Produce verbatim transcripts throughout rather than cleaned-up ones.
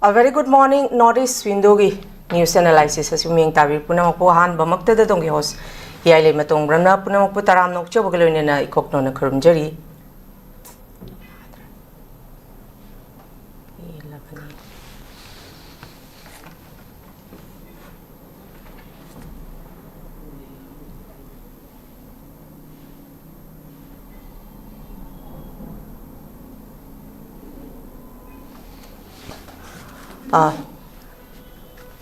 A very good morning, North East Windowꯒꯤ news analysis ꯑꯁꯤ ꯃꯤꯠꯌꯦꯡ ꯇꯥꯕꯤꯔꯤꯕ ꯄꯨꯝꯅꯃꯛꯄꯨ ꯑꯍꯥꯟꯕꯃꯛꯇꯗ ꯇꯣꯡꯒꯤ host ꯍꯤꯌꯥꯏ ꯂꯩꯃ ꯇꯣꯡꯕ꯭ꯔꯝꯅ ꯄꯨꯝꯅꯃꯛꯄꯨ ꯇꯔꯥꯝꯅ ꯑꯣꯛꯆꯕꯒ ꯂꯣꯏꯅꯅ ꯏꯀꯣꯛꯅꯣꯅ ꯈꯨꯔꯨꯝꯖꯔꯤ꯫ ꯑꯥ,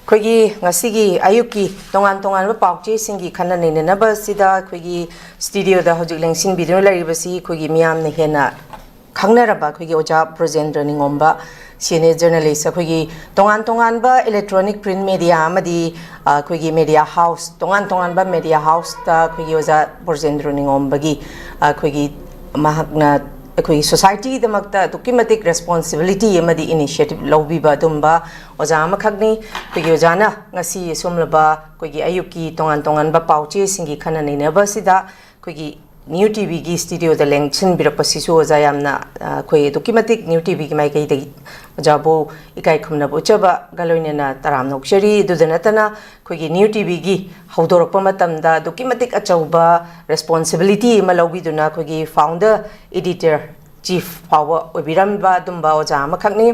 ꯑꯩꯈꯣꯏꯒꯤ ꯉꯁꯤꯒꯤ ꯑꯌꯨꯛꯀꯤ ꯇꯣꯉꯥꯟ ꯇꯣꯉꯥꯟꯕ ꯄꯥꯎꯆꯦꯁꯤꯡꯒꯤ ꯈꯟꯅ ꯅꯩꯅꯅꯕ ꯑꯁꯤꯗ ꯑꯩꯈꯣꯏꯒꯤ studioꯗ ꯍꯧꯖꯤꯛ ꯂꯦꯡꯁꯤꯟꯕꯤꯗꯨꯅ ꯂꯩꯔꯤꯕꯁꯤ ꯑꯩꯈꯣꯏꯒꯤ ꯃꯤꯌꯥꯝꯅ ꯍꯦꯟꯅ ꯈꯪꯅꯔꯕ ꯑꯩꯈꯣꯏꯒꯤ ꯑꯣꯖꯥ ꯕ꯭ꯔꯖꯦꯟꯗ꯭ꯔ ꯅꯤꯉꯣꯝꯕ, senior journalist, ꯑꯩꯈꯣꯏꯒꯤ ꯇꯣꯉꯥꯟ ꯇꯣꯉꯥꯟꯕ electronic print media ꯑꯃꯗꯤ, ꯑ, ꯑꯩꯈꯣꯏꯒꯤ media house, ꯇꯣꯉꯥꯟ ꯇꯣꯉꯥꯟꯕ media houseꯇ ꯑꯩꯈꯣꯏꯒꯤ ꯑꯣꯖꯥ ꯕ꯭ꯔꯖꯦꯟꯗ꯭ꯔ ꯅꯤꯉꯣꯝꯕꯒꯤ, ꯑ, ꯑꯩꯈꯣꯏꯒꯤ ꯃꯍꯥꯛꯅ ꯑꯩꯈꯣꯏꯒꯤ societyꯒꯤꯗꯃꯛꯇ ꯑꯗꯨꯛꯀꯤ ꯃꯇꯤꯛ responsibility ꯑꯃꯗꯤ initiative ꯂꯧꯕꯤꯕ ꯑꯗꯨꯝꯕ ꯑꯣꯖꯥ ꯑꯃꯈꯛꯅꯤ꯫ ꯑꯩꯈꯣꯏꯒꯤ ꯑꯣꯖꯥꯅ ꯉꯁꯤ ꯑꯁꯨꯝꯂꯕ ꯑꯩꯈꯣꯏꯒꯤ ꯑꯌꯨꯛꯀꯤ ꯇꯣꯉꯥꯟ ꯇꯣꯉꯥꯟꯕ ꯄꯥꯎꯆꯦꯁꯤꯡꯒꯤ ꯈꯟꯅ ꯅꯩꯅꯕ ꯑꯁꯤꯗ ꯑꯩꯈꯣꯏꯒꯤ New TVꯒꯤ studioꯗ ꯂꯦꯡꯁꯤꯟꯕꯤꯔꯛꯄꯁꯤꯁꯨ ꯑꯣꯖꯥ ꯌꯥꯝꯅ, ꯑ, ꯑꯩꯈꯣꯏ ꯑꯗꯨꯛꯀꯤ ꯃꯇꯤꯛ New TVꯒꯤ ꯃꯥꯏꯀꯩꯗꯒꯤ ꯑꯣꯖꯥꯕꯨ ꯏꯀꯥꯏ ꯈꯨꯝꯅꯕ ꯎꯠꯆꯕꯒ ꯂꯣꯏꯅꯅ ꯇꯔꯥꯝꯅ ꯑꯣꯛꯆꯔꯤ꯫ ꯑꯗꯨꯗ ꯅꯠꯇꯅ ꯑꯩꯈꯣꯏꯒꯤ New TVꯒꯤ ꯍꯧꯗꯣꯔꯛꯄ ꯃꯇꯝꯗ ꯑꯗꯨꯛꯀꯤ ꯃꯇꯤꯛ ꯑꯆꯧꯕ responsibility ꯑꯃ ꯂꯧꯕꯤꯗꯨꯅ ꯑꯩꯈꯣꯏꯒꯤ founder editor chief ꯐꯥꯎꯕ ꯑꯣꯏꯕꯤꯔꯝꯕ ꯑꯗꯨꯝꯕ ꯑꯣꯖꯥ ꯑꯃꯈꯛꯅꯤ꯫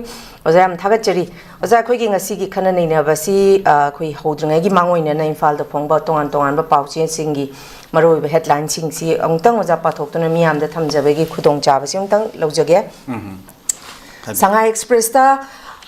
ꯑꯣꯖꯥ ꯌꯥꯝ ꯊꯥꯒꯠꯆꯔꯤ꯫ ꯑꯣꯖꯥ, ꯑꯩꯈꯣꯏꯒꯤ ꯉꯁꯤꯒꯤ ꯈꯟꯅ ꯅꯩꯅꯕꯁꯤ, ꯑ, ꯑꯩꯈꯣꯏ ꯍꯧꯗ꯭ꯔꯤꯉꯩꯒꯤ ꯃꯥꯡꯑꯣꯏꯅꯅ ꯏꯝꯐꯥꯜꯗ ꯐꯣꯡꯕ ꯇꯣꯉꯥꯟ ꯇꯣꯉꯥꯟꯕ ꯄꯥꯎꯆꯦꯁꯤꯡꯒꯤ ꯃꯔꯨꯑꯣꯏꯕ headlineꯁꯤꯡꯁꯤ ꯑꯃꯨꯛꯇꯪ ꯑꯣꯖꯥ ꯄꯥꯊꯣꯛꯇꯨꯅ ꯃꯤꯌꯥꯝꯗ ꯊꯝꯖꯕꯒꯤ ꯈꯨꯗꯣꯡꯆꯥꯕꯁꯤ ꯑꯃꯨꯛꯇꯪ ꯂꯧꯖꯒꯦ꯫ ꯎꯝ꯫ ꯁꯉꯥꯏ ꯑꯦꯛꯁꯄ꯭ꯔꯦꯁꯇ,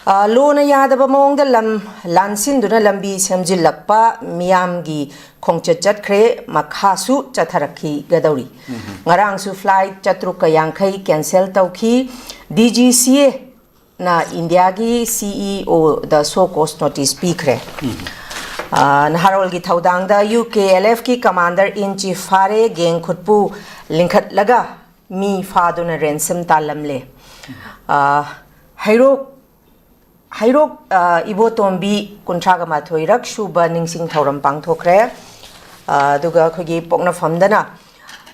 ꯑ, ꯂꯣꯅ ꯌꯥꯗꯕ ꯃꯑꯣꯡꯗ ꯂꯝ ꯂꯥꯟꯁꯤꯟꯗꯨꯅ ꯂꯝꯕꯤ ꯁꯦꯝꯖꯤꯜꯂꯛꯄ ꯃꯤꯌꯥꯝꯒꯤ ꯈꯣꯡꯆꯠ ꯆꯠꯈ꯭ꯔꯦ, ꯃꯈꯥꯁꯨ ꯆꯠꯊꯔꯛꯈꯤꯒꯗꯧꯔꯤ꯫ ꯎꯝ꯫ ꯉꯔꯥꯡꯁꯨ flight ꯆꯥꯇ꯭ꯔꯨꯛꯀ ꯌꯥꯡꯈꯩ cancel ꯇꯧꯈꯤ꯫ DGCAꯅ ꯏꯟꯗꯤꯌꯥꯒꯤ CEOꯗ show cause notice ꯄꯤꯈ꯭ꯔꯦ꯫ ꯎꯝ꯫ ꯑ, ꯅꯍꯥꯔꯣꯜꯒꯤ ꯊꯧꯗꯥꯡꯗ UKLFꯀꯤ commander in chief ꯐꯥꯔꯦ, gang ꯈꯨꯠꯄꯨ ꯂꯤꯡꯈꯠꯂꯒ ꯃꯤ ꯐꯥꯗꯨꯅ ransom ꯇꯥꯜꯂꯝꯂꯦ꯫ ꯑ, ꯍꯩꯔꯣꯛ, ꯍꯩꯔꯣꯛ, ꯑ, ꯏꯕꯣꯇꯣꯝꯕꯤ ꯀꯨꯟꯊ꯭ꯔꯥꯒ ꯃꯥꯊꯣꯏꯔꯛ ꯁꯨꯕ ꯅꯤꯡꯁꯤꯡ ꯊꯧꯔꯝ ꯄꯥꯡꯊꯣꯛꯈ꯭ꯔꯦ꯫ ꯑ, ꯑꯗꯨꯒ ꯑꯩꯈꯣꯏꯒꯤ ꯄꯣꯛꯅꯐꯝꯗꯅ,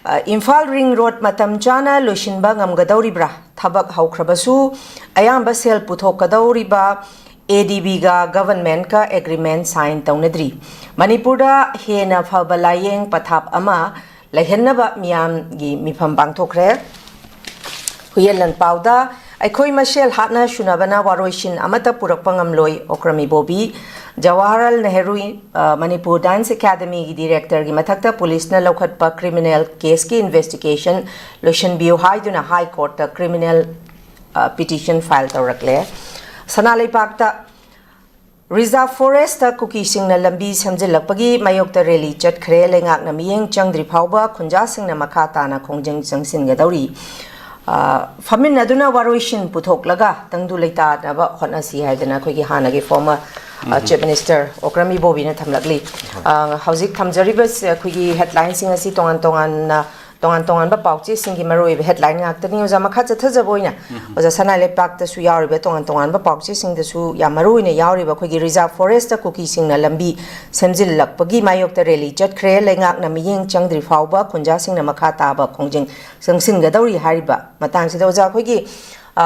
ꯑ, ꯏꯝꯐꯥꯜ ring road ꯃꯇꯝ ꯆꯥꯅ ꯂꯣꯏꯁꯤꯟꯕ ꯉꯝꯒꯗꯧꯔꯤꯕ꯭ꯔꯥ? ꯊꯕꯛ ꯍꯧꯈ꯭ꯔꯕꯁꯨ, ꯑꯌꯥꯝꯕ ꯁꯦꯜ ꯄꯨꯊꯣꯛꯀꯗꯧꯔꯤꯕ ꯑꯦ ꯗꯤ ꯕꯤꯒ ꯒꯚꯔꯟꯃꯦꯟꯠꯀ ꯑꯦꯒ꯭ꯔꯤꯃꯦꯟꯠ ꯁꯥꯏꯟ ꯇꯧꯅꯗ꯭ꯔꯤ꯫ ꯃꯅꯤꯄꯨꯔꯗ ꯍꯦꯟꯅ ꯐꯕ ꯂꯥꯌꯦꯡ ꯄꯊꯥꯞ ꯑꯃ ꯂꯩꯍꯟꯅꯕ ꯃꯤꯌꯥꯝꯒꯤ ꯃꯤꯐꯝ ꯄꯥꯡꯊꯣꯛꯈ꯭ꯔꯦ꯫ ꯍꯨꯏꯌꯦꯟ ꯂꯟꯄꯥꯎꯗ ꯑꯩꯈꯣꯏ ꯃꯁꯦꯜ ꯍꯥꯠꯅ ꯁꯨꯅꯕꯅ ꯋꯥꯔꯣꯏꯁꯤꯟ ꯑꯃꯠꯇ ꯄꯨꯔꯛꯄ ꯉꯝꯂꯣꯏ, ꯑꯣꯀ꯭ꯔꯝ ꯏꯕꯣꯕꯤ꯫ ꯖꯋꯥꯍꯔꯂꯥꯜ ꯅꯦꯍꯔꯨ, ꯑ, ꯃꯅꯤꯄꯨꯔ ꯗꯥꯟꯁ ꯑꯦꯀꯥꯗꯃꯤꯒꯤ ꯗꯤꯔꯦꯛꯇꯔꯒꯤ ꯃꯊꯛꯇ ꯄꯨꯂꯤꯁꯅ ꯂꯧꯈꯠꯄ ꯀ꯭ꯔꯤꯃꯤꯅꯦꯜ ꯀꯦꯁꯀꯤ ꯏꯟꯚꯦꯁꯇꯤꯒꯦꯁꯟ ꯂꯣꯏꯁꯤꯟꯕꯤꯌꯨ ꯍꯥꯏꯗꯨꯅ ꯍꯥꯏ ꯀꯣꯔꯠꯇ ꯀ꯭ꯔꯤꯃꯤꯅꯦꯜ, ꯑ, ꯄꯤꯇꯤꯁꯟ ꯐꯥꯏꯜ ꯇꯧꯔꯛꯂꯦ꯫ ꯁꯅꯥ ꯂꯩꯕꯥꯛꯇ ꯔꯤꯖꯥꯔꯚ ꯐꯣꯔꯦꯁꯇ ꯀꯨꯀꯤꯁꯤꯡꯅ ꯂꯝꯕꯤ ꯁꯦꯝꯖꯤꯜꯂꯛꯄꯒꯤ ꯃꯥꯌꯣꯛꯇ ꯔꯦꯂꯤ ꯆꯠꯈ꯭ꯔꯦ꯫ ꯂꯩꯉꯥꯛꯅ ꯃꯤꯠꯌꯦꯡ ꯆꯪꯗ꯭ꯔꯤ ꯐꯥꯎꯕ ꯈꯨꯟꯖꯥꯁꯤꯡꯅ ꯃꯈꯥ ꯇꯥꯅ ꯈꯣꯡꯖꯪ ꯆꯪꯁꯤꯟꯒꯗꯧꯔꯤ꯫ ꯑ, ꯐꯝꯃꯤꯟꯅꯗꯨꯅ ꯋꯥꯔꯣꯏꯁꯤꯟ ꯄꯨꯊꯣꯛꯂꯒ ꯇꯪꯗꯨ ꯂꯩꯇꯥꯅꯕ ꯍꯣꯠꯅꯁꯤ ꯍꯥꯏꯗꯅ ꯑꯩꯈꯣꯏꯒꯤ ꯍꯥꯟꯅꯒꯤ ꯐꯣꯔꯃꯔ, ꯑ, ꯆꯤꯐ ꯃꯤꯅꯤꯁꯇꯔ ꯑꯣꯀ꯭ꯔꯝ ꯏꯕꯣꯕꯤꯅ ꯊꯝꯂꯛꯂꯤ꯫ ꯑ, ꯍꯧꯖꯤꯛ ꯊꯝꯖꯔꯤꯕ ꯁꯤ ꯑꯩꯈꯣꯏꯒꯤ ꯍꯦꯗꯂꯥꯏꯟꯁꯤꯡ ꯑꯁꯤ ꯇꯣꯉꯥꯟ ꯇꯣꯉꯥꯟꯅ, ꯇꯣꯉꯥꯟ ꯇꯣꯉꯥꯟꯕ ꯄꯥꯎꯆꯦꯁꯤꯡꯒꯤ ꯃꯔꯨꯑꯣꯏꯕ ꯍꯦꯗꯂꯥꯏꯟ ꯉꯥꯛꯇꯅꯤ꯫ ꯑꯣꯖꯥ, ꯃꯈꯥ ꯆꯠꯊꯖꯕ ꯑꯣꯏꯅ, ꯑꯣꯖꯥ, ꯁꯅꯥ ꯂꯩꯄꯥꯛꯇꯁꯨ ꯌꯥꯎꯔꯤꯕ ꯇꯣꯉꯥꯟ ꯇꯣꯉꯥꯟꯕ ꯄꯥꯎꯆꯦꯁꯤꯡꯗꯁꯨ ꯌꯥꯝ ꯃꯔꯨ ꯑꯣꯏꯅ ꯌꯥꯎꯔꯤꯕ ꯑꯩꯈꯣꯏꯒꯤ ꯔꯤꯖꯥꯔꯚ ꯐꯣꯔꯦꯁꯇ ꯀꯨꯀꯤꯁꯤꯡꯅ ꯂꯝꯕꯤ ꯁꯦꯝꯖꯤꯜꯂꯛꯄꯒꯤ ꯃꯥꯌꯣꯛꯇ ꯔꯦꯂꯤ ꯆꯠꯈ꯭ꯔꯦ꯫ ꯂꯩꯉꯥꯛꯅ ꯃꯤꯠꯌꯦꯡ ꯆꯪꯗ꯭ꯔꯤ ꯐꯥꯎꯕ ꯈꯨꯟꯖꯥꯁꯤꯡꯅ ꯃꯈꯥ ꯇꯥꯕ ꯈꯣꯡꯖꯪ ꯆꯪꯁꯤꯟꯒꯗꯧꯔꯤ ꯍꯥꯏꯔꯤꯕ ꯃꯇꯥꯡꯁꯤꯗ, ꯑꯣꯖꯥ, ꯑꯩꯈꯣꯏꯒꯤ, ꯑ,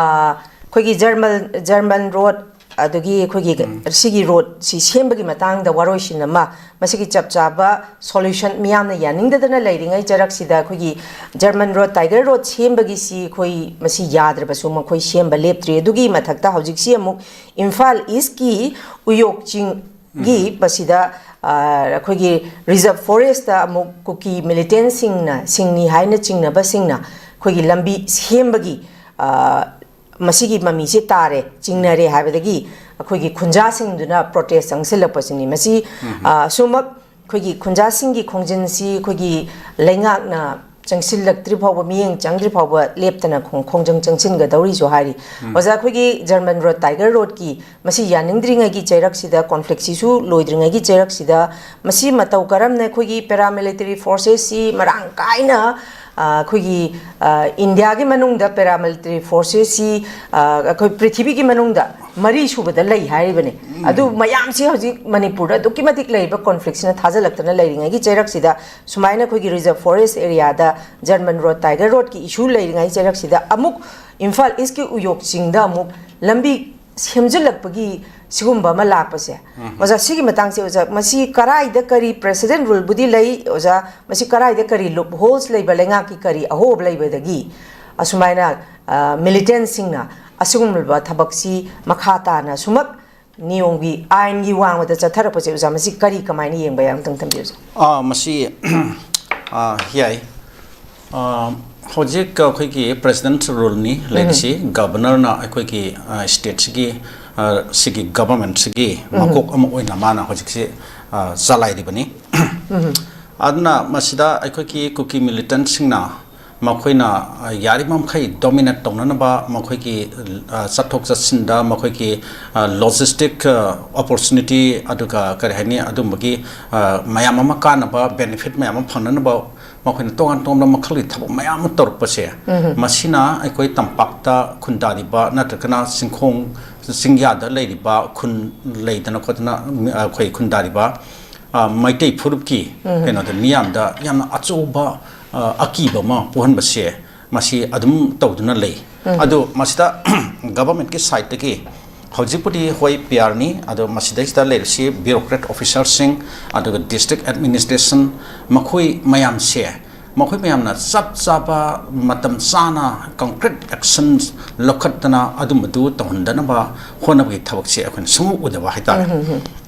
ꯑꯩꯈꯣꯏꯒꯤ ꯖꯔꯃꯟ, ꯖꯔꯃꯟ ꯔꯣꯗ, ꯑꯗꯒꯤ ꯑꯩꯈꯣꯏꯒꯤ ꯁꯤꯒꯤ ꯔꯣꯗꯁꯤ ꯁꯦꯝꯕꯒꯤ ꯃꯇꯥꯡꯗ ꯋꯥꯔꯣꯏꯁꯤꯟ ꯑꯃ, ꯃꯁꯤꯒꯤ ꯆꯞ ꯆꯥꯕ ꯁꯣꯂꯨꯁꯟ ꯃꯤꯌꯥꯝꯅ ꯌꯥꯅꯤꯡꯗꯗꯅ ꯂꯩꯔꯤꯉꯩ ꯆꯔꯛꯁꯤꯗ ꯑꯩꯈꯣꯏꯒꯤ ꯖꯔꯃꯟ ꯔꯣꯗ, ꯇꯥꯏꯒꯔ ꯔꯣꯗ ꯁꯦꯝꯕꯒꯤꯁꯤ ꯑꯩꯈꯣꯏ ꯃꯁꯤ ꯌꯥꯗ꯭ꯔꯕꯁꯨ ꯃꯈꯣꯏ ꯁꯦꯝꯕ ꯂꯦꯞꯇ꯭ꯔꯤ꯫ ꯑꯗꯨꯒꯤ ꯃꯊꯛꯇ ꯍꯧꯖꯤꯛꯁꯤ ꯑꯃꯨꯛ ꯏꯝꯐꯥꯜ ꯏꯁꯀꯤ ꯎꯌꯣꯛ ꯆꯤꯡꯒꯤ ꯃꯁꯤꯗ, ꯑ, ꯑꯩꯈꯣꯏꯒꯤ ꯔꯤꯖꯥꯔꯚ ꯐꯣꯔꯦꯁꯇ ꯑꯃꯨꯛ ꯀꯨꯀꯤ ꯃꯤꯂꯤꯇꯦꯟꯁꯤꯡꯅ, ꯁꯤꯡꯅꯤ ꯍꯥꯏꯅ ꯆꯤꯡꯅꯕꯁꯤꯡꯅ ꯑꯩꯈꯣꯏꯒꯤ ꯂꯝꯕꯤ ꯁꯦꯝꯕꯒꯤ, ꯑ, ꯃꯁꯤꯒꯤ ꯃꯃꯤꯁꯦ ꯇꯥꯔꯦ, ꯆꯤꯡꯅꯔꯦ ꯍꯥꯏꯕꯗꯒꯤ ꯑꯩꯈꯣꯏꯒꯤ ꯈꯨꯟꯖꯥꯁꯤꯡꯗꯨꯅ ꯄ꯭ꯔꯣꯇꯦꯁ ꯆꯪꯁꯤꯜꯂꯛꯄꯁꯤꯅꯤ꯫ ꯃꯁꯤ, ꯑ, ꯁꯨꯃꯛ ꯑꯩꯈꯣꯏꯒꯤ ꯈꯨꯟꯖꯥꯁꯤꯡꯒꯤ ꯈꯣꯡꯖꯪꯁꯤ ꯑꯩꯈꯣꯏꯒꯤ ꯂꯩꯉꯥꯛꯅ ꯆꯪꯁꯤꯜꯂꯛꯇ꯭ꯔꯤ ꯐꯥꯎꯕ, ꯃꯤꯠꯌꯦꯡ ꯆꯪꯗ꯭ꯔꯤ ꯐꯥꯎꯕ ꯂꯦꯞꯇꯅ ꯈꯣꯡ-, ꯈꯣꯡꯖꯪ ꯆꯪꯁꯤꯟꯒꯗꯧꯔꯤꯁꯨ ꯍꯥꯏꯔꯤ꯫ ꯑꯣꯖꯥ, ꯑꯩꯈꯣꯏꯒꯤ ꯖꯔꯃꯟ ꯔꯣꯗ, ꯇꯥꯏꯒꯔ ꯔꯣꯗꯀꯤ ꯃꯁꯤ ꯌꯥꯅꯤꯡꯗ꯭ꯔꯤꯉꯩꯒꯤ ꯆꯩꯔꯛꯁꯤꯗ, ꯀꯣꯟꯐ꯭ꯂꯤꯛꯁꯤꯁꯨ ꯂꯣꯏꯗ꯭ꯔꯤꯉꯩꯒꯤ ꯆꯩꯔꯛꯁꯤꯗ, ꯃꯁꯤ ꯃꯇꯧ ꯀꯔꯝꯅ ꯑꯩꯈꯣꯏꯒꯤ ꯄꯦꯔꯥꯃꯤꯂꯤꯇꯔꯤ ꯐꯣꯔꯁꯦꯁꯁꯤ ꯃꯔꯥꯡ ꯀꯥꯏꯅ, ꯑ, ꯑꯩꯈꯣꯏꯒꯤ, ꯑ, ꯏꯟꯗꯤꯌꯥꯒꯤ ꯃꯅꯨꯡꯗ ꯄꯦꯔꯥꯃꯤꯂꯤꯇꯔꯤ ꯐꯣꯔꯁꯦꯁꯁꯤ, ꯑ, ꯑꯩꯈꯣꯏ ꯄ꯭ꯔꯤꯊꯤꯕꯤꯒꯤ ꯃꯅꯨꯡꯗ ꯃꯔꯤ ꯁꯨꯕꯗ ꯂꯩ ꯍꯥꯏꯔꯤꯕꯅꯤ꯫ ꯑꯗꯨ ꯃꯌꯥꯝꯁꯤ ꯍꯧꯖꯤꯛ ꯃꯅꯤꯄꯨꯔꯗ ꯑꯗꯨꯛꯀꯤ ꯃꯇꯤꯛ ꯂꯩꯔꯤꯕ ꯀꯣꯟꯐ꯭ꯂꯤꯛꯁꯤꯅ ꯊꯥꯖꯤꯜꯂꯛꯇꯅ ꯂꯩꯔꯤꯉꯩꯒꯤ ꯆꯩꯔꯛꯁꯤꯗ, ꯁꯨꯃꯥꯏꯅ ꯑꯩꯈꯣꯏꯒꯤ ꯔꯤꯖꯔꯚ ꯐꯣꯔꯦꯁ ꯑꯦꯔꯤꯌꯥꯗ ꯖꯔꯃꯟ ꯔꯣꯗ, ꯇꯥꯏꯒꯔ ꯔꯣꯗꯀꯤ ꯏꯁꯨ ꯂꯩꯔꯤꯉꯩ ꯆꯩꯔꯛꯁꯤꯗ ꯑꯃꯨꯛ ꯏꯝꯐꯥꯜ ꯏꯁꯀꯤ ꯎꯌꯣꯛ ꯆꯤꯡꯗ ꯑꯃꯨꯛ ꯂꯝꯕꯤ ꯁꯦꯝꯖꯤꯜꯂꯛꯄꯒꯤ ꯁꯤꯒꯨꯝꯕ ꯑꯃ ꯂꯥꯛꯄꯁꯦ, ꯑꯣꯖꯥ, ꯁꯤꯒꯤ ꯃꯇꯥꯡꯁꯦ, ꯑꯣꯖꯥ, ꯃꯁꯤ ꯀꯔꯥꯏꯗ ꯀꯔꯤ ꯄ꯭ꯔꯦꯁꯤꯗꯦꯟ ꯔꯨꯜꯕꯨꯗꯤ ꯂꯩ, ꯑꯣꯖꯥ, ꯃꯁꯤ ꯀꯔꯥꯏꯗ ꯀꯔꯤ ꯂꯨꯞ ꯍꯣꯜꯁ ꯂꯩꯕ, ꯂꯩꯉꯥꯛꯀꯤ ꯀꯔꯤ ꯑꯍꯣꯕ ꯂꯩꯕꯗꯒꯤ ꯑꯁꯨꯃꯥꯏꯅ, ꯑ, ꯃꯤꯂꯤꯇꯦꯟꯁꯤꯡꯅ ꯑꯁꯤꯒꯨꯝꯂꯕ ꯊꯕꯛꯁꯤ ꯃꯈꯥ ꯇꯥꯅ ꯁꯨꯃꯛ ꯅꯤꯌꯣꯝꯒꯤ, ꯑꯥꯏꯟꯒꯤ ꯋꯥꯡꯃꯗ ꯆꯠꯊꯔꯛꯄꯁꯦ, ꯑꯣꯖꯥ, ꯃꯁꯤ ꯀꯔꯤ, ꯀꯃꯥꯏꯅ ꯌꯦꯡꯕ ꯌꯥꯏ? ꯑꯃꯨꯛꯇꯪ ꯊꯝꯕꯤꯌꯨ, ꯑꯣꯖꯥ꯫ ꯑꯥ, ꯃꯁꯤ, ꯑꯥ, ꯌꯥꯏ꯫ ꯑꯥ, ꯍꯧꯖꯤꯛ ꯑꯩꯈꯣꯏꯒꯤ ꯄ꯭ꯔꯦꯁꯤꯗꯦꯟꯠ ꯔꯨꯜꯅꯤ ꯂꯩꯔꯤꯁꯤ꯫ ꯒꯕꯔꯅꯔꯅ ꯑꯩꯈꯣꯏꯒꯤ, ꯑꯥ, ꯁ꯭ꯇꯦꯠꯁꯤꯒꯤ, ꯑꯥ, ꯁꯤꯒꯤ ꯒꯕꯔꯃꯦꯟꯠꯁꯤꯒꯤ ꯃꯀꯣꯛ ꯑꯃ ꯑꯣꯏꯅ ꯃꯥꯅ ꯍꯧꯖꯤꯛꯁꯤ, ꯑꯥ, ꯆꯂꯥꯏꯔꯤꯕꯅꯤ꯫ ꯑꯗꯨꯅ ꯃꯁꯤꯗ ꯑꯩꯈꯣꯏꯒꯤ ꯀꯨꯀꯤ ꯃꯤꯂꯤꯇꯦꯟꯠꯁꯤꯡꯅ ꯃꯈꯣꯏꯅ, ꯑ, ꯌꯥꯔꯤꯕ ꯃꯈꯩ ꯗꯣꯃꯤꯅꯦꯠ ꯇꯧꯅꯅꯕ, ꯃꯈꯣꯏꯒꯤ, ꯑ, ꯆꯠꯊꯣꯛ ꯆꯠꯁꯤꯟꯗ, ꯃꯈꯣꯏꯒꯤ, ꯑ, ꯂꯣꯖꯤꯁꯇꯤꯛ, ꯑ, ꯑꯣꯄꯣꯔꯆꯨꯅꯤꯇꯤ, ꯑꯗꯨꯒ ꯀꯔꯤ ꯍꯥꯏꯅꯤ, ꯑꯗꯨꯝꯕꯒꯤ, ꯑ, ꯃꯌꯥꯝ ꯑꯃ ꯀꯥꯟꯅꯕ, ꯕꯦꯅꯤꯐꯤꯠ ꯃꯌꯥꯝ ꯑꯃ ꯐꯪꯅꯅꯕ ꯃꯈꯣꯏꯅ ꯇꯣꯉꯥꯟ ꯇꯣꯉꯥꯟꯕ ꯃꯈꯜꯒꯤ ꯊꯕꯛ ꯃꯌꯥꯝ ꯑꯃ ꯇꯧꯔꯛꯄꯁꯦ, ꯃꯁꯤꯅ ꯑꯩꯈꯣꯏ ꯇꯝꯄꯥꯛꯇ ꯈꯨꯟꯗꯥꯔꯤꯕ ꯅꯠꯇ꯭ꯔꯒꯅ ꯆꯤꯡꯈꯣꯡ ꯆꯤꯡꯌꯥꯗ ꯂꯩꯔꯤꯕ ꯈꯨꯟ ꯂꯩꯗꯅ ꯈꯣꯠꯇꯅ, ꯃꯤ-, ꯑꯩꯈꯣꯏ ꯈꯨꯟꯗꯥꯔꯤꯕ, ꯑ, ꯃꯩꯇꯩ ꯐꯨꯔꯨꯞꯀꯤ ꯀꯩꯅꯣꯗ ꯃꯤꯌꯥꯝꯗ ꯌꯥꯝꯅ ꯑꯆꯧꯕ, ꯑ, ꯑꯀꯤꯕ ꯑꯃ ꯄꯣꯛꯍꯟꯕꯁꯦ ꯃꯁꯤ ꯑꯗꯨꯝ ꯇꯧꯗꯨꯅ ꯂꯩ꯫ ꯑꯗꯨ ꯃꯁꯤꯗ ꯒꯕꯔꯃꯦꯟꯠꯀꯤ ꯁꯥꯏꯠꯇꯒꯤ ꯍꯧꯖꯤꯛꯄꯨꯗꯤ ꯍꯣꯏ ꯄꯤ ꯑꯥꯔꯅꯤ, ꯑꯗꯣ ꯃꯁꯤꯗꯩꯁꯤꯗ ꯂꯩꯔꯤꯁꯤ ꯕ꯭ꯌꯨꯔꯣꯀ꯭ꯔꯦꯠ ꯑꯣꯐꯤꯁꯥꯔꯁꯤꯡ, ꯑꯗꯨꯒ ꯗꯤꯁꯇ꯭ꯔꯤꯛ ꯑꯦꯗꯃꯤꯅꯤꯁꯇ꯭ꯔꯦꯁꯟ, ꯃꯈꯣꯏ ꯃꯌꯥꯝꯁꯦ, ꯃꯈꯣꯏ ꯃꯌꯥꯝꯅ ꯆꯞ ꯆꯥꯕ ꯃꯇꯝ ꯆꯥꯅ ꯀꯣꯟꯀ꯭ꯔꯤꯠ ꯑꯦꯛꯁꯟ ꯂꯧꯈꯠꯇꯅ ꯑꯗꯨꯝꯕꯗꯨ ꯇꯧꯍꯟꯗꯅꯕ ꯍꯣꯠꯅꯕꯒꯤ ꯊꯕꯛꯁꯦ ꯑꯩꯈꯣꯏꯅ ꯁꯨꯡꯎ ꯎꯗꯕ ꯍꯥꯏꯇꯥꯔꯦ꯫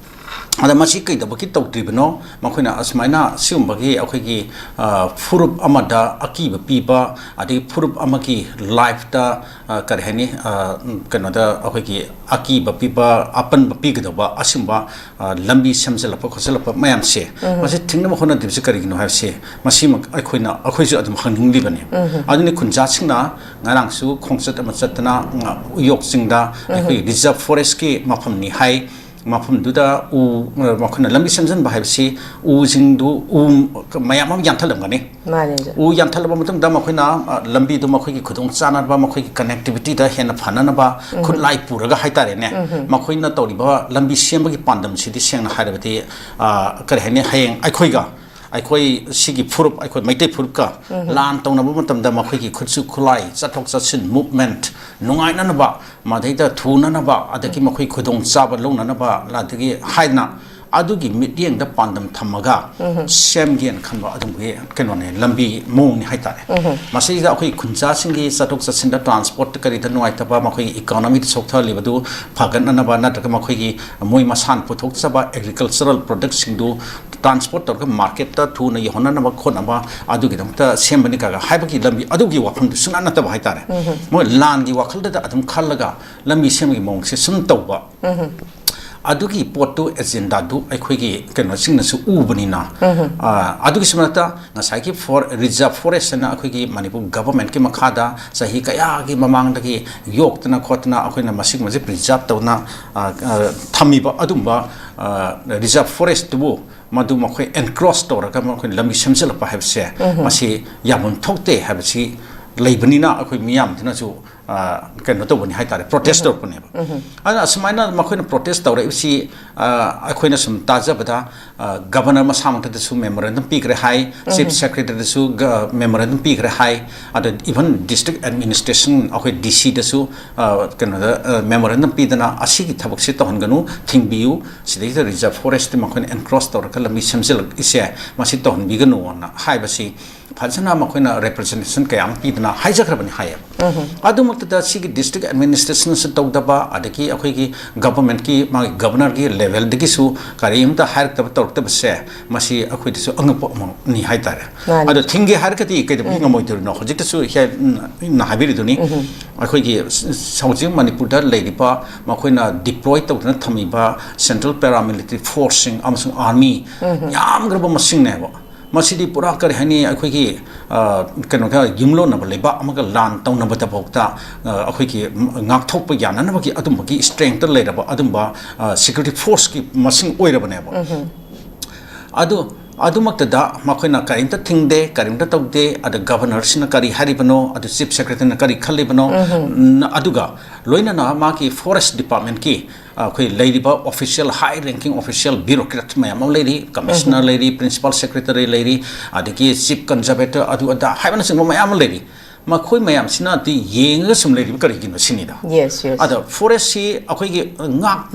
ꯑꯗ ꯃꯁꯤ ꯀꯩꯗꯧꯕꯒꯤ ꯇꯧꯗ꯭ꯔꯤꯕꯅꯣ? ꯃꯈꯣꯏꯅ ꯑꯁꯨꯃꯥꯏꯅ ꯁꯤꯒꯨꯝꯕꯒꯤ ꯑꯩꯈꯣꯏꯒꯤ, ꯑ, ꯐꯨꯔꯨꯞ ꯑꯃꯗ ꯑꯀꯤꯕ ꯄꯤꯕ, ꯑꯗꯒꯤ ꯐꯨꯔꯨꯞ ꯑꯃꯒꯤ ꯂꯥꯏꯐꯇ, ꯑ, ꯀꯔꯤ ꯍꯥꯏꯅꯤ, ꯑ, ꯀꯩꯅꯣꯗ ꯑꯩꯈꯣꯏꯒꯤ ꯑꯀꯤꯕ ꯄꯤꯕ, ꯑꯄꯟꯕ ꯄꯤꯒꯗꯧꯕ ꯑꯁꯤꯒꯨꯝꯕ, ꯑ, ꯂꯝꯕꯤ ꯁꯦꯝꯖꯤꯜꯂꯛꯄ ꯈꯣꯠꯆꯜꯂꯛꯄ ꯃꯌꯥꯝꯁꯦ, ꯃꯁꯤ ꯊꯤꯡꯅꯕ ꯍꯣꯠꯅꯗ꯭ꯔꯤꯕꯁꯤ ꯀꯔꯤꯒꯤꯅꯣ ꯍꯥꯏꯕꯁꯤ ꯃꯁꯤꯃꯛ ꯑꯩꯈꯣꯏꯅ, ꯑꯩꯈꯣꯏꯁꯨ ꯑꯗꯨꯝ ꯈꯪꯅꯤꯡꯂꯤꯕꯅꯤ꯫ ꯑꯗꯨꯅ ꯈꯨꯟꯖꯥꯁꯤꯡꯅ ꯉꯔꯥꯡꯁꯨ ꯈꯣꯡꯆꯠ ꯑꯃ ꯆꯠꯇꯅ, ꯎꯝ, ꯎꯌꯣꯛ ꯆꯤꯡꯗ ꯑꯩꯈꯣꯏ ꯔꯤꯖꯔꯚ ꯐꯣꯔꯦꯁ꯭ꯠꯀꯤ ꯃꯐꯝꯅꯤ ꯍꯥꯏ꯫ ꯃꯐꯝꯗꯨꯗ ꯎ, ꯃꯈꯣꯏꯅ ꯂꯝꯕꯤ ꯁꯦꯝꯖꯤꯟꯕ ꯍꯥꯏꯕꯁꯤ ꯎꯁꯤꯡꯗꯨ, ꯎ ꯃꯌꯥꯝ ꯑꯃ ꯌꯥꯟꯊꯠꯂꯝꯒꯅꯤ꯫ ꯃꯥꯅꯦ, ꯁꯥꯔ꯫ ꯎ ꯌꯥꯟꯊꯠꯂꯕ ꯃꯇꯨꯡꯗ ꯃꯈꯣꯏꯅ, ꯑ, ꯂꯝꯕꯤꯗꯨ ꯃꯈꯣꯏꯒꯤ ꯈꯨꯗꯣꯡ ꯆꯥꯅꯕ, ꯃꯈꯣꯏꯒꯤ connectivity ꯗ ꯍꯦꯟꯅ ꯐꯅꯅꯕ ꯈꯨꯠꯂꯥꯏ ꯄꯨꯔꯒ ꯍꯥꯏꯇꯥꯔꯦꯅꯦ, ꯃꯈꯣꯏꯅ ꯇꯧꯔꯤꯕ ꯂꯝꯕꯤ ꯁꯦꯝꯕꯒꯤ ꯄꯥꯟꯗꯝꯁꯤꯗꯤ ꯁꯦꯡꯅ ꯍꯥꯏꯔꯕꯗꯤ, ꯑ, ꯀꯔꯤ ꯍꯥꯏꯅꯤ, ꯍꯌꯦꯡ ꯑꯩꯈꯣꯏꯒ, ꯑꯩꯈꯣꯏ ꯁꯤꯒꯤ ꯐꯨꯔꯨꯞ, ꯑꯩꯈꯣꯏ ꯃꯩꯇꯩ ꯐꯨꯔꯨꯞꯀ ꯂꯥꯟ ꯇꯧꯅꯕ ꯃꯇꯝꯗ ꯃꯈꯣꯏꯒꯤ ꯈꯨꯠꯁꯨ ꯈꯨꯠꯂꯥꯏ, ꯆꯠꯊꯣꯛ ꯆꯠꯁꯤꯟ, movement ꯅꯨꯡꯉꯥꯏꯅꯅꯕ, ꯃꯗꯩꯗ ꯊꯨꯅꯅꯕ, ꯑꯗꯒꯤ ꯃꯈꯣꯏ ꯈꯨꯗꯣꯡꯆꯥꯕ ꯂꯧꯅꯅꯕ, ꯑꯗꯒꯤ ꯍꯥꯏꯗꯅ ꯑꯗꯨꯒꯤ ꯃꯤꯠꯌꯦꯡꯗ ꯄꯥꯟꯗꯝ ꯊꯝꯃꯒ ꯁꯦꯝꯒꯦꯅ ꯈꯟꯕ ꯑꯗꯨꯒꯤ ꯀꯩꯅꯣꯅꯦ, ꯂꯝꯕꯤ ꯃꯑꯣꯡꯅꯤ ꯍꯥꯏꯇꯥꯔꯦ꯫ ꯃꯁꯤꯗ ꯑꯩꯈꯣꯏ ꯈꯨꯟꯖꯥꯁꯤꯡꯒꯤ ꯆꯠꯊꯣꯛ ꯆꯠꯁꯤꯟꯗ, transport ꯀꯔꯤꯗ ꯅꯨꯡꯉꯥꯏꯇꯕ, ꯃꯈꯣꯏꯒꯤ economy ꯗ ꯁꯣꯛꯊꯍꯜꯂꯤꯕꯗꯨ ꯐꯒꯠꯅꯅꯕ, ꯅꯠꯇ꯭ꯔꯒ ꯃꯈꯣꯏꯒꯤ ꯃꯣꯏ ꯃꯁꯥꯅ ꯄꯨꯊꯣꯛꯆꯕ agricultural product ꯁꯤꯡꯗꯨ transport ꯇꯧꯔꯒ market ꯇ ꯊꯨꯅ ꯌꯧꯍꯟꯅꯅꯕ ꯈꯣꯠꯅꯕ, ꯑꯗꯨꯒꯤꯗꯃꯛꯇ ꯁꯦꯝꯕꯅꯤ ꯀꯥꯏꯅ ꯍꯥꯏꯕꯒꯤ ꯂꯝꯕꯤ ꯑꯗꯨꯒꯤ ꯋꯥꯐꯝꯗꯨ ꯁꯨꯡꯅꯠ ꯅꯠꯇꯕ ꯍꯥꯏꯇꯥꯔꯦ꯫ ꯃꯣꯏ ꯂꯥꯟꯒꯤ ꯋꯥꯈꯜꯗꯨꯗ ꯑꯗꯨꯝ ꯈꯜꯂꯒ ꯂꯝꯕꯤ ꯁꯦꯝꯕꯒꯤ ꯃꯑꯣꯡꯁꯦ ꯁꯨꯝ ꯇꯧꯕ꯫ ꯑꯗꯨꯒꯤ ꯄꯣꯠꯇꯨ, agenda ꯗꯨ ꯑꯩꯈꯣꯏꯒꯤ ꯀꯩꯅꯣꯁꯤꯡꯅꯁꯨ ꯎꯕꯅꯤꯅ, ꯑ, ꯑꯗꯨꯒꯤꯁꯨ ꯃꯔꯛꯇ ꯉꯁꯥꯏꯒꯤ for-, reserve forest ꯍꯥꯏꯅ ꯑꯩꯈꯣꯏꯒꯤ ꯃꯅꯤꯄꯨꯔ government ꯀꯤ ꯃꯈꯥꯗ ꯆꯍꯤ ꯀꯌꯥꯒꯤ ꯃꯃꯥꯡꯗꯒꯤ ꯌꯣꯛꯇꯅ ꯈꯣꯠꯇꯅ ꯑꯩꯈꯣꯏꯅ ꯃꯁꯤꯒꯨꯝꯕꯁꯦ preserve ꯇꯧꯅ, ꯑ, ꯑ, ꯊꯝꯃꯤꯕ ꯑꯗꯨꯝꯕ, ꯑ, reserve forest ꯇꯨꯕꯨ ꯃꯗꯨ ꯃꯈꯣꯏ encroach ꯇꯧꯔꯒ ꯃꯈꯣꯏ ꯂꯝꯕꯤ ꯁꯦꯝꯖꯤꯜꯂꯛꯄ ꯍꯥꯏꯕꯁꯦ, ꯃꯁꯤ ꯌꯥꯐꯝ ꯊꯣꯛꯇꯦ ꯍꯥꯏꯕꯁꯤ ꯂꯩꯕꯅꯤꯅ ꯑꯩꯈꯣꯏ ꯃꯤꯌꯥꯝꯗꯨꯅꯁꯨ, ꯑ, ꯀꯩꯅꯣ ꯇꯧꯕꯅꯤ ꯍꯥꯏꯇꯥꯔꯦ, protest ꯇꯧꯔꯛꯄꯅꯦꯕ꯫ ꯑꯗꯨꯅ ꯑꯁꯨꯃꯥꯏꯅ ꯃꯈꯣꯏꯅ protest ꯇꯧꯔꯛꯏꯕꯁꯤ, ꯑ, ꯑꯩꯈꯣꯏꯅ ꯁꯨꯝ ꯇꯥꯖꯕꯗ, ꯑ, governor ꯃꯁꯥꯃꯛꯇꯗꯁꯨ memorandum ꯄꯤꯈ꯭ꯔꯦ ꯍꯥꯏ, chief secretary ꯗꯁꯨ ꯒ-, memorandum ꯄꯤꯈ꯭ꯔꯦ ꯍꯥꯏ, ꯑꯗ even district administration, ꯑꯩꯈꯣꯏ D C ꯗꯁꯨ, ꯑ, ꯀꯩꯅꯣꯗ, ꯑ, memorandum ꯄꯤꯗꯅ ꯑꯁꯤꯒꯤ ꯊꯕꯛꯁꯤ ꯇꯧꯍꯟꯒꯅꯨ, ꯊꯤꯡꯕꯤꯌꯨ, ꯁꯤꯗꯩꯁꯤꯗ reserve forest ꯇꯤ ꯃꯈꯣꯏꯅ encroach ꯇꯧꯔꯒ ꯂꯝꯕꯤ ꯁꯦꯝꯖꯤꯜꯂꯛꯏꯁꯦ, ꯃꯁꯤ ꯇꯧꯍꯟꯕꯤꯒꯅꯨꯅ ꯍꯥꯏꯕꯁꯤ ꯐꯖꯅ ꯃꯈꯣꯏꯅ representation ꯀꯌꯥ ꯑꯃ ꯄꯤꯗꯅ ꯍꯥꯏꯖꯈ꯭ꯔꯕꯅꯤ ꯍꯥꯏꯌꯦꯕ꯫ ꯑꯗꯨꯃꯛꯇꯗ ꯁꯤꯒꯤ district administration ꯁꯨ ꯇꯧꯗꯕ, ꯑꯗꯒꯤ ꯑꯩꯈꯣꯏꯒꯤ government ꯀꯤ, ꯃꯥꯒꯤ governor ꯒꯤ level ꯗꯒꯤꯁꯨ ꯀꯔꯤꯝꯇ ꯍꯥꯏꯔꯛꯇꯕ ꯇꯧꯔꯛꯇꯕꯁꯦ, ꯃꯁꯤ ꯑꯩꯈꯣꯏꯗꯁꯨ ꯑꯉꯛꯄ ꯑꯃꯅꯤ ꯍꯥꯏꯇꯥꯔꯦ꯫ ꯃꯥꯅꯤ꯫ ꯑꯗꯣ ꯊꯤꯡꯒꯦ ꯍꯥꯏꯔꯒꯗꯤ ꯀꯩꯗꯧꯕꯒꯤ ꯉꯝꯃꯣꯏꯗꯣꯔꯤꯅꯣ? ꯍꯧꯖꯤꯛꯇꯁꯨ ꯍꯦ-, ꯎꯝ, ꯅ ꯍꯥꯏꯕꯤꯔꯤꯗꯨꯅꯤ, ꯑꯩꯈꯣꯏꯒꯤ ꯁ-, ꯍꯧꯖꯤꯛ ꯃꯅꯤꯄꯨꯔꯗ ꯂꯩꯔꯤꯕ ꯃꯈꯣꯏꯅ deploy ꯇꯧꯗꯨꯅ ꯊꯝꯃꯤꯕ central paramilitary force ꯁꯤꯡ ꯑꯃꯁꯨꯡ army ꯌꯥꯝꯈ꯭ꯔꯕ ꯃꯁꯤꯡꯅꯦꯕ꯫ ꯃꯁꯤꯗꯤ ꯄꯨꯔꯥ ꯀꯔꯤ ꯍꯥꯏꯅꯤ, ꯑꯩꯈꯣꯏꯒꯤ, ꯑ, ꯀꯩꯅꯣꯒ, ꯌꯨꯝꯂꯣꯟꯅꯕ ꯂꯩꯕꯥꯛ ꯑꯃꯒ ꯂꯥꯟ ꯇꯧꯅꯕꯗꯐꯥꯎꯗ, ꯑ, ꯑꯩꯈꯣꯏꯒꯤ ꯉꯥꯛꯊꯣꯛꯄ ꯌꯥꯅꯅꯕꯒꯤ ꯑꯗꯨꯝꯕꯒꯤ strength ꯂꯩꯔꯕ ꯑꯗꯨꯝꯕ, ꯑ, security forceꯀꯤ ꯃꯁꯤꯡ ꯑꯣꯏꯔꯕꯅꯦꯕ꯫ ꯑꯗꯨ, ꯑꯗꯨꯃꯛꯇꯗ ꯃꯈꯣꯏꯅ ꯀꯔꯤꯝꯇ ꯊꯤꯡꯗꯦ, ꯀꯔꯤꯝꯇ ꯇꯧꯗꯦ꯫ ꯑꯗ governorꯁꯤꯅ ꯀꯔꯤ ꯍꯥꯏꯔꯤꯕꯅꯣ, ꯑꯗꯨ chief secretaryꯅ ꯀꯔꯤ ꯈꯜꯂꯤꯕꯅꯣ, ꯎꯝ, ꯑꯗꯨꯒ ꯂꯣꯏꯅꯅ ꯃꯥꯒꯤ forest departmentꯀꯤ, ꯑ, ꯑꯩꯈꯣꯏ ꯂꯩꯔꯤꯕ official, high ranking official, bureaucrat ꯃꯌꯥꯝ ꯑꯃ ꯂꯩꯔꯤ, commissioner ꯂꯩꯔꯤ, principal secretary ꯂꯩꯔꯤ, ꯑꯗꯒꯤ chief conservator, ꯑꯗꯨ ꯑꯗꯥ ꯍꯥꯏꯕꯅꯆꯤꯡꯕ ꯃꯌꯥꯝ ꯑꯃ ꯂꯩꯔꯤ꯫ ꯃꯈꯣꯏ ꯃꯌꯥꯝꯁꯤꯅꯗꯤ ꯌꯦꯡꯉꯒ ꯁꯨꯝ ꯂꯩꯔꯤꯕ ꯀꯔꯤꯒꯤꯅꯣ ꯁꯤꯅꯤꯗ꯫ Yes, yes. ꯑꯗ forestꯁꯤ ꯑꯩꯈꯣꯏꯒꯤ ꯉꯥꯛ-,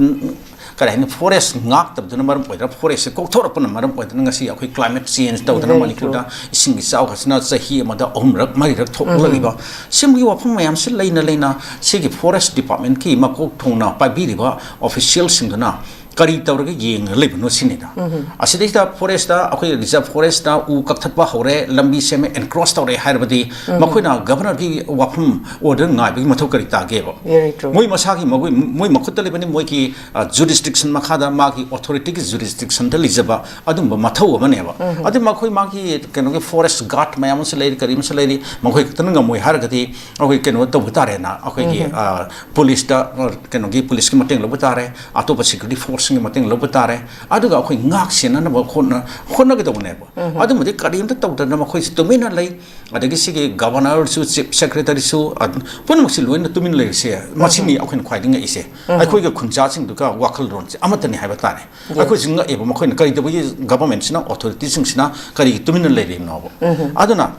ꯀꯔꯤ ꯍꯥꯏꯅꯤ, forest ꯉꯥꯛꯇꯕꯗꯨꯅ ꯃꯔꯝ ꯑꯣꯏꯗꯅ, forestꯁꯦ ꯀꯣꯛꯊꯣꯔꯛꯄꯅ ꯃꯔꯝ ꯑꯣꯏꯗꯅ ꯉꯁꯤ ꯑꯩꯈꯣꯏ climate change ꯇꯧꯗꯅ Very ꯃꯅꯤꯄꯨꯔꯗ true. ꯏꯁꯤꯡ ꯏꯆꯥꯎ ꯑꯁꯤꯅ ꯆꯍꯤ ꯑꯃꯗ ꯑꯍꯨꯝꯔꯛ ꯃꯔꯤꯔꯛ ꯊꯣꯛꯂꯛꯂꯤꯕ, ꯁꯤꯒꯨꯝꯕꯒꯤ ꯋꯥꯐꯝ ꯃꯌꯥꯝꯁꯤ ꯂꯩꯅ ꯂꯩꯅ ꯁꯤꯒꯤ forest departmentꯀꯤ ꯃꯀꯣꯛ ꯊꯣꯡꯅ ꯄꯥꯏꯕꯤꯔꯤꯕ officialꯁꯤꯡꯗꯨꯅ ꯀꯔꯤ ꯇꯧꯔꯒ ꯌꯦꯡꯉ ꯂꯩꯕꯅꯣ ꯁꯤꯅꯤꯗ꯫ ꯑꯁꯤꯗꯩꯁꯤꯗ forestꯇ, ꯑꯩꯈꯣꯏ reserve forestꯇ ꯎ ꯀꯛꯊꯠꯄ ꯍꯧꯔꯦ, ꯂꯝꯕꯤ ꯁꯦꯝꯃꯦ, encroach ꯇꯧꯔꯦ ꯍꯥꯏꯔꯕꯗꯤ ꯃꯈꯣꯏꯅ governorꯒꯤ ꯋꯥꯐꯝ, order ꯉꯥꯏꯕꯒꯤ ꯃꯊꯧ ꯀꯔꯤ ꯇꯥꯒꯦꯕ? Very true. ꯃꯣꯏ ꯃꯁꯥꯒꯤ ꯃꯒꯨꯟ, ꯃꯣꯏ ꯃꯈꯨꯠꯇ ꯂꯩꯕꯅꯤ, ꯃꯣꯏꯒꯤ, ꯑ, jurisdiction ꯃꯈꯥꯗ, ꯃꯥꯒꯤ authorityꯒꯤ jurisdictionꯗ ꯂꯩꯖꯕ ꯑꯗꯨꯝꯕ ꯃꯊꯧ ꯑꯃꯅꯦꯕ꯫ ꯑꯗꯨ ꯃꯈꯣꯏ ꯃꯥꯒꯤ ꯀꯩꯅꯣꯒꯤ forest guard ꯃꯌꯥꯝ ꯑꯃꯁꯨ ꯂꯩꯔꯤ, ꯀꯔꯤ ꯑꯃꯁꯨ ꯂꯩꯔꯤ, ꯃꯈꯣꯏ ꯈꯛꯇꯅ ꯉꯝꯃꯣꯏ ꯍꯥꯏꯔꯒꯗꯤ ꯑꯩꯈꯣꯏ ꯀꯩꯅꯣ ꯇꯧꯕ ꯇꯥꯔꯦꯅ, ꯑꯩꯈꯣꯏꯒꯤ, ꯑ, policeꯇ, ꯑ, ꯀꯩꯅꯣꯒꯤ policeꯀꯤ ꯃꯇꯦꯡ ꯂꯧꯕ ꯇꯥꯔꯦ, ꯑꯇꯣꯞꯄ security forceꯁꯤꯡꯒꯤ ꯃꯇꯦꯡ ꯂꯧꯕ ꯇꯥꯔꯦ, ꯑꯗꯨꯒ ꯑꯩꯈꯣꯏ ꯉꯥꯛ ꯁꯦꯟꯅꯅꯕ ꯍꯣꯠꯅ-, ꯍꯣꯠꯅꯒꯗꯧꯕꯅꯦꯕ꯫ ꯑꯗꯨꯃꯗꯤ ꯀꯔꯤꯝꯇ ꯇꯧꯗꯅ ꯃꯈꯣꯏꯁꯤ ꯇꯨꯃꯤꯟꯅ ꯂꯩ, ꯑꯗꯒꯤ ꯁꯤꯒꯤ governorꯁꯨ, chief secretaryꯁꯨ, ꯑ, ꯄꯨꯝꯅꯃꯛꯁꯤ ꯂꯣꯏꯅ ꯇꯨꯃꯤꯟ ꯂꯩꯔꯤꯁꯦ, ꯃꯁꯤꯅꯤ ꯑꯩꯈꯣꯏꯅ ꯈ꯭ꯋꯥꯏꯗꯒꯤ ꯉꯛꯏꯁꯦ꯫ ꯑꯩꯈꯣꯏꯒꯤ ꯈꯨꯟꯖꯥꯁꯤꯡꯗꯨꯒ ꯋꯥꯈꯜꯂꯣꯟꯁꯦ ꯑꯃꯠꯇꯅꯤ ꯍꯥꯏꯕ ꯇꯥꯔꯦ꯫ Yes. ꯑꯩꯈꯣꯏꯁꯨ ꯉꯛꯑꯦꯕ, ꯃꯈꯣꯏꯅ ꯀꯔꯤꯗꯧꯕꯒꯤ governmentꯁꯤꯅ, authorityꯁꯤꯡꯁꯤꯅ ꯀꯔꯤꯒꯤ ꯇꯨꯃꯤꯟꯅ ꯂꯩꯔꯤꯕꯅꯣꯕ? ꯑꯗꯨꯅ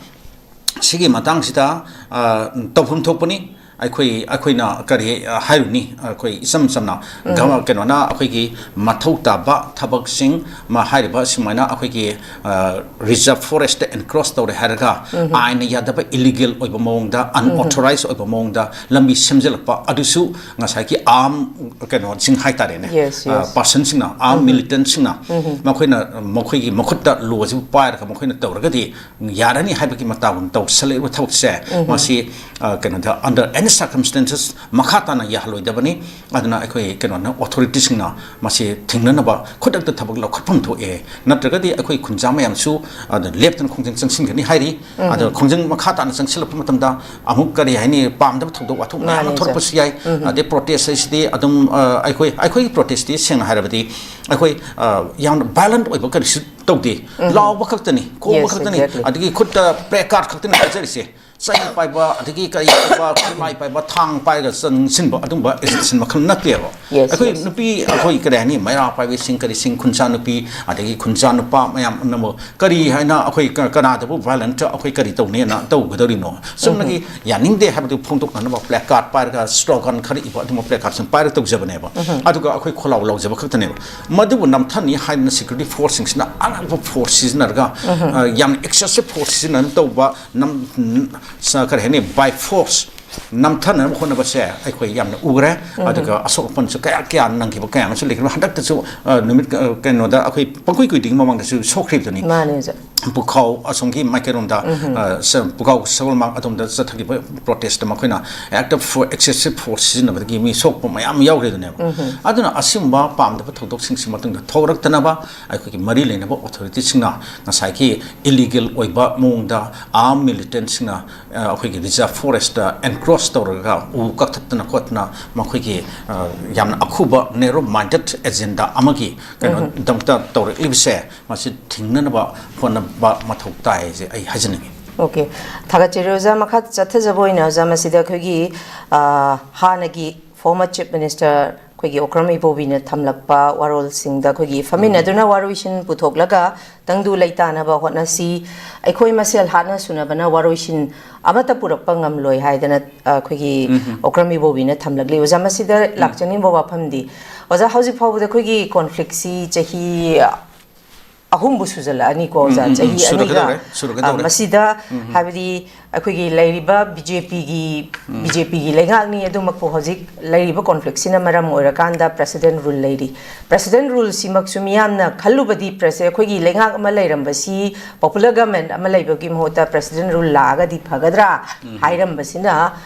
ꯁꯤꯒꯤ ꯃꯇꯥꯡꯁꯤꯗ, ꯑ, ꯇꯧꯐꯝ ꯊꯣꯛꯄꯅꯤ꯫ ꯑꯩꯈꯣꯏ, ꯑꯩꯈꯣꯏꯅ ꯀꯔꯤ, ꯑ, ꯍꯥꯏꯔꯨꯅꯤ? ꯑꯩꯈꯣꯏ ꯏꯆꯝ ꯆꯝꯅ ꯒꯃ-, ꯀꯩꯅꯣꯅ ꯑꯩꯈꯣꯏꯒꯤ ꯃꯊꯧ ꯇꯥꯕ ꯊꯕꯛꯁꯤꯡ, ꯃ-, ꯍꯥꯏꯔꯤꯕ ꯁꯨꯃꯥꯏꯅ ꯑꯩꯈꯣꯏꯒꯤ, ꯑ, reserve forestꯇ encroach ꯇꯧꯔꯦ ꯍꯥꯏꯔꯒ ꯑꯥꯏꯟꯅ ꯌꯥꯗꯕ, illegal ꯑꯣꯏꯕ ꯃꯑꯣꯡꯗ, unauthorized ꯑꯣꯏꯕ ꯃꯑꯣꯡꯗ ꯂꯝꯕꯤ ꯁꯦꯝꯖꯤꯜꯂꯛꯄ, ꯑꯗꯨꯁꯨ ꯉꯁꯥꯏꯒꯤ arm ꯀꯩꯅꯣꯁꯤꯡ ꯍꯥꯏꯇꯥꯔꯦꯅꯦ, Yes, ꯑ, yes. personꯁꯤꯡꯅ, armed militantꯁꯤꯡꯅ ꯃꯈꯣꯏꯅ, ꯃꯈꯣꯏꯒꯤ ꯃꯈꯨꯠꯇ ꯂꯣꯁꯤꯕꯨ ꯄꯥꯏꯔꯒ ꯃꯈꯣꯏꯅ ꯇꯧꯔꯒꯗꯤ ꯌꯥꯔꯅꯤ ꯍꯥꯏꯕꯒꯤ ꯃꯇꯥꯒꯨꯝ ꯇꯧꯁꯜꯂꯛꯏꯕ ꯊꯕꯛꯁꯦ, ꯃꯁꯤ, ꯑ, ꯀꯩꯅꯣꯗ, under circumstances ꯃꯈꯥ ꯇꯥꯅ ꯌꯥꯍꯜꯂꯣꯏꯗꯕꯅꯤ꯫ ꯑꯗꯨꯅ ꯑꯩꯈꯣꯏ ꯀꯩꯅꯣꯅ, ꯑꯣꯊꯣꯔꯤꯇꯤꯁꯤꯡꯅ ꯃꯁꯤ ꯊꯤꯡꯅꯅꯕ ꯈꯨꯗꯛꯇ ꯊꯕꯛ ꯂꯧꯈꯠꯐꯝ ꯊꯣꯛꯑꯦ꯫ ꯅꯠꯇ꯭ꯔꯒꯗꯤ ꯑꯩꯈꯣꯏ ꯈꯨꯟꯖꯥ ꯃꯌꯥꯝꯁꯨ ꯑꯗ ꯂꯦꯞꯇꯅ ꯈꯣꯡꯖꯪ ꯆꯪꯁꯤꯟꯒꯅꯤ ꯍꯥꯏꯔꯤ꯫ ꯑꯗꯣ ꯈꯣꯡꯖꯪ ꯃꯈꯥ ꯇꯥꯅ ꯆꯪꯁꯤꯜꯂꯛꯄ ꯃꯇꯝꯗ ꯑꯃꯨꯛ, ꯀꯔꯤ ꯍꯥꯏꯅꯤ, ꯄꯥꯝꯗꯕ ꯊꯧꯗꯣꯛ ꯋꯥꯊꯣꯛ ꯃꯌꯥꯝ ꯑꯃ ꯃꯥꯅꯦ, ꯊꯣꯛꯂꯛꯄꯁꯨ ꯌꯥꯏ꯫ ꯑꯗꯩ ꯄ꯭ꯔꯣꯇꯦꯁ ꯍꯥꯏꯁꯤꯗꯤ ꯑꯗꯨꯝ, ꯑ, ꯑꯩꯈꯣꯏ, ꯑꯩꯈꯣꯏꯒꯤ ꯄ꯭ꯔꯣꯇꯦꯁꯇꯤ ꯁꯦꯡꯅ ꯍꯥꯏꯔꯕꯗꯤ ꯑꯩꯈꯣꯏ, ꯑ, ꯌꯥꯝꯅ ꯚꯥꯏꯂꯦꯟꯠ ꯑꯣꯏꯕ ꯀꯔꯤꯁꯨ ꯇꯧꯗꯦ꯫ ꯂꯥꯎꯕ ꯈꯛꯇꯅꯤ, ꯈꯣꯡꯕ Yes, ꯈꯛꯇꯅꯤ, exactly. ꯑꯗꯒꯤ ꯈꯨꯠꯇ ꯄ꯭ꯂꯦ ꯀꯥꯔꯗ ꯈꯛꯇꯅꯤ ꯄꯥꯏꯖꯔꯤꯁꯦ꯫ ꯆꯩ ꯄꯥꯏꯕ, ꯑꯗꯒꯤ ꯀꯔꯤ ꯄꯥꯏꯕ, ꯈꯨꯠꯂꯥꯏ ꯄꯥꯏꯕ, ꯊꯥꯡ ꯄꯥꯏꯔꯒ ꯆꯪꯁꯤꯟꯕ, ꯑꯗꯨꯝꯕ ꯑꯦꯖꯤꯇꯦꯁꯟ ꯃꯈꯜ ꯅꯠꯇꯦꯕ꯫ Yes, ꯑꯩꯈꯣꯏ yes. ꯅꯨꯄꯤ, ꯑꯩꯈꯣꯏ ꯀꯔꯤ ꯍꯥꯏꯅꯤ, ꯃꯩꯔꯥ ꯄꯥꯏꯕꯤꯁꯤꯡ, ꯀꯔꯤꯁꯤꯡ, ꯈꯨꯟꯁꯥ ꯅꯨꯄꯤ, ꯑꯗꯒꯤ ꯈꯨꯟꯁꯥ ꯅꯨꯄꯥ ꯃꯌꯥꯝ ꯄꯨꯝꯅꯃꯛ ꯀꯔꯤ ꯍꯥꯏꯅ ꯑꯩꯈꯣꯏ ꯀ-, ꯀꯅꯥꯗꯕꯨ ꯚꯥꯏꯂꯦꯟꯠ ꯑꯩꯈꯣꯏ ꯀꯔꯤ ꯇꯧꯅꯦꯅ ꯇꯧꯒꯗꯧꯔꯤꯅꯣ? ꯆꯨꯝꯅꯒꯤ ꯌꯥꯅꯤꯡꯗꯦ ꯍꯥꯏꯕꯗꯨ ꯐꯣꯡꯗꯣꯛꯅꯅꯕ ꯄ꯭ꯂꯦ ꯀꯥꯔꯗ ꯄꯥꯏꯔꯒ, ꯁ꯭ꯂꯣꯒꯥꯟ ꯈꯔ ꯏꯕ, ꯑꯗꯨꯝꯕ ꯄ꯭ꯂꯦ ꯀꯥꯔꯗꯁꯤꯡ ꯄꯥꯏꯔꯒ ꯇꯧꯖꯕꯅꯦꯕ꯫ ꯑꯗꯨꯒ ꯑꯩꯈꯣꯏ ꯈꯣꯜꯂꯥꯎ ꯂꯥꯎꯖꯕ ꯈꯛꯇꯅꯦꯕ꯫ ꯃꯗꯨꯕꯨ ꯅꯝꯊꯅꯤ ꯍꯥꯏꯗꯅ ꯁꯦꯀ꯭ꯌꯨꯔꯤꯇꯤ ꯐꯣꯔꯁꯁꯤꯡꯁꯤꯅ ꯑꯉꯛꯄ ꯐꯣꯔꯁ ꯁꯤꯖꯤꯟꯅꯔꯒ, ꯑ, ꯌꯥꯝꯅ ꯑꯦꯛꯁꯦꯁꯤꯚ ꯐꯣꯔꯁ ꯁꯤꯖꯤꯟꯅꯗꯅ ꯇꯧꯕ, ꯅꯝ-, ꯁ-, ꯀꯔꯤ ꯍꯥꯏꯅꯤ, ꯕꯥꯏ ꯐꯣꯔꯁ ꯅꯝꯊꯅꯕ ꯍꯣꯠꯅꯕꯁꯦ ꯑꯩꯈꯣꯏ ꯌꯥꯝꯅ ꯎꯈ꯭ꯔꯦ꯫ ꯑꯗꯨꯒ ꯑꯁꯣꯛ ꯑꯄꯟꯁꯨ ꯀꯌꯥ ꯀꯌꯥ ꯅꯪꯈꯤꯕ ꯀꯌꯥ ꯑꯃꯁꯨ ꯂꯩꯈ꯭ꯔꯦ꯫ ꯍꯟꯗꯛꯇꯁꯨ, ꯑ, ꯅꯨꯃꯤꯠ, ꯑ, ꯀꯩꯅꯣꯗ, ꯑꯩꯈꯣꯏ ꯄꯪꯀꯨꯏ ꯀꯨꯏꯗ꯭ꯔꯤꯉꯩ ꯃꯃꯥꯡꯗꯁꯨ ꯁꯣꯛꯈ꯭ꯔꯤꯕꯗꯨꯅꯤ꯫ ꯃꯥꯅꯦ, ꯑꯣꯖꯥ꯫ ꯄꯨꯈꯥꯎ ꯑꯁꯣꯝꯒꯤ ꯃꯥꯏꯀꯩꯔꯣꯝꯗ, ꯑ, ꯁ-, ꯄꯨꯈꯥꯎ ꯁꯒꯣꯜꯃꯥꯡ ꯑꯗꯣꯝꯗ ꯆꯠꯊꯈꯤꯕ ꯄ꯭ꯔꯣꯇꯦꯁꯇ ꯃꯈꯣꯏꯅ ꯍꯦꯛꯇ ꯐꯣ-, ꯑꯦꯛꯁꯦꯁꯤꯚ ꯐꯣꯔꯁ ꯁꯤꯖꯤꯟꯅꯕꯗꯒꯤ ꯃꯤ ꯁꯣꯛꯄ ꯃꯌꯥꯝ ꯌꯥꯎꯈ꯭ꯔꯦꯗꯅꯦꯕ꯫ ꯑꯗꯨꯅ ꯑꯁꯤꯒꯨꯝꯕ ꯄꯥꯝꯗꯕ ꯊꯧꯗꯣꯛꯁꯤꯡꯁꯤ ꯃꯇꯨꯡꯗ ꯊꯣꯛꯂꯛꯇꯅꯕ ꯑꯩꯈꯣꯏꯒꯤ ꯃꯔꯤ ꯂꯩꯅꯕ ꯑꯣꯊꯣꯔꯤꯇꯤꯁꯤꯡꯅ ꯉꯁꯥꯏꯒꯤ ꯏꯂꯤꯒꯦꯜ ꯑꯣꯏꯕ ꯃꯑꯣꯡꯗ ꯑꯥꯔꯝ ꯃꯤꯂꯤꯇꯦꯟꯠꯁꯤꯡꯅ, ꯑ, ꯑꯩꯈꯣꯏꯒꯤ ꯔꯤꯖꯥꯔꯚ ꯐꯣꯔꯦꯁꯇ ꯑꯦꯟꯀ꯭ꯔꯣꯆ ꯇꯧꯔꯒ ꯎ ꯀꯛꯊꯠꯇꯅ ꯈꯣꯠꯇꯅ ꯃꯈꯣꯏꯒꯤ, ꯑ, ꯌꯥꯝꯅ ꯑꯈꯨꯕ ꯅꯦꯔꯣ ꯃꯥꯏꯟꯗꯦꯗ ꯑꯦꯖꯦꯟꯗꯥ ꯑꯃꯒꯤ ꯀꯩꯅꯣꯗꯃꯛꯇ ꯇꯧꯔꯛꯂꯤꯕꯁꯦ, ꯃꯁꯤ ꯊꯤꯡꯅꯅꯕ ꯍꯣꯠꯅꯕ ꯃꯊꯧ ꯇꯥꯏ ꯍꯥꯏꯁꯦ ꯑꯩ ꯍꯥꯏꯖꯅꯤꯡꯉꯤ꯫ ꯑꯣꯀꯦ, ꯊꯥꯒꯠꯆꯔꯤ ꯑꯣꯖꯥ꯫ ꯃꯈꯥ ꯆꯠꯊꯖꯕ ꯑꯣꯏꯅ ꯑꯣꯖꯥ, ꯃꯁꯤꯗ ꯑꯩꯈꯣꯏꯒꯤ, ꯑ, ꯍꯥꯟꯅꯒꯤ ꯐꯣꯔꯃꯔ ꯆꯤꯐ ꯃꯤꯅꯤꯁꯇꯔ ꯑꯩꯈꯣꯏꯒꯤ ꯑꯣꯀ꯭ꯔꯝ ꯏꯕꯣꯕꯤꯅ ꯊꯝꯂꯛꯄ ꯋꯥꯔꯣꯜꯁꯤꯡꯗ ꯑꯩꯈꯣꯏꯒꯤ ꯐꯝꯃꯤꯟꯅꯗꯨꯅ ꯋꯥꯔꯣꯏꯁꯤꯟ ꯄꯨꯊꯣꯛꯂꯒ ꯇꯪꯗꯨ ꯂꯩꯇꯥꯅꯕ ꯍꯣꯠꯅꯁꯤ, ꯑꯩꯈꯣꯏ ꯃꯁꯦꯜ ꯍꯥꯠꯅ ꯁꯨꯅꯕꯅ ꯋꯥꯔꯣꯏꯁꯤꯟ ꯑꯃꯠꯇ ꯄꯨꯔꯛꯄ ꯉꯝꯂꯣꯏ ꯍꯥꯏꯗꯅ, ꯑ, ꯑꯩꯈꯣꯏꯒꯤ ꯑꯣꯀ꯭ꯔꯝ ꯏꯕꯣꯕꯤꯅ ꯊꯝꯂꯛꯂꯤ꯫ ꯑꯣꯖꯥ, ꯃꯁꯤꯗ ꯂꯥꯛꯆꯅꯤꯡꯕ ꯋꯥꯐꯝꯗꯤ, ꯑꯣꯖꯥ, ꯍꯧꯖꯤꯛ ꯐꯥꯎꯕꯗ ꯑꯩꯈꯣꯏꯒꯤ ꯀꯣꯟꯐ꯭ꯂꯤꯛꯁꯤ ꯆꯍꯤ ꯑꯍꯨꯝꯕꯨ ꯁꯨꯖꯜꯂꯛꯑꯅꯤꯀꯣ, ꯑꯣꯖꯥ? ꯎꯝ, ꯎꯝ, ꯎꯝ, ꯆꯍꯤ ꯑꯅꯤꯒ, ꯁꯨꯔꯛꯀꯗꯧꯔꯦ, ꯁꯨꯔꯛꯀꯗꯧꯔꯦ꯫ ꯑ, ꯃꯁꯤꯗ ꯎꯝ, ꯎꯝ꯫ ꯍꯥꯏꯕꯗꯤ ꯑꯩꯈꯣꯏꯒꯤ ꯂꯩꯔꯤꯕ ꯕꯤ ꯖꯦ ꯄꯤꯒꯤ, ꯎꯝ꯫ ꯕꯤ ꯖꯦ ꯄꯤꯒꯤ ꯂꯩꯉꯥꯛꯅꯤ, ꯑꯗꯨꯃꯛꯄꯨ ꯍꯧꯖꯤꯛ ꯂꯩꯔꯤꯕ ꯀꯣꯟꯐ꯭ꯂꯤꯛꯁꯤꯅ ꯃꯔꯝ ꯑꯣꯏꯔꯀꯥꯟꯗ ꯄ꯭ꯔꯦꯁꯤꯗꯦꯟ ꯔꯨꯜ ꯂꯩꯔꯤ꯫ ꯄ꯭ꯔꯦꯁꯤꯗꯦꯟ ꯔꯨꯜꯁꯤꯃꯛꯁꯨ ꯃꯤꯌꯥꯝꯅ ꯈꯜꯂꯨꯕꯗꯤ ꯄ꯭ꯔꯦꯁ-, ꯑꯩꯈꯣꯏꯒꯤ ꯂꯩꯉꯥꯛ ꯑꯃ ꯂꯩꯔꯝꯕꯁꯤ, ꯄꯣꯄꯨꯂꯔ ꯒꯕꯔꯟꯃꯦꯟꯠ ꯑꯃ ꯂꯩꯕꯒꯤ ꯃꯍꯨꯠꯇ ꯄ꯭ꯔꯦꯁꯤꯗꯦꯟ ꯔꯨꯜ ꯂꯥꯛꯑꯒꯗꯤ ꯐꯒꯗ꯭ꯔꯥ ꯎꯝ꯫ ꯍꯥꯏꯔꯝꯕꯁꯤꯅ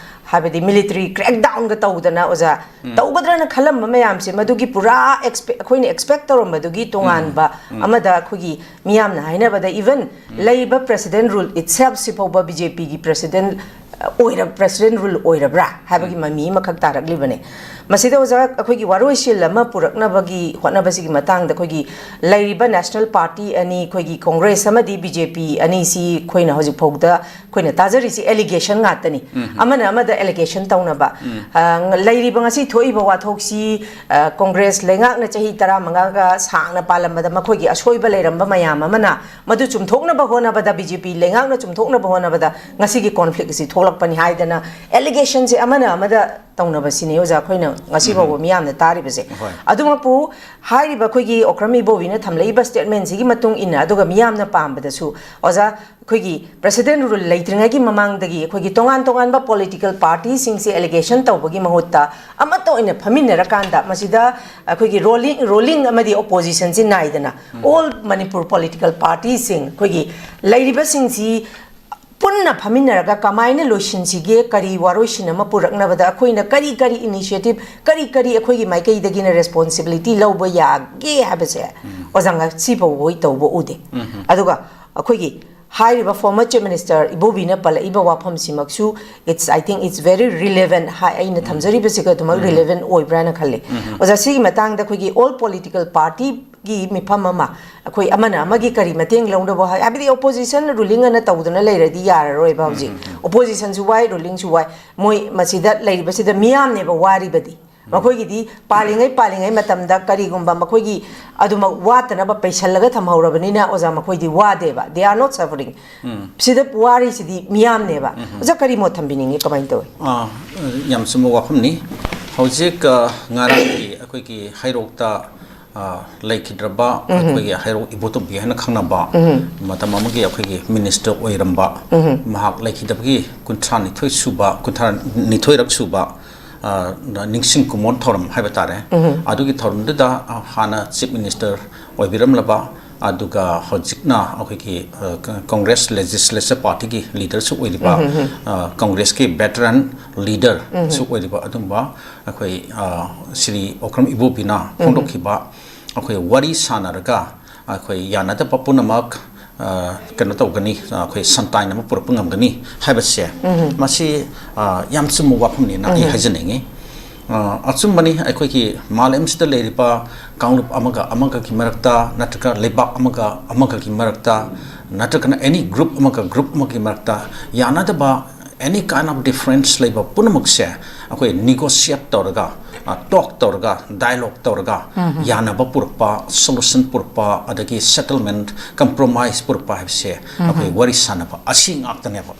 ꯍꯥꯏꯕꯗꯤ ꯃꯤꯂꯤꯇꯔꯤ ꯀ꯭ꯔꯦꯛ ꯗꯥꯎꯟꯒ ꯇꯧꯗꯅ, ꯑꯣꯖꯥ, ꯇꯧꯒꯗ꯭ꯔꯅ ꯈꯜꯂꯝꯕ ꯃꯌꯥꯝꯁꯦ, ꯃꯗꯨꯒꯤ ꯄꯨꯔꯥ ꯑꯦꯛꯁꯄꯦ ꯑꯩꯈꯣꯏꯅ ꯑꯦꯛꯁꯄꯦꯛ ꯇꯧꯔꯝꯕꯗꯨꯒꯤ ꯇꯣꯉꯥꯟꯕ ꯑꯃꯗ, ꯑꯩꯈꯣꯏꯒꯤ ꯃꯤꯌꯥꯝꯅ ꯍꯥꯏꯅꯕꯗ, ꯏꯚꯟ ꯂꯩꯔꯤꯕ ꯄ꯭ꯔꯦꯁꯤꯗꯦꯟ ꯔꯨꯜ ꯏꯠꯁꯦꯜꯐꯁꯤ ꯐꯥꯎꯕ ꯕꯤ ꯖꯦ ꯄꯤꯒꯤ ꯄ꯭ꯔꯦꯁꯤꯗꯦꯟ ꯑꯣꯏꯔ ꯄ꯭ꯔꯦꯁꯤꯗꯦꯟ ꯔꯨꯜ ꯑꯣꯏꯔꯕ꯭ꯔꯥ ꯍꯥꯏꯕꯒꯤ ꯃꯃꯤ ꯑꯃꯈꯛ ꯇꯥꯔꯛꯂꯤꯕꯅꯦ꯫ ꯃꯁꯤꯗ, ꯑꯣꯖꯥ, ꯑꯩꯈꯣꯏꯒꯤ ꯋꯥꯔꯣꯏꯁꯤꯜ ꯑꯃ ꯄꯨꯔꯛꯅꯕꯒꯤ ꯍꯣꯠꯅꯕꯁꯤꯒꯤ ꯃꯇꯥꯡꯗ, ꯑꯩꯈꯣꯏꯒꯤ ꯂꯩꯔꯤꯕ ꯅꯦꯁꯅꯦꯜ ꯄꯥꯔꯇꯤ ꯑꯅꯤ, ꯑꯩꯈꯣꯏꯒꯤ ꯀꯣꯡꯒ꯭ꯔꯦꯁ ꯑꯃꯗꯤ ꯕꯤ ꯖꯦ ꯄꯤ ꯑꯅꯤꯁꯤ, ꯑꯩꯈꯣꯏꯅ ꯍꯧꯖꯤꯛ ꯐꯥꯎꯗ ꯑꯩꯈꯣꯏꯅ ꯇꯥꯖꯔꯤꯁꯤ ꯑꯦꯂꯤꯒꯦꯁꯟ ꯉꯥꯛꯇꯅꯤ꯫ ꯑꯃꯅ ꯑꯃꯗ ꯑꯦꯂꯤꯒꯦꯁꯟ ꯇꯧꯅꯕ꯫ ꯑ, ꯂꯩꯔꯤꯕ ꯉꯁꯤ ꯊꯣꯛꯏꯕ ꯋꯥꯊꯣꯛꯁꯤ, ꯑ, ꯀꯣꯡꯒ꯭ꯔꯦꯁ ꯂꯩꯉꯥꯛꯅ ꯆꯍꯤ ꯇꯔꯥꯃꯉꯥꯒ ꯁꯥꯡꯅ ꯄꯥꯜꯂꯝꯕꯗ ꯃꯈꯣꯏꯒꯤ ꯑꯁꯣꯏꯕ ꯂꯩꯔꯝꯕ ꯃꯌꯥꯝ ꯑꯃꯅ ꯃꯗꯨ ꯆꯨꯝꯊꯣꯛꯅꯕ ꯍꯣꯠꯅꯕꯗ, ꯕꯤ ꯖꯦ ꯄꯤ ꯂꯩꯉꯥꯛꯅ ꯆꯨꯝꯊꯣꯛꯅꯕ ꯍꯣꯠꯅꯕꯗ ꯉꯁꯤꯒꯤ ꯀꯣꯟꯐ꯭ꯂꯤꯛ ꯑꯁꯤ ꯊꯣꯛꯂꯛꯄꯅꯤ ꯍꯥꯏꯗꯅ ꯑꯦꯂꯤꯒꯦꯁꯟꯁꯦ ꯑꯃꯅ ꯑꯃꯗ ꯇꯧꯅꯕꯁꯤꯅꯤ, ꯑꯣꯖꯥ, ꯑꯩꯈꯣꯏꯅ ꯉꯁꯤ ꯐꯥꯎꯕ ꯃꯤꯌꯥꯝꯅ ꯇꯥꯔꯤꯕꯁꯦ꯫ ꯑꯗꯨꯃꯛꯄꯨ ꯍꯥꯏꯔꯤꯕ ꯑꯩꯈꯣꯏꯒꯤ ꯑꯣꯀ꯭ꯔꯝ ꯏꯕꯣꯕꯤꯅ ꯊꯝꯂꯛꯏꯕ ꯁ꯭ꯇꯦꯠꯃꯦꯟꯁꯤꯒꯤ ꯃꯇꯨꯡ ꯏꯟꯅ, ꯑꯗꯨꯒ ꯃꯤꯌꯥꯝꯅ ꯄꯥꯝꯕꯗꯁꯨ, ꯑꯣꯖꯥ, ꯑꯩꯈꯣꯏꯒꯤ ꯄ꯭ꯔꯦꯁꯤꯗꯦꯟ ꯔꯨꯜ ꯂꯩꯇ꯭ꯔꯤꯉꯩꯒꯤ ꯃꯃꯥꯡꯗꯒꯤ ꯑꯩꯈꯣꯏꯒꯤ ꯇꯣꯉꯥꯟ ꯇꯣꯉꯥꯟꯕ ꯄꯣꯂꯤꯇꯤꯀꯦꯜ ꯄꯥꯔꯇꯤꯁꯤꯡꯁꯦ ꯑꯦꯂꯤꯒꯦꯁꯟ ꯇꯧꯕꯒꯤ ꯃꯍꯨꯠꯇ ꯑꯃꯠꯇ ꯑꯣꯏꯅ ꯐꯝꯃꯤꯟꯅꯔꯀꯥꯟꯗ, ꯃꯁꯤꯗ ꯑꯩꯈꯣꯏꯒꯤ ꯔꯣꯂꯤꯡ, ꯔꯣꯂꯤꯡ ꯑꯃꯗꯤ ꯑꯣꯄꯣꯖꯤꯁꯟꯁꯤ ꯅꯥꯏꯗꯅ, ꯑꯣꯜ ꯃꯅꯤꯄꯨꯔ ꯄꯣꯂꯤꯇꯤꯀꯦꯜ ꯄꯥꯔꯇꯤꯁꯤꯡ ꯑꯩꯈꯣꯏꯒꯤ ꯂꯩꯔꯤꯕꯁꯤꯡꯁꯤ ꯄꯨꯟꯅ ꯐꯝꯃꯤꯟꯅꯔꯒ ꯀꯃꯥꯏꯅ ꯂꯣꯏꯁꯤꯟꯁꯤꯒꯦ, ꯀꯔꯤ ꯋꯥꯔꯣꯏꯁꯤꯟ ꯑꯃ ꯄꯨꯔꯛꯅꯕꯗ ꯑꯩꯈꯣꯏꯅ ꯀꯔꯤ ꯀꯔꯤ ꯏꯅꯤꯁꯤꯌꯦꯇꯤꯚ, ꯀꯔꯤ ꯀꯔꯤ ꯑꯩꯈꯣꯏꯒꯤ ꯃꯥꯏꯀꯩꯗꯒꯤꯅ ꯔꯦꯁꯄꯣꯟꯁꯤꯕꯤꯂꯤꯇꯤ ꯂꯧꯕ ꯌꯥꯒꯦ ꯍꯥꯏꯕꯁꯦ, ꯑꯣꯖꯥ, ꯉꯁꯤ ꯐꯥꯎꯕ ꯍꯣꯏ ꯇꯧꯕ ꯎꯗꯦ꯫ ꯑꯗꯨꯒ ꯑꯩꯈꯣꯏꯒꯤ ꯍꯥꯏꯔꯤꯕ ꯐꯣꯔꯃꯔ ꯆꯤꯐ ꯃꯤꯅꯤꯁꯇꯔ ꯏꯕꯣꯕꯤꯅ ꯄꯜꯂꯛꯏꯕ ꯋꯥꯐꯝꯁꯤꯃꯛꯁꯨ, it's, I think it's very relevant ꯍꯥꯏ, ꯑꯩꯅ ꯊꯝꯖꯔꯤꯕꯁꯤꯒ ꯑꯗꯨꯃꯛ ꯔꯤꯂꯦꯚꯦꯟ ꯑꯣꯏꯕ꯭ꯔꯥꯅ ꯈꯜꯂꯤ꯫ ꯑꯣꯖꯥ, ꯁꯤꯒꯤ ꯃꯇꯥꯡꯗ ꯑꯩꯈꯣꯏꯒꯤ ꯑꯣꯜ ꯄꯣꯂꯤꯇꯤꯀꯦꯜ ꯄꯥꯔꯇꯤꯒꯤ ꯃꯤꯐꯝ ꯑꯃ, ꯑꯩꯈꯣꯏ ꯑꯃꯅ ꯑꯃꯒꯤ ꯀꯔꯤ ꯃꯇꯦꯡ ꯂꯧꯅꯕ ꯍꯥꯏ-, ꯍꯥꯏꯕꯗꯤ ꯑꯣꯄꯣꯖꯤꯁꯟ ꯔꯨꯂꯤꯡ ꯑꯅ ꯇꯧꯗꯅ ꯂꯩꯔꯗꯤ ꯌꯥꯔꯔꯣꯏꯕ ꯍꯧꯖꯤꯛ꯫ ꯑꯣꯄꯣꯖꯤꯁꯟꯁꯨ ꯋꯥꯏ, ꯔꯨꯂꯤꯡꯁꯨ ꯋꯥꯏ꯫ ꯃꯣꯏ ꯃꯁꯤꯗ ꯂꯩꯔꯤꯕꯁꯤꯗ ꯃꯤꯌꯥꯝꯅꯦꯕ ꯋꯥꯔꯤꯕꯗꯤ꯫ ꯃꯈꯣꯏꯒꯤꯗꯤ ꯄꯥꯜꯂꯤꯉꯩ, ꯄꯥꯜꯂꯤꯉꯩ ꯃꯇꯝꯗ ꯀꯔꯤꯒꯨꯝꯕ ꯃꯈꯣꯏꯒꯤ ꯑꯗꯨꯃꯛ ꯋꯥꯠꯇꯅꯕ ꯄꯩꯁꯜꯂꯒ ꯊꯝꯍꯧꯔꯕꯅꯤꯅ, ꯑꯣꯖꯥ, ꯃꯈꯣꯏꯗꯤ ꯋꯥꯗꯦꯕ, they are not suffering꯫ ꯁꯤꯗ ꯋꯥꯔꯤꯁꯤꯗꯤ ꯃꯤꯌꯥꯝꯅꯦꯕ꯫ ꯑꯣꯖꯥ, ꯀꯔꯤ ꯃꯣꯠ ꯊꯝꯕꯤꯅꯤꯡꯉꯤ, ꯀꯃꯥꯏꯅ ꯇꯧꯏ? ꯑꯥ, ꯌꯥꯝ ꯆꯨꯝꯕ ꯋꯥꯐꯝꯅꯤ꯫ ꯍꯧꯖꯤꯛ, ꯑ, ꯉꯔꯥꯡꯒꯤ ꯑꯩꯈꯣꯏꯒꯤ ꯍꯩꯔꯣꯛꯇ, ꯑ, ꯂꯩꯈꯤꯗ꯭ꯔꯕ ꯑꯩꯈꯣꯏꯒꯤ ꯍꯩꯔꯣꯛ ꯏꯕꯣꯇꯣꯝꯕꯤ ꯍꯥꯏꯅ ꯈꯪꯅꯕ, ꯃꯇꯝ ꯑꯃꯒꯤ ꯑꯩꯈꯣꯏꯒꯤ ꯃꯤꯅꯤꯁꯇꯔ ꯑꯣꯏꯔꯝꯕ, ꯃꯍꯥꯛ ꯂꯩꯈꯤꯗꯕꯒꯤ ꯀꯨꯟꯊ꯭ꯔꯥ ꯅꯤꯊꯣꯏ ꯁꯨꯕ, ꯀꯨꯟꯊ꯭ꯔꯥ ꯅꯤꯊꯣꯏꯔꯛ ꯁꯨꯕ, ꯑ, ꯅꯤꯡꯁꯤꯡ ꯀꯨꯝꯑꯣꯟ ꯊꯧꯔꯝ ꯍꯥꯏꯕ ꯇꯥꯔꯦ꯫ ꯑꯗꯨꯒꯤ ꯊꯧꯔꯝꯗꯨꯗ, ꯑ, ꯍꯥꯟꯅ ꯆꯤꯐ ꯃꯤꯅꯤꯁꯇꯔ ꯑꯣꯏꯕꯤꯔꯝꯂꯕ ꯑꯗꯨꯒ ꯍꯧꯖꯤꯛꯅ ꯑꯩꯈꯣꯏꯒꯤ, ꯑ, ꯀ-, ꯀꯪꯒ꯭ꯔꯦꯁ ꯂꯦꯖꯤꯁꯂꯦꯆꯔ ꯄꯥꯔꯇꯤꯒꯤ ꯂꯤꯗꯔꯁꯨ ꯑꯣꯏꯔꯤꯕ, ꯑ, ꯀꯪꯒ꯭ꯔꯦꯁꯀꯤ ꯕꯦꯇꯔꯟ ꯂꯤꯗꯔꯁꯨ ꯑꯣꯏꯔꯤꯕ ꯑꯗꯨꯝꯕ ꯑꯩꯈꯣꯏ, ꯑ, ꯁ꯭ꯔꯤ ꯑꯣꯀ꯭ꯔꯝ ꯏꯕꯣꯕꯤꯅ ꯐꯣꯡꯗꯣꯛꯈꯤꯕ ꯑꯩꯈꯣꯏ ꯋꯥꯔꯤ ꯁꯥꯟꯅꯔꯒ ꯑꯩꯈꯣꯏ ꯌꯥꯅꯗꯕ ꯄꯨꯝꯅꯃꯛ, ꯑ, ꯀꯩꯅꯣ ꯇꯧꯒꯅꯤ, ꯑ, ꯑꯩꯈꯣꯏ ꯁꯟꯇꯥꯏꯟ ꯑꯃ ꯄꯨꯔꯛꯄ ꯉꯝꯒꯅꯤ ꯍꯥꯏꯕꯁꯦ, ꯃꯁꯤ, ꯑ, ꯌꯥꯝ ꯆꯨꯝꯕ ꯋꯥꯐꯝꯅꯤꯅ ꯑꯩ ꯍꯥꯏꯖꯅꯤꯡꯉꯤ꯫ ꯑ, ꯑꯆꯨꯝꯕꯅꯤ, ꯑꯩꯈꯣꯏꯒꯤ ꯃꯥꯂꯦꯝꯁꯤꯗ ꯂꯩꯔꯤꯕ ꯀꯥꯡꯂꯨꯞ ꯑꯃꯒ ꯑꯃꯒꯒꯤ ꯃꯔꯛꯇ, ꯅꯠꯇ꯭ꯔꯒ ꯂꯩꯕꯥꯛ ꯑꯃꯒ ꯑꯃꯒꯒꯤ ꯃꯔꯛꯇ, ꯅꯠꯇ꯭ꯔꯒꯅ ꯑꯦꯅꯤ ꯒ꯭ꯔꯨꯞ ꯑꯃꯒ ꯒ꯭ꯔꯨꯞ ꯑꯃꯒꯤ ꯃꯔꯛꯇ ꯌꯥꯅꯗꯕ, ꯑꯦꯅꯤ ꯀꯥꯏꯟ ꯑꯣꯐ ꯗꯤꯐꯔꯦꯟꯁ ꯂꯩꯕ ꯄꯨꯝꯅꯃꯛꯁꯦ ꯑꯩꯈꯣꯏ ꯅꯤꯒꯣꯁꯤꯌꯦꯠ ꯇꯧꯔꯒ, ꯇꯣꯛ ꯇꯧꯔꯒ, ꯗꯥꯏꯂꯣꯛ ꯇꯧꯔꯒ ꯌꯥꯅꯕ ꯄꯨꯔꯛꯄ, ꯁꯣꯂꯨꯁꯟ ꯄꯨꯔꯛꯄ, ꯑꯗꯒꯤ ꯁꯦꯇꯜꯃꯦꯟ, ꯀꯝꯄ꯭ꯔꯣꯃꯥꯏꯁ ꯄꯨꯔꯛꯄ ꯍꯥꯏꯕꯁꯦ ꯑꯩꯈꯣꯏ ꯋꯥꯔꯤ ꯁꯥꯟꯅꯕ ꯑꯁꯤ ꯉꯥꯛꯇꯅꯦꯕ꯫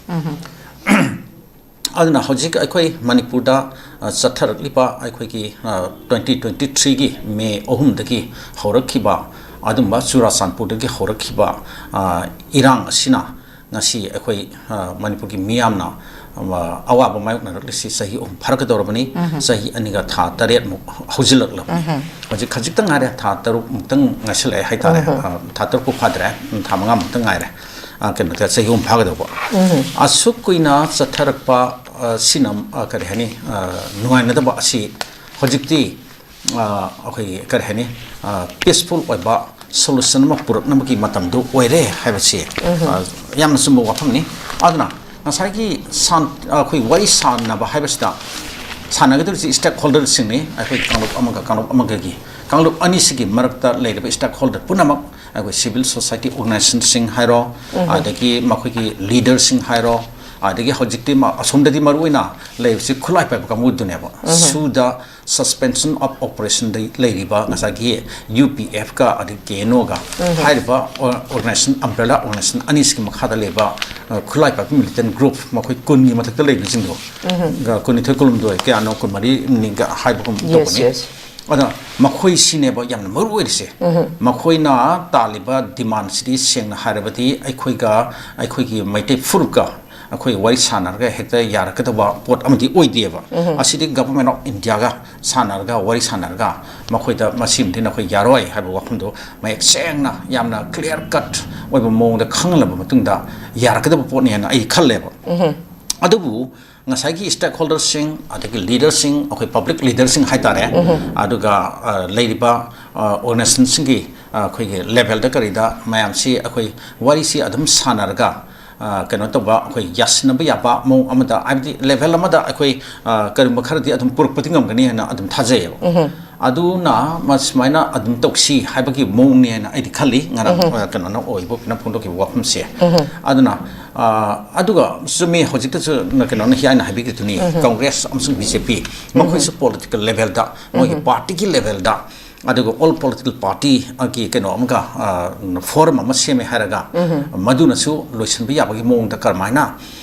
ꯑꯗꯨꯅ ꯍꯧꯖꯤꯛ ꯑꯩꯈꯣꯏ ꯃꯅꯤꯄꯨꯔꯗ, ꯑ, ꯆꯠꯊꯔꯛꯂꯤꯕ ꯑꯩꯈꯣꯏꯒꯤ, ꯑ, ꯇ꯭ꯋꯦꯟꯇꯤ ꯇ꯭ꯋꯦꯟꯇꯤ ꯊ꯭ꯔꯤꯒꯤ ꯃꯦ ꯑꯍꯨꯝꯗꯒꯤ ꯍꯧꯔꯛꯈꯤꯕ ꯑꯗꯨꯝꯕ ꯆꯨꯔꯥꯆꯥꯟꯄꯨꯔꯗꯒꯤ ꯍꯧꯔꯛꯈꯤꯕ, ꯑ, ꯏꯔꯥꯡ ꯑꯁꯤꯅ ꯉꯁꯤ ꯑꯩꯈꯣꯏ, ꯑ, ꯃꯅꯤꯄꯨꯔꯒꯤ ꯃꯤꯌꯥꯝꯅ, ꯑ, ꯑꯋꯥꯕ ꯃꯥꯌꯣꯛꯅꯔꯛꯂꯤꯁꯤ ꯆꯍꯤ ꯑꯍꯨꯝ ꯐꯥꯔꯛꯀꯗꯧꯔꯕꯅꯤ꯫ ꯆꯍꯤ ꯑꯅꯤꯒ ꯊꯥ ꯇꯔꯦꯠꯃꯨꯛ ꯍꯧꯖꯤꯜꯂꯛꯂꯕꯅꯤ꯫ ꯍꯧꯖꯤꯛ ꯈꯖꯤꯛꯇ ꯉꯥꯏꯔꯦ, ꯊꯥ ꯇꯔꯨꯛꯃꯨꯛꯇꯪ ꯉꯥꯏꯁꯤꯜꯂꯛꯑꯦ ꯍꯥꯏꯇꯥꯔꯦ꯫ ꯑ, ꯊꯥ ꯇꯔꯨꯛꯄꯨ ꯐꯥꯗ꯭ꯔꯦ, ꯎꯝ, ꯊꯥ ꯃꯉꯥꯃꯨꯛꯇ ꯉꯥꯏꯔꯦ꯫ ꯑ, ꯀꯩꯅꯣꯗ ꯆꯍꯤ ꯑꯍꯨꯝ ꯐꯥꯒꯗꯧꯕ꯫ ꯑꯁꯨꯛ ꯀꯨꯏꯅ ꯆꯠꯊꯔꯛꯄ, ꯑ, ꯁꯤꯅ, ꯑ, ꯀꯔꯤ ꯍꯥꯏꯅꯤ, ꯑ, ꯅꯨꯡꯉꯥꯏꯅꯗꯕ ꯑꯁꯤ ꯍꯧꯖꯤꯛꯇꯤ, ꯑ, ꯑꯩꯈꯣꯏꯒꯤ ꯀꯔꯤ ꯍꯥꯏꯅꯤ, ꯑ, ꯄꯤꯁꯐꯨꯜ ꯑꯣꯏꯕ ꯁꯣꯂꯨꯁꯟ ꯑꯃ ꯄꯨꯔꯛꯅꯕꯒꯤ ꯃꯇꯝꯗꯨ ꯑꯣꯏꯔꯦ ꯍꯥꯏꯕꯁꯤ, ꯑ, ꯌꯥꯝꯅ ꯆꯨꯝꯕ ꯋꯥꯐꯝꯅꯤ꯫ ꯑꯗꯨꯅ ꯉꯁꯥꯏꯒꯤ ꯁꯥꯟ-, ꯑꯩꯈꯣꯏ ꯋꯥꯔꯤ ꯁꯥꯟꯅꯕ ꯍꯥꯏꯕꯁꯤꯗ ꯁꯥꯟꯅꯒꯗꯧꯔꯤꯁꯤ ꯁ꯭ꯇꯦꯛ ꯍꯣꯜꯗꯔꯁꯤꯡꯅꯤ꯫ ꯑꯩꯈꯣꯏ ꯀꯥꯡꯂꯨꯞ ꯑꯃꯒ ꯀꯥꯡꯂꯨꯞ ꯑꯃꯒꯒꯤ, ꯀꯥꯡꯂꯨꯞ ꯑꯅꯤꯁꯤꯒꯤ ꯃꯔꯛꯇ ꯂꯩꯔꯤꯕ ꯁ꯭ꯇꯦꯛ ꯍꯣꯜꯗꯔ ꯄꯨꯝꯅꯃꯛ, ꯑꯩꯈꯣꯏ ꯁꯤꯚꯤꯜ ꯁꯣꯁꯥꯏꯇꯤ ꯑꯣꯔꯒꯅꯥꯏꯖꯦꯁꯟꯁꯤꯡ ꯍꯥꯏꯔꯣ, ꯑꯗꯒꯤ ꯃꯈꯣꯏꯒꯤ ꯂꯤꯗꯔꯁꯤꯡ ꯍꯥꯏꯔꯣ, ꯑꯗꯒꯤ ꯍꯧꯖꯤꯛꯇꯤ ꯃ-, ꯑꯁꯣꯝꯗꯗꯤ ꯃꯔꯨꯑꯣꯏꯅ ꯂꯩꯔꯤꯕꯁꯤ ꯈꯨꯠꯂꯥꯏ ꯄꯥꯏꯕ ꯀꯥꯡꯕꯨꯗꯨꯅꯦꯕ꯫ ꯁꯨꯗ ꯁꯁꯄꯦꯟꯁꯟ ꯑꯣꯐ ꯑꯣꯄꯔꯦꯁꯟꯗ ꯂꯩꯔꯤꯕ ꯉꯁꯥꯏꯒꯤ ꯌꯨ ꯄꯤ ꯑꯦꯐꯀ ꯑꯗꯒꯤ ꯀꯦ ꯑꯦꯟ ꯑꯣꯒ ꯍꯥꯏꯔꯤꯕ ꯑꯣ-, ꯑꯣꯔꯒꯅꯥꯏꯖꯦꯁꯟ, ꯑꯝꯕ꯭ꯔꯦꯂꯥ ꯑꯣꯔꯒꯅꯥꯏꯖꯦꯁꯟ ꯑꯅꯤꯁꯤꯒꯤ ꯃꯈꯥꯗ ꯂꯩꯕ, ꯑ, ꯈꯨꯠꯂꯥꯏ ꯄꯥꯏꯕ ꯃꯤꯂꯤꯇꯦꯟ ꯒ꯭ꯔꯨꯞ, ꯃꯈꯣꯏ ꯀꯨꯟꯒꯤ ꯃꯊꯛꯇ ꯂꯩꯕꯁꯤꯡꯗꯣ, ꯑ, ꯀꯨꯟꯅꯤꯊꯣꯏ, ꯀꯨꯟꯍꯨꯝꯗꯣꯏ, ꯀꯌꯥꯅꯣ, ꯀꯨꯟꯃꯔꯤꯅꯤꯒ ꯍꯥꯏꯕꯒꯨꯝ ꯇꯧꯕꯅꯤ꯫ ꯑꯗ ꯃꯈꯣꯏꯁꯤꯅꯦꯕ ꯌꯥꯝꯅ ꯃꯔꯨ ꯑꯣꯏꯔꯤꯁꯦ꯫ ꯃꯈꯣꯏꯅ ꯇꯥꯜꯂꯤꯕ ꯗꯤꯃꯥꯟꯁꯤꯗꯤ ꯁꯦꯡꯅ ꯍꯥꯏꯔꯕꯗꯤ ꯑꯩꯈꯣꯏꯒ, ꯑꯩꯈꯣꯏꯒꯤ ꯃꯩꯇꯩ ꯐꯨꯔꯨꯞꯀ ꯑꯩꯈꯣꯏ ꯋꯥꯔꯤ ꯁꯥꯟꯅꯔꯒ ꯍꯦꯛꯇ ꯌꯥꯔꯛꯀꯗꯕ ꯄꯣꯠ ꯑꯃꯗꯤ ꯑꯣꯏꯗꯦꯕ꯫ ꯎꯝ꯫ ꯑꯁꯤꯗꯤ Government of India ꯒ ꯁꯥꯟꯅꯔꯒ, ꯋꯥꯔꯤ ꯁꯥꯟꯅꯔꯒ ꯃꯈꯣꯏꯗ ꯃꯁꯤꯃꯗꯤ ꯅꯈꯣꯏ ꯌꯥꯔꯣꯏ ꯍꯥꯏꯕ ꯋꯥꯐꯝꯗꯣ ꯃꯌꯦꯛ ꯁꯦꯡꯅ, ꯌꯥꯝꯅ clear cut ꯑꯣꯏꯕ ꯃꯑꯣꯡꯗ ꯈꯪꯍꯜꯂꯕ ꯃꯇꯨꯡꯗ ꯌꯥꯔꯛꯀꯗꯕ ꯄꯣꯠꯅꯤ ꯍꯥꯏꯅ ꯑꯩ ꯈꯜꯂꯦꯕ꯫ ꯎꯝ꯫ ꯑꯗꯨꯕꯨ ꯉꯁꯥꯏꯒꯤ stakeholder ꯁꯤꯡ, ꯑꯗꯒꯤ leader ꯁꯤꯡ, ꯑꯩꯈꯣꯏ public leader ꯁꯤꯡ ꯍꯥꯏꯇꯥꯔꯦ, ꯎꯝ꯫ ꯑꯗꯨꯒ, ꯑ, ꯂꯩꯔꯤꯕ, ꯑ, organization ꯁꯤꯡꯒꯤ, ꯑ, ꯑꯩꯈꯣꯏꯒꯤ level ꯗ ꯀꯔꯤꯗ ꯃꯌꯥꯝꯁꯤ ꯑꯩꯈꯣꯏ ꯋꯥꯔꯤꯁꯤ ꯑꯗꯨꯝ ꯁꯥꯟꯅꯔꯒ, ꯑ, ꯀꯩꯅꯣ ꯇꯧꯕ, ꯑꯩꯈꯣꯏ ꯌꯥꯁꯤꯟꯅꯕ ꯌꯥꯕ ꯃꯑꯣꯡ ꯑꯃꯗ, ꯍꯥꯏꯕꯗꯤ level ꯑꯃꯗ ꯑꯩꯈꯣꯏ, ꯑ, ꯀꯔꯤꯒꯨꯝꯕ ꯈꯔꯗꯤ ꯑꯗꯨꯝ ꯄꯨꯔꯛꯄꯗꯤ ꯉꯝꯒꯅꯤ ꯍꯥꯏꯅ ꯑꯗꯨꯝ ꯊꯥꯖꯩꯌꯦꯕ꯫ ꯎꯝ꯫ ꯑꯗꯨꯅ ꯃꯁꯨꯃꯥꯏꯅ ꯑꯗꯨꯝ ꯇꯧꯁꯤ ꯍꯥꯏꯕꯒꯤ ꯃꯑꯣꯡꯅꯤ ꯍꯥꯏꯅ ꯑꯩꯗꯤ ꯈꯜꯂꯤ, ꯉꯔꯥꯡ, ꯎꯝ꯫ ꯑ, ꯀꯩꯅꯣꯅ, ꯑꯣꯏꯕ ꯄꯤꯅ ꯐꯣꯡꯗꯣꯛꯈꯤꯕ ꯋꯥꯐꯝꯁꯦ꯫ ꯎꯝ꯫ ꯑꯗꯨꯅ, ꯑ, ꯑꯗꯨꯒ ꯆꯨꯝꯃꯤ, ꯍꯧꯖꯤꯛꯇꯁꯨ ꯀꯩꯅꯣꯅ ꯍꯤꯌꯥꯏꯅ ꯍꯥꯏꯕꯤꯈꯤꯗꯨꯅꯤ, ꯎꯝ꯫ Congress ꯑꯃꯁꯨꯡ B J P, ꯎꯝ꯫ ꯃꯈꯣꯏꯁꯨ political level ꯗ, ꯃꯣꯏꯒꯤ, ꯎꯝ꯫ Party ꯒꯤ level ꯗ, ꯑꯗꯨꯒ all political party ꯒꯤ ꯀꯩꯅꯣ ꯑꯃꯒ, ꯑ, forum ꯑꯃ ꯁꯦꯝꯃꯦ ꯍꯥꯏꯔꯒ, ꯎꯝ꯫ ꯃꯗꯨꯅꯁꯨ ꯂꯣꯏꯁꯤꯟꯕ ꯌꯥꯕꯒꯤ ꯃꯑꯣꯡꯗ ꯀꯔꯝꯍꯥꯏꯅ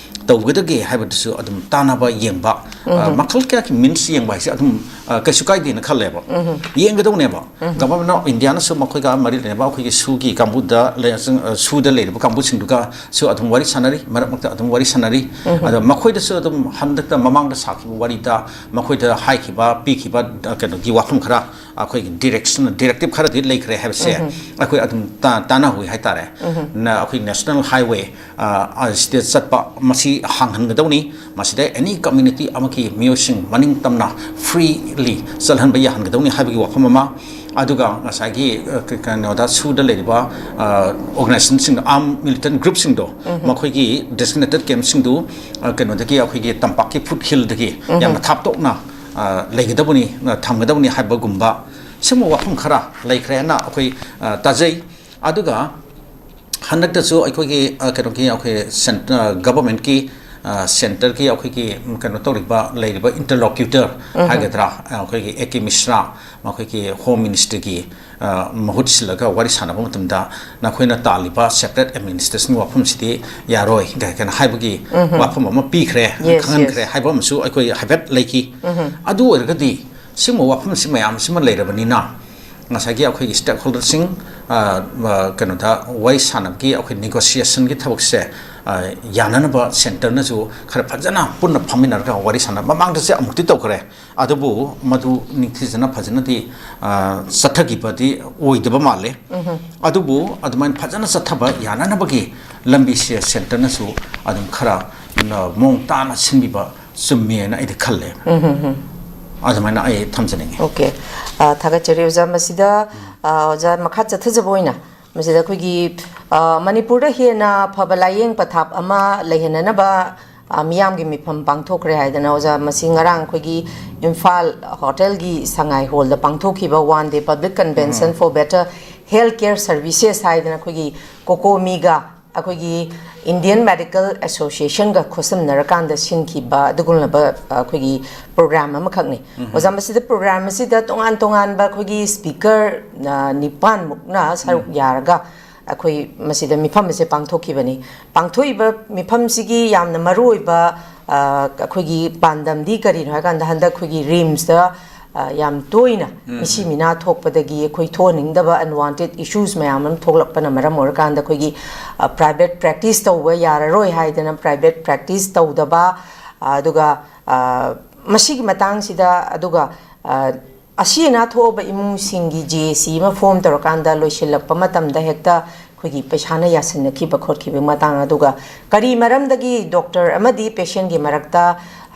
ꯇꯧꯒꯗꯒꯦ ꯍꯥꯏꯕꯗꯨꯁꯨ ꯑꯗꯨꯝ ꯇꯥꯟꯅꯕ, ꯌꯦꯡꯕ, ꯑ, ꯎꯝ꯫ ꯃꯈꯜ ꯀꯌꯥꯒꯤ means ꯌꯦꯡꯕ ꯍꯥꯏꯁꯦ ꯑꯗꯨꯝ, ꯑ, ꯀꯩꯁꯨ ꯀꯥꯏꯗꯦꯅ ꯈꯜꯂꯦꯕ꯫ ꯎꯝ꯫ ꯌꯦꯡꯒꯗꯧꯅꯦꯕ꯫ ꯎꯝ꯫ Government of India ꯅꯁꯨ ꯃꯈꯣꯏꯒ ꯃꯔꯤ ꯂꯩꯅꯕ ꯑꯩꯈꯣꯏꯒꯤ ꯁꯨꯒꯤ ꯀꯥꯡꯕꯨꯗ ꯂꯩ-, ꯑ, ꯁꯨꯗ ꯂꯩꯔꯤꯕ ꯀꯥꯡꯕꯨꯁꯤꯡꯗꯨꯒꯁꯨ ꯑꯗꯨꯝ ꯋꯥꯔꯤ ꯁꯥꯟꯅꯔꯤ, ꯃꯔꯛ ꯃꯔꯛꯇ ꯑꯗꯨꯝ ꯋꯥꯔꯤ ꯁꯥꯟꯅꯔꯤ꯫ ꯎꯝ꯫ ꯑꯗꯣ ꯃꯈꯣꯏꯗꯁꯨ ꯑꯗꯨꯝ ꯍꯟꯗꯛꯇ ꯃꯃꯥꯡꯗ ꯁꯥꯈꯤꯕ ꯋꯥꯔꯤꯗ ꯃꯈꯣꯏꯗ ꯍꯥꯏꯈꯤꯕ, ꯄꯤꯈꯤꯕ, ꯑ, ꯀꯩꯅꯣꯒꯤ ꯋꯥꯐꯝ ꯈꯔ, ꯑꯩꯈꯣꯏꯒꯤ direction, directive ꯈꯔꯗꯤ ꯂꯩꯈ꯭ꯔꯦ ꯍꯥꯏꯕꯁꯦ, ꯎꯝ꯫ ꯑꯩꯈꯣꯏ ꯑꯗꯨꯝ ꯇꯥ-, ꯇꯥꯟꯅꯍꯧꯏ ꯍꯥꯏꯇꯥꯔꯦ꯫ ꯎꯝ꯫ ꯅ-, ꯑꯩꯈꯣꯏ national highway, ꯑ, ꯑ, ꯁꯤꯗ ꯆꯠꯄ ꯃꯁꯤ ꯍꯥꯡꯍꯟꯒꯗꯧꯅꯤ꯫ ꯃꯁꯤꯗ any community ꯑꯃꯒꯤ ꯃꯤꯑꯣꯏꯁꯤꯡ ꯃꯅꯤꯡ ꯇꯝꯅ freely ꯆꯠꯍꯟꯕ ꯌꯥꯍꯟꯒꯗꯧꯅꯤ ꯍꯥꯏꯕꯒꯤ ꯋꯥꯐꯝ ꯑꯃ, ꯑꯗꯨꯒ ꯉꯁꯥꯏꯒꯤ, ꯑ, ꯀ-, ꯀꯩꯅꯣꯗ, ꯁꯨꯗ ꯂꯩꯔꯤꯕ, ꯑ, organization ꯁꯤꯡ, armed militant group ꯁꯤꯡꯗꯣ, ꯎꯝ꯫ ꯃꯈꯣꯏꯒꯤ designated camp ꯁꯤꯡꯗꯨ, ꯑ, ꯀꯩꯅꯣꯗꯒꯤ, ꯑꯩꯈꯣꯏꯒꯤ ꯇꯝꯄꯥꯛꯀꯤ foothill ꯗꯒꯤ, ꯎꯝ꯫ ꯌꯥꯝꯅ ꯊꯥꯞꯇꯣꯛꯅ, ꯑ, ꯂꯩꯒꯗꯕꯅꯤ, ꯑ, ꯊꯝꯒꯗꯕꯅꯤ ꯍꯥꯏꯕꯒꯨꯝꯕ ꯁꯤꯒꯨꯝꯕ ꯋꯥꯐꯝ ꯈꯔ ꯂꯩꯈ꯭ꯔꯦꯅ ꯑꯩꯈꯣꯏ, ꯑ, ꯇꯥꯖꯩ꯫ ꯑꯗꯨꯒ ꯍꯟꯗꯛꯇꯁꯨ ꯑꯩꯈꯣꯏꯒꯤ, ꯑ, ꯀꯩꯅꯣꯒꯤ, ꯑꯩꯈꯣꯏ cent-, ꯑ, government ꯀꯤ, ꯑ, centre ꯒꯤ ꯑꯩꯈꯣꯏꯒꯤ, ꯎꯝ, ꯀꯩꯅꯣ ꯇꯧꯔꯤꯕ, ꯂꯩꯔꯤꯕ interlocutor, ꯎꯝ꯫ ꯍꯥꯏꯒꯗ꯭ꯔꯥ, ꯑ, ꯑꯩꯈꯣꯏꯒꯤ A K ꯃꯤꯁ꯭ꯔꯥ, ꯃꯈꯣꯏꯒꯤ Home Minister ꯒꯤ, ꯑ, ꯃꯍꯨꯠ ꯁꯤꯜꯂꯒ ꯋꯥꯔꯤ ꯁꯥꯟꯅꯕ ꯃꯇꯝꯗ ꯅꯈꯣꯏꯅ ꯇꯥꯜꯂꯤꯕ separate administration ꯋꯥꯐꯝꯁꯤꯗꯤ ꯌꯥꯔꯣꯏ ꯀꯥꯏꯅ ꯍꯥꯏꯕꯒꯤ, ꯎꯝ꯫ ꯋꯥꯐꯝ ꯑꯃ ꯄꯤꯈ꯭ꯔꯦ, ꯌꯦꯁ, ꯈꯪꯍꯟꯈ꯭ꯔꯦ, ꯌꯦꯁ꯫ ꯍꯥꯏꯕ ꯑꯃꯁꯨ ꯑꯩꯈꯣꯏ ꯍꯥꯏꯐꯦꯠ ꯂꯩꯈꯤ꯫ ꯎꯝ꯫ ꯑꯗꯨ ꯑꯣꯏꯔꯒꯗꯤ ꯁꯤꯒꯨꯝꯕ ꯋꯥꯐꯝꯁꯤ ꯃꯌꯥꯝꯁꯤꯃ ꯂꯩꯔꯕꯅꯤꯅ, ꯉꯁꯥꯏꯒꯤ ꯑꯩꯈꯣꯏꯒꯤ stakeholder ꯁꯤꯡ, ꯑ, ꯑ, ꯀꯩꯅꯣꯗ ꯋꯥꯔꯤ ꯁꯥꯟꯅꯕꯒꯤ ꯑꯩꯈꯣꯏ negotiation ꯒꯤ ꯊꯕꯛꯁꯦ, ꯑ, ꯌꯥꯅꯅꯕ ꯁꯦꯟꯇꯔꯅꯁꯨ ꯈꯔ ꯐꯖꯅ ꯄꯨꯟꯅ ꯐꯝꯃꯤꯟꯅꯔꯒ ꯋꯥꯔꯤ ꯁꯥꯟꯅ, ꯃꯃꯥꯡꯗꯁꯨ ꯑꯃꯨꯛꯇꯤ ꯇꯧꯈ꯭ꯔꯦ, ꯑꯗꯨꯕꯨ ꯃꯗꯨ ꯅꯤꯡꯊꯤꯖꯅ ꯐꯖꯅꯗꯤ, ꯑ, ꯆꯠꯊꯈꯤꯕꯗꯤ ꯑꯣꯏꯗꯕ ꯃꯥꯜꯂꯦ꯫ ꯑꯗꯨꯕꯨ ꯑꯗꯨꯃꯥꯏꯅ ꯐꯖꯅ ꯆꯠꯊꯕ ꯌꯥꯅꯅꯕꯒꯤ ꯂꯝꯕꯤꯁꯦ ꯁꯦꯟꯇꯔꯅꯁꯨ ꯑꯗꯨꯝ ꯈꯔ, ꯑ, ꯃꯑꯣꯡ ꯇꯥꯅ ꯁꯤꯟꯕꯤꯕ ꯆꯨꯝꯃꯦꯅ ꯑꯩꯗꯤ ꯈꯜꯂꯦ꯫ ꯑꯗꯨꯃꯥꯏꯅ ꯑꯩ ꯊꯝꯖꯅꯤꯡꯉꯤ꯫ ꯑꯣꯀꯦ꯫ ꯑ, ꯊꯥꯒꯠꯆꯔꯤ ꯑꯣꯖꯥ꯫ ꯃꯁꯤꯗ, ꯑ, ꯑꯣꯖꯥ, ꯃꯈꯥ ꯆꯠꯊꯖꯕ ꯑꯣꯏꯅ ꯃꯁꯤꯗ ꯑꯩꯈꯣꯏꯒꯤ, ꯑ, ꯃꯅꯤꯄꯨꯔꯗ ꯍꯦꯟꯅ ꯐꯕ ꯂꯥꯏꯌꯦꯡ ꯄꯊꯥꯞ ꯑꯃ ꯂꯩꯍꯟꯅꯅꯕ, ꯑ, ꯃꯤꯌꯥꯝꯒꯤ ꯃꯤꯐꯝ ꯄꯥꯡꯊꯣꯛꯈ꯭ꯔꯦ ꯍꯥꯏꯗꯅ ꯑꯣꯖꯥ, ꯃꯁꯤ ꯉꯔꯥꯡ ꯑꯩꯈꯣꯏꯒꯤ ꯏꯝꯐꯥꯜ ꯍꯣꯇꯦꯜꯒꯤ ꯁꯉꯥꯏ ꯍꯣꯜꯗ ꯄꯥꯡꯊꯣꯛꯈꯤꯕ One Day Public Convention for Better Health Care Services ꯍꯥꯏꯗꯅ ꯑꯩꯈꯣꯏꯒꯤ ꯀꯣꯀꯣꯃꯤꯒ ꯑꯩꯈꯣꯏꯒꯤ Indian Medical Associationꯒ ꯈꯣꯠꯁꯝꯅꯔꯀꯥꯟꯗ ꯁꯤꯟꯈꯤꯕ ꯑꯗꯨꯒꯨꯝꯂꯕ, ꯑ, ꯑꯩꯈꯣꯏꯒꯤ ꯄ꯭ꯔꯣꯒ꯭ꯔꯥꯝ ꯑꯃꯈꯛꯅꯤ꯫ ꯑꯣꯖꯥ, ꯃꯁꯤꯗ ꯄ꯭ꯔꯣꯒ꯭ꯔꯥꯝ ꯑꯁꯤꯗ ꯇꯣꯉꯥꯟ ꯇꯣꯉꯥꯟꯕ ꯑꯩꯈꯣꯏꯒꯤ ꯁ꯭ꯄꯤꯀꯔ, ꯑ, ꯅꯤꯄꯥꯟꯃꯨꯛꯅ ꯁꯔꯨꯛ ꯌꯥꯔꯒ ꯑꯩꯈꯣꯏ ꯃꯁꯤꯗ ꯃꯤꯐꯝ ꯑꯁꯦ ꯄꯥꯡꯊꯣꯛꯈꯤꯕꯅꯤ꯫ ꯄꯥꯡꯊꯣꯛꯏꯕ ꯃꯤꯐꯝꯁꯤꯒꯤ ꯌꯥꯝꯅ ꯃꯔꯨꯑꯣꯏꯕ, ꯑ, ꯑꯩꯈꯣꯏꯒꯤ ꯄꯥꯟꯗꯝꯗꯤ ꯀꯔꯤꯅꯣ ꯍꯥꯏꯀꯥꯟꯗ, ꯍꯟꯗꯛ ꯑꯩꯈꯣꯏꯒꯤ RIMSꯇ, ꯑ, ꯌꯥꯝ ꯇꯣꯏꯅ ꯃꯤꯁꯤ ꯃꯤꯅꯥ ꯊꯣꯛꯄꯗꯒꯤ ꯑꯩꯈꯣꯏ ꯊꯣꯛꯍꯟꯅꯤꯡꯗꯕ unwanted issues ꯃꯌꯥꯝ ꯑꯃ ꯊꯣꯛꯂꯛꯄꯅ ꯃꯔꯝ ꯑꯣꯏꯔꯀꯥꯟꯗ ꯑꯩꯈꯣꯏꯒꯤ, ꯑ, private practice ꯇꯧꯕ ꯌꯥꯔꯔꯣꯏ ꯍꯥꯏꯗꯅ private practice ꯇꯧꯗꯕ, ꯑ, ꯑꯗꯨꯒ, ꯑ, ꯃꯁꯤꯒꯤ ꯃꯇꯥꯡꯁꯤꯗ, ꯑꯗꯨꯒ, ꯑ, ꯑꯁꯤ ꯑꯅꯥ ꯊꯣꯛꯑꯕ ꯏꯃꯨꯡꯁꯤꯡꯒꯤ JAC ꯑꯃ form ꯇꯧꯔꯀꯥꯟꯗ ꯂꯣꯏꯁꯤꯜꯂꯛꯄ ꯃꯇꯝꯗ ꯍꯦꯛꯇ ꯑꯩꯈꯣꯏꯒꯤ ꯄꯩꯁꯥꯅ ꯌꯥꯁꯤꯟꯅꯈꯤꯕ ꯈꯣꯠꯈꯤꯕꯒꯤ ꯃꯇꯥꯡ, ꯑꯗꯨꯒ ꯀꯔꯤ ꯃꯔꯝꯗꯒꯤ doctor ꯑꯃꯗꯤ patientꯒꯤ ꯃꯔꯛꯇ,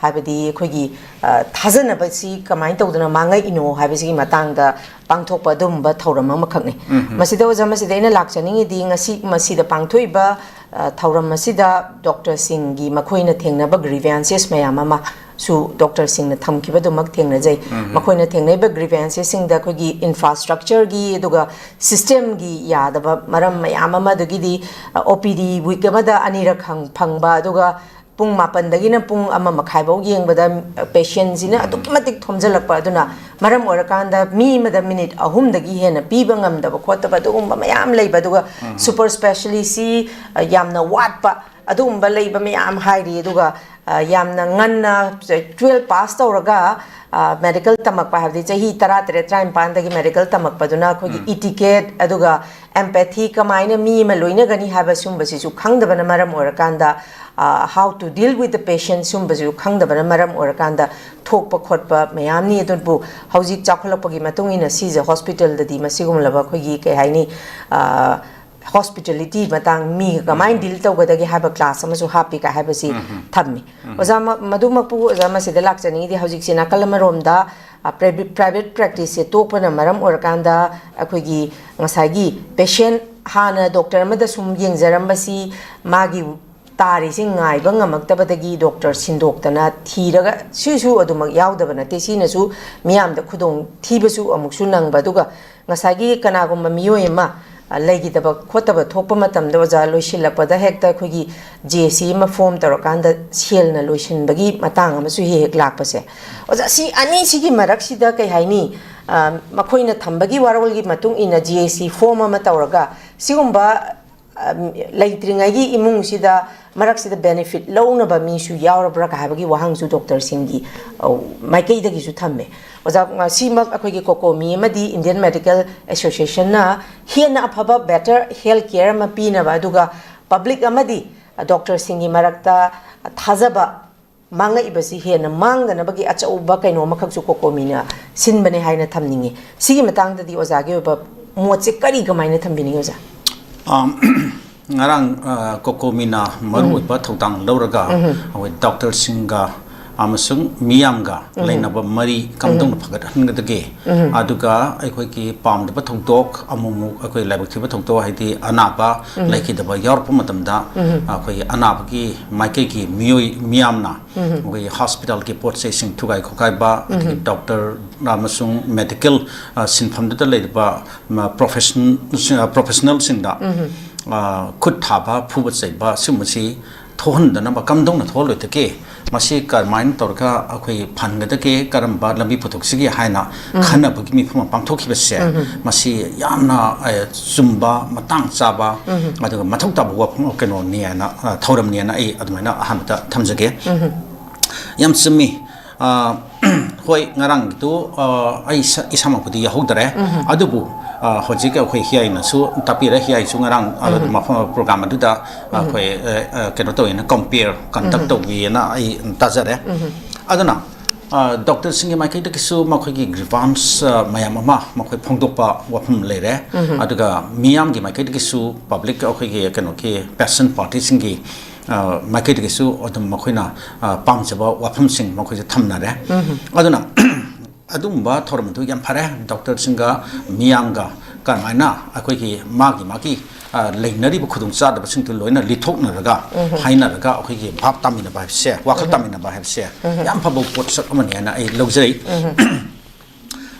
ꯍꯥꯏꯕꯗꯤ ꯑꯩꯈꯣꯏꯒꯤ, ꯑ, ꯊꯥꯖꯅꯕꯁꯤ ꯀꯃꯥꯏꯅ ꯇꯧꯗꯅ ꯃꯥꯡꯉꯛꯏꯅꯣ ꯍꯥꯏꯕꯁꯤꯒꯤ ꯃꯇꯥꯡꯗ ꯄꯥꯡꯊꯣꯛꯄ ꯑꯗꯨꯒꯨꯝꯕ ꯊꯧꯔꯝ ꯑꯃꯈꯛꯅꯤ꯫ ꯃꯁꯤꯗ ꯑꯣꯖꯥ, ꯃꯁꯤꯗ ꯑꯩꯅ ꯂꯥꯛꯆꯅꯤꯡꯉꯤꯗꯤ ꯉꯁꯤ ꯃꯁꯤꯗ ꯄꯥꯡꯊꯣꯛꯏꯕ, ꯑ, ꯊꯧꯔꯝ ꯑꯁꯤꯗ doctorꯁꯤꯡꯒꯤ ꯃꯈꯣꯏꯅ ꯊꯦꯡꯅꯕ grievances ꯃꯌꯥꯝ ꯑꯃ ꯁꯨ doctorꯁꯤꯡꯅ ꯊꯝꯈꯤꯕꯗꯨꯃꯛ ꯊꯦꯡꯅꯖꯩ꯫ ꯃꯈꯣꯏꯅ ꯊꯦꯡꯅꯔꯤꯕ grievancesꯁꯤꯡꯗ ꯑꯩꯈꯣꯏꯒꯤ infrastructureꯒꯤ ꯑꯗꯨꯒ systemꯒꯤ ꯌꯥꯗꯕ ꯃꯔꯝ ꯃꯌꯥꯝ ꯑꯃ, ꯑꯗꯒꯤꯗꯤ, ꯑ, OPD week ꯑꯃꯗ ꯑꯅꯤꯔꯛ ꯍꯪ-, ꯐꯪꯕ, ꯑꯗꯨꯒ ꯄꯨꯡ ꯃꯥꯄꯟꯗꯒꯤꯅ ꯄꯨꯡ ꯑꯃ ꯃꯈꯥꯏꯐꯧ ꯌꯦꯡꯕꯗ, ꯑ, patientꯁꯤꯅ ꯑꯗꯨꯛꯀꯤ ꯃꯇꯤꯛ ꯊꯣꯝꯖꯤꯜꯂꯛꯄ꯫ ꯑꯗꯨꯅ ꯃꯔꯝ ꯑꯣꯏꯔꯀꯥꯟꯗ ꯃꯤ ꯑꯃꯗ minute ꯑꯍꯨꯝꯗꯒꯤ ꯍꯦꯟꯅ ꯄꯤꯕ ꯉꯝꯗꯕ ꯈꯣꯠꯇꯕ ꯑꯗꯨꯒꯨꯝꯕ ꯃꯌꯥꯝ ꯂꯩꯕ, ꯑꯗꯨꯒ super specialistꯁꯤ, ꯑ, ꯌꯥꯝꯅ ꯋꯥꯠꯄ, ꯑꯗꯨꯒꯨꯝꯕ ꯂꯩꯕ ꯃꯌꯥꯝ ꯍꯥꯏꯔꯤ꯫ ꯑꯗꯨꯒ ꯑ, ꯌꯥꯝꯅ ꯉꯟꯅ ꯇ꯭ꯋꯦꯜꯐ ꯄꯥꯁ ꯇꯧꯔꯒ ꯃꯦꯗꯤꯀꯦꯜ ꯇꯝꯃꯛꯄ, ꯍꯥꯏꯕꯗꯤ ꯆꯍꯤ ꯇꯔꯥ ꯇꯔꯦꯠ ꯇꯔꯥꯅꯤꯄꯥꯟꯗꯒꯤ ꯃꯦꯗꯤꯀꯦꯜ ꯇꯝꯃꯛꯄꯗꯨꯅ ꯑꯩꯈꯣꯏꯒꯤ ꯏꯇꯤꯀꯦꯠ, ꯑꯗꯨꯒ ꯑꯦꯝꯄꯦꯊꯤ, ꯀꯃꯥꯏꯅ ꯃꯤ ꯑꯃ ꯂꯣꯏꯅꯒꯅꯤ ꯍꯥꯏꯕ ꯁꯨꯝꯕꯁꯤꯁꯨ ꯈꯪꯗꯕꯅ ꯃꯔꯝ ꯑꯣꯏꯔꯀꯥꯟꯗ, how to deal with the patient ꯁꯨꯝꯕꯁꯤꯁꯨ ꯈꯪꯗꯕꯅ ꯃꯔꯝ ꯑꯣꯏꯔꯀꯥꯟꯗ ꯊꯣꯛꯄ ꯈꯣꯠꯄ ꯃꯌꯥꯝꯅꯤ꯫ ꯑꯗꯨꯕꯨ ꯍꯧꯖꯤꯛ ꯆꯥꯎꯈꯠꯂꯛꯄꯒꯤ ꯃꯇꯨꯡ ꯏꯟꯅ ꯁꯤꯁꯦ ꯍꯣꯁꯄꯤꯇꯥꯜꯗꯗꯤ ꯃꯁꯤꯒꯨꯝꯂꯕ ꯑꯩꯈꯣꯏꯒꯤ, ꯀꯩ ꯍꯥꯏꯅꯤ, ꯍꯣꯁꯄꯤꯇꯥꯂꯤꯇꯤ ꯃꯇꯥꯡ, ꯃꯤꯒ ꯀꯃꯥꯏꯅ ꯗꯤꯜ ꯇꯧꯒꯗꯒꯦ ꯍꯥꯏꯕ ꯀ꯭ꯂꯥꯁ ꯑꯃꯁꯨ ꯍꯥꯞꯄꯤ ꯀꯥꯏ ꯍꯥꯏꯕꯁꯤ ꯊꯝꯃꯤ꯫ ꯑꯣꯖꯥ, ꯃ-, ꯃꯗꯨꯃꯛꯄꯨ ꯑꯣꯖꯥ ꯃꯁꯤꯗ ꯂꯥꯛꯆꯅꯤꯡꯉꯤꯗꯤ, ꯍꯧꯖꯤꯛꯁꯦ ꯅꯥꯀꯜ ꯑꯃꯔꯣꯝꯗ, ꯑ, ꯄ꯭ꯔꯥꯏꯚꯦꯠ, ꯄ꯭ꯔꯥꯏꯚꯦꯠ ꯄ꯭ꯔꯦꯛꯇꯤꯁꯁꯦ ꯇꯣꯛꯄꯅ ꯃꯔꯝ ꯑꯣꯏꯔꯀꯥꯟꯗ ꯑꯩꯈꯣꯏꯒꯤ ꯉꯁꯥꯏꯒꯤ ꯄꯦꯁꯦꯟ, ꯍꯥꯟꯅ ꯗꯣꯛꯇꯔ ꯑꯃꯗ ꯁꯨꯝ ꯌꯦꯡꯖꯔꯝꯕꯁꯤ ꯃꯥꯒꯤ ꯇꯥꯔꯤꯁꯦ ꯉꯥꯏꯕ ꯉꯝꯃꯛꯇꯕꯗꯒꯤ ꯗꯣꯛꯇꯔ ꯁꯤꯟꯗꯣꯛꯇꯅ ꯊꯤꯔꯒ, ꯁꯤꯁꯨ ꯑꯗꯨꯃꯛ ꯌꯥꯎꯗꯕ ꯅꯠꯇꯦ, ꯁꯤꯅꯁꯨ ꯃꯤꯌꯥꯝꯗ ꯈꯨꯗꯣꯡ ꯊꯤꯕꯁꯨ ꯑꯃꯨꯛꯁꯨ ꯅꯪꯕ꯫ ꯑꯗꯨꯒ ꯉꯁꯥꯏꯒꯤ ꯀꯅꯥꯒꯨꯝꯕ ꯃꯤꯑꯣꯏ ꯑꯃ, ꯑ, ꯂꯩꯈꯤꯗꯕ ꯈꯣꯠꯇꯕ ꯊꯣꯛꯄ ꯃꯇꯝꯗ, ꯑꯣꯖꯥ, ꯂꯣꯏꯁꯤꯜꯂꯛꯄꯗ ꯍꯦꯛꯇ ꯑꯩꯈꯣꯏꯒꯤ ꯖꯦ ꯑꯦ ꯁꯤ ꯑꯃ ꯐꯣꯝ ꯇꯧꯔꯀꯥꯟꯗ ꯁꯦꯜꯅ ꯂꯣꯏꯁꯤꯟꯕꯒꯤ ꯃꯇꯥꯡ ꯑꯃꯁꯨ ꯍꯦꯛ ꯍꯦꯛ ꯂꯥꯛꯄꯁꯦ꯫ ꯑꯣꯖꯥ, ꯁꯤ ꯑꯅꯤꯁꯤꯒꯤ ꯃꯔꯛꯁꯤꯗ, ꯀꯩ ꯍꯥꯏꯅꯤ, ꯑ, ꯃꯈꯣꯏꯅ ꯊꯝꯕꯒꯤ ꯋꯥꯔꯣꯜꯒꯤ ꯃꯇꯨꯡ ꯏꯟꯅ ꯖꯦ ꯑꯦ ꯁꯤ ꯐꯣꯝ ꯑꯃ ꯇꯧꯔꯒ ꯁꯤꯒꯨꯝꯕ, ꯑ, ꯂꯩꯇ꯭ꯔꯤꯉꯩꯒꯤ ꯏꯃꯨꯡꯁꯤꯗ ꯃꯔꯛꯁꯤꯗ ꯕꯦꯅꯤꯐꯤꯠ ꯂꯧꯅꯕ ꯃꯤꯁꯨ ꯌꯥꯎꯔꯕ꯭ꯔꯥ ꯀ ꯍꯥꯏꯕꯒꯤ ꯋꯥꯍꯪꯁꯨ ꯗꯣꯛꯇꯔꯁꯤꯡꯒꯤ, ꯑ, ꯃꯥꯏꯀꯩꯗꯒꯤꯁꯨ ꯊꯝꯃꯦ꯫ ꯑꯣꯖꯥ, ꯁꯤꯃꯛ ꯑꯩꯈꯣꯏꯒꯤ ꯀꯣꯀꯣꯃꯤ ꯑꯃꯗꯤ ꯏꯟꯗꯤꯌꯟ ꯃꯦꯗꯤꯀꯦꯜ ꯑꯦꯁꯣꯁꯤꯌꯦꯁꯟꯅ ꯍꯦꯟꯅ ꯑꯐꯕ, ꯕꯦꯇꯔ ꯍꯦꯜꯊ ꯀꯦꯌꯔ ꯑꯃ ꯄꯤꯅꯕ, ꯑꯗꯨꯒ ꯄꯕ꯭ꯂꯤꯛ ꯑꯃꯗꯤ ꯗꯣꯛꯇꯔꯁꯤꯡꯒꯤ ꯃꯔꯛꯇ ꯊꯥꯖꯕ ꯃꯥꯡꯉꯛꯏꯕꯁꯤ ꯍꯦꯟꯅ ꯃꯥꯡꯗꯅꯕꯒꯤ ꯑꯆꯧꯕ ꯀꯩꯅꯣ ꯑꯃꯈꯛꯁꯨ ꯀꯣꯀꯣꯃꯤꯅ ꯁꯤꯟꯕꯅꯦ ꯍꯥꯏꯅ ꯊꯝꯅꯤꯡꯉꯤ꯫ ꯁꯤꯒꯤ ꯃꯇꯥꯡꯗꯗꯤ ꯑꯣꯖꯥꯒꯤ ꯑꯣꯏꯕ ꯃꯣꯠꯁꯦ ꯀꯔꯤ, ꯀꯃꯥꯏꯅ ꯊꯝꯕꯤꯅꯤꯡꯉꯤ, ꯑꯣꯖꯥ? ꯑꯥ, ꯉꯔꯥꯡ, ꯑ, ꯀꯣꯀꯣꯃꯤꯅ ꯃꯔꯨꯑꯣꯏꯕ ꯊꯧꯗꯥꯡ ꯂꯧꯔꯒ ꯑꯩꯈꯣꯏ ꯗꯣꯛꯇꯔꯁꯤꯡꯒ ꯑꯃꯁꯨꯡ ꯃꯤꯌꯥꯝꯒ ꯂꯩꯅꯕ ꯃꯔꯤ ꯀꯝꯗꯧꯅ ꯐꯒꯠꯍꯟꯒꯗꯒꯦ, ꯑꯗꯨꯒ ꯑꯩꯈꯣꯏꯒꯤ ꯄꯥꯝꯗꯕ ꯊꯧꯗꯣꯛ, ꯑꯃꯨꯛ ꯑꯃꯨꯛ ꯑꯩꯈꯣꯏ ꯂꯥꯏꯕꯛ ꯊꯤꯕ ꯊꯧꯗꯣꯛ, ꯍꯥꯏꯗꯤ ꯑꯅꯥꯕ ꯂꯩꯈꯤꯗꯕ ꯌꯥꯎꯔꯛꯄ ꯃꯇꯝꯗ, ꯑꯩꯈꯣꯏꯒꯤ ꯑꯅꯥꯕꯒꯤ ꯃꯥꯏꯀꯩꯒꯤ ꯃꯤꯑꯣꯏ ꯃꯤꯌꯥꯝꯅ ꯑꯩꯈꯣꯏꯒꯤ ꯍꯣꯁꯄꯤꯇꯥꯜꯒꯤ ꯄꯣꯠ ꯆꯩꯁꯤꯡ ꯊꯨꯒꯥꯏ ꯈꯣꯠꯀꯥꯏꯕ, ꯑꯗꯒꯤ ꯗꯣꯛꯇꯔ ꯑꯃꯁꯨꯡ ꯃꯦꯗꯤꯀꯦꯜ, ꯑ, ꯁꯤꯟꯐꯝꯗꯨꯗ ꯂꯩꯔꯤꯕ, ꯃ, ꯄ꯭ꯔꯣꯐꯦꯁꯟ-, ꯑ, ꯄ꯭ꯔꯣꯐꯦꯁꯅꯦꯜꯁꯤꯡꯗ, ꯑ, ꯈꯨꯠ ꯊꯥꯕ, ꯐꯨꯕ ꯆꯩꯕ, ꯁꯤꯒꯨꯝꯕꯁꯤ ꯊꯣꯛꯍꯟꯗꯅꯕ ꯀꯝꯗꯧꯅ ꯊꯣꯛꯍꯜꯂꯣꯏꯗꯒꯦ, ꯃꯁꯤ ꯀꯔꯝꯍꯥꯏꯅ ꯇꯧꯔꯒ ꯑꯩꯈꯣꯏ ꯐꯍꯟꯒꯗꯒꯦ, ꯀꯔꯝꯕ ꯂꯝꯕꯤ ꯄꯨꯊꯣꯛꯁꯤꯒꯦ ꯍꯥꯏꯅ ꯈꯟꯅꯕꯒꯤ ꯃꯤꯐꯝ ꯑꯃ ꯄꯥꯡꯊꯣꯛꯈꯤꯕꯁꯦ, ꯃꯁꯤ ꯌꯥꯝꯅ, ꯑ, ꯆꯨꯝꯕ, ꯃꯇꯥꯡ ꯆꯥꯕ, ꯑꯗꯨꯒ ꯃꯊꯧ ꯇꯥꯕ ꯋꯥꯐꯝ, ꯀꯩꯅꯣꯅꯤ ꯍꯥꯏꯅ, ꯑ, ꯊꯧꯔꯝꯅꯤ ꯍꯥꯏꯅ ꯑꯩ ꯑꯗꯨꯃꯥꯏꯅ ꯑꯍꯥꯟꯕꯗ ꯊꯝꯖꯒꯦ꯫ ꯌꯥꯝ ꯆꯨꯝꯃꯤ꯫ ꯑ, ꯍꯣꯏ, ꯉꯔꯥꯡꯒꯤꯗꯨ, ꯑ, ꯑꯩ ꯏꯁꯥ-, ꯏꯁꯥꯃꯛꯄꯨꯗꯤ ꯌꯥꯎꯍꯧꯗꯔꯦ꯫ ꯑꯗꯨꯕꯨ, ꯑ, ꯍꯧꯖꯤꯛ ꯑꯩꯈꯣꯏ ꯍꯤꯌꯥꯏꯅꯁꯨ ꯇꯥꯛꯄꯤꯔꯦ, ꯍꯤꯌꯥꯏꯁꯨ ꯉꯔꯥꯡ, ꯑ, ꯃꯐꯝ program ꯑꯗꯨꯗ ꯑꯩꯈꯣꯏ, ꯑ, ꯑ, ꯀꯩꯅꯣ ꯇꯧꯋꯦꯅ, compare conduct ꯇꯧꯕꯤꯌꯦꯅ ꯑꯩ ꯇꯥꯖꯔꯦ꯫ ꯑꯗꯨꯅ, ꯑ, doctorꯁꯤꯡꯒꯤ ꯃꯥꯏꯀꯩꯗꯒꯤꯁꯨ ꯃꯈꯣꯏꯒꯤ grievance, ꯑ, ꯃꯌꯥꯝ ꯑꯃ ꯃꯈꯣꯏ ꯐꯣꯡꯗꯣꯛꯄ ꯋꯥꯐꯝ ꯂꯩꯔꯦ꯫ ꯑꯗꯨꯒ ꯃꯤꯌꯥꯝꯒꯤ ꯃꯥꯏꯀꯩꯗꯒꯤꯁꯨ, public, ꯑꯩꯈꯣꯏꯒꯤ ꯀꯩꯅꯣꯒꯤ peasant partyꯁꯤꯡꯒꯤ, ꯑ, ꯃꯥꯏꯀꯩꯗꯒꯤꯁꯨ ꯑꯗꯨꯝ ꯃꯈꯣꯏꯅ, ꯑ, ꯄꯥꯝꯖꯕ ꯋꯥꯐꯝꯁꯤꯡ ꯃꯈꯣꯏꯁꯨ ꯊꯝꯅꯔꯦ꯫ ꯑꯗꯨꯅ ꯑꯗꯨꯒꯨꯝꯕ ꯊꯧꯔꯝ ꯑꯗꯨ ꯌꯥꯝ ꯐꯔꯦ꯫ Doctorꯁꯤꯡꯒ ꯃꯤꯌꯥꯝꯒ ꯀꯔꯝꯍꯥꯏꯅ ꯑꯩꯈꯣꯏꯒꯤ ꯃꯥꯒꯤ ꯃꯥꯒꯤ, ꯑ, ꯂꯩꯅꯔꯤꯕ ꯈꯨꯗꯣꯡꯆꯥꯗꯕꯁꯤꯡꯗꯨ ꯂꯣꯏꯅ ꯂꯤꯊꯣꯛꯅꯔꯒ, ꯍꯥꯏꯅꯔꯒ ꯑꯩꯈꯣꯏꯒꯤ ꯚꯥꯞ ꯇꯥꯃꯤꯟꯅꯕ ꯍꯥꯏꯕꯁꯦ, ꯋꯥꯈꯜ ꯇꯥꯃꯤꯟꯅꯕ ꯍꯥꯏꯕꯁꯦ ꯌꯥꯝ ꯐꯕ ꯄꯣꯠꯁꯛ ꯑꯃꯅꯤ ꯍꯥꯏꯅ ꯑꯩ ꯂꯧꯖꯩ꯫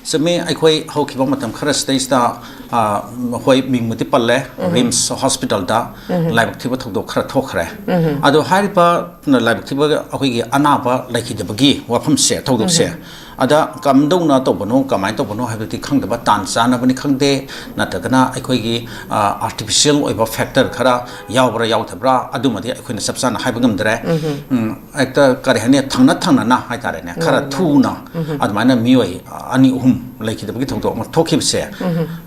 ꯆꯨꯝꯃꯤ, ꯑꯩꯈꯣꯏ ꯍꯧꯈꯤꯕ ꯃꯇꯝ ꯈꯔꯁꯤꯗꯩꯁꯤꯗ, ꯑ, ꯍꯣꯏ, ꯃꯤꯡꯕꯨꯗꯤ ꯄꯜꯂꯦ, RIMS hospitalꯗ ꯂꯥꯏꯕꯛ ꯊꯤꯕ ꯊꯧꯗꯣꯛ ꯈꯔ ꯊꯣꯛꯈ꯭ꯔꯦ꯫ ꯑꯗꯣ ꯍꯥꯏꯔꯤꯕ ꯂꯥꯏꯕꯛ ꯊꯤꯕ ꯑꯩꯈꯣꯏꯒꯤ ꯑꯅꯥꯕ ꯂꯩꯈꯤꯗꯕꯒꯤ ꯋꯥꯐꯝꯁꯦ, ꯊꯧꯗꯣꯛꯁꯦ, ꯑꯗ ꯀꯝꯗꯧꯅ ꯇꯧꯕꯅꯣ, ꯀꯃꯥꯏꯅ ꯇꯧꯕꯅꯣ ꯍꯥꯏꯕꯗꯨꯗꯤ ꯈꯪꯗꯕ, ꯇꯥꯟ ꯆꯥꯅꯕꯅꯤ ꯈꯪꯗꯦ, ꯅꯠꯇ꯭ꯔꯒꯅ ꯑꯩꯈꯣꯏꯒꯤ, ꯑ, artificial ꯑꯣꯏꯕ factor ꯈꯔ ꯌꯥꯎꯕ꯭ꯔꯥ ꯌꯥꯎꯗꯕ꯭ꯔꯥ, ꯑꯗꯨꯃꯗꯤ ꯑꯩꯈꯣꯏꯅ ꯆꯞ ꯆꯥꯅ ꯍꯥꯏꯕ ꯉꯝꯗ꯭ꯔꯦ꯫ ꯎꯝ, ꯍꯦꯛꯇ, ꯀꯔꯤ ꯍꯥꯏꯅꯤ, ꯊꯪꯅ ꯊꯪꯅꯅ ꯍꯥꯏꯇꯥꯔꯦꯅꯦ, ꯈꯔ ꯊꯨꯅ ꯑꯗꯨꯃꯥꯏꯅ ꯃꯤꯑꯣꯏ ꯑꯅꯤ ꯑꯍꯨꯝ ꯂꯩꯈꯤꯗꯕꯒꯤ ꯊꯧꯗꯣꯛ ꯑꯃ ꯊꯣꯛꯈꯤꯕꯁꯦ,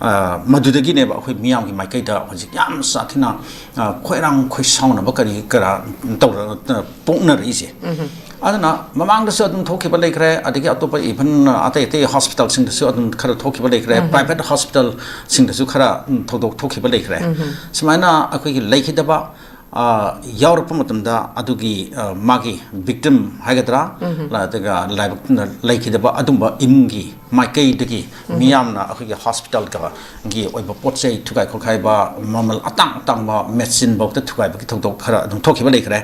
ꯑ, ꯃꯗꯨꯗꯒꯤꯅꯦꯕ ꯑꯩꯈꯣꯏ ꯃꯤꯌꯥꯝꯒꯤ ꯃꯥꯏꯀꯩꯗ ꯍꯧꯖꯤꯛ ꯌꯥꯝ ꯁꯥꯊꯤꯅ, ꯑ, ꯈꯣꯏꯔꯥꯡ ꯈꯣꯏꯁꯥꯎꯅꯕ ꯀꯔꯤ ꯀꯔꯥ ꯇꯧꯔ-, ꯇ-, ꯄꯣꯛꯅꯔꯛꯏꯁꯦ꯫ ꯑꯗꯨꯅ ꯃꯃꯥꯡꯗꯁꯨ ꯑꯗꯨꯝ ꯊꯣꯛꯈꯤꯕ ꯂꯩꯈ꯭ꯔꯦ, ꯑꯗꯒꯤ ꯑꯇꯣꯞꯄ even ꯑꯇꯩ ꯑꯇꯩ hospitalꯁꯤꯡꯗꯁꯨ ꯑꯗꯨꯝ ꯈꯔ ꯊꯣꯛꯈꯤꯕ ꯂꯩꯈ꯭ꯔꯦ, private hospitalꯁꯤꯡꯗꯁꯨ ꯈꯔ, ꯎꯝ, ꯊꯧꯗꯣꯛ ꯊꯣꯛꯈꯤꯕ ꯂꯩꯈ꯭ꯔꯦ꯫ ꯁꯨꯃꯥꯏꯅ ꯑꯩꯈꯣꯏꯒꯤ ꯂꯩꯈꯤꯗꯕ, ꯑ, ꯌꯥꯎꯔꯛꯄ ꯃꯇꯝꯗ ꯑꯗꯨꯒꯤ, ꯑ, ꯃꯥꯒꯤ victim ꯍꯥꯏꯒꯗ꯭ꯔꯥ, ꯑꯗꯨꯒ ꯂꯥꯏꯕꯛ ꯂꯩꯈꯤꯗꯕ ꯑꯗꯨꯝꯕ ꯏꯃꯨꯡꯒꯤ ꯃꯥꯏꯀꯩꯗꯒꯤ ꯃꯤꯌꯥꯝꯅ ꯑꯩꯈꯣꯏꯒꯤ hospitalꯒꯤ ꯑꯣꯏꯕ ꯄꯣꯠ ꯆꯩ ꯊꯨꯒꯥꯏ ꯈꯣꯠꯈꯥꯏꯕ, ꯃꯃꯜ ꯑꯇꯥꯡ ꯑꯇꯥꯡꯕ machine ꯐꯥꯎꯗ ꯊꯨꯒꯥꯏꯕꯒꯤ ꯊꯧꯗꯣꯛ ꯈꯔ ꯑꯗꯨꯝ ꯊꯣꯛꯈꯤꯕ ꯂꯩꯈ꯭ꯔꯦ꯫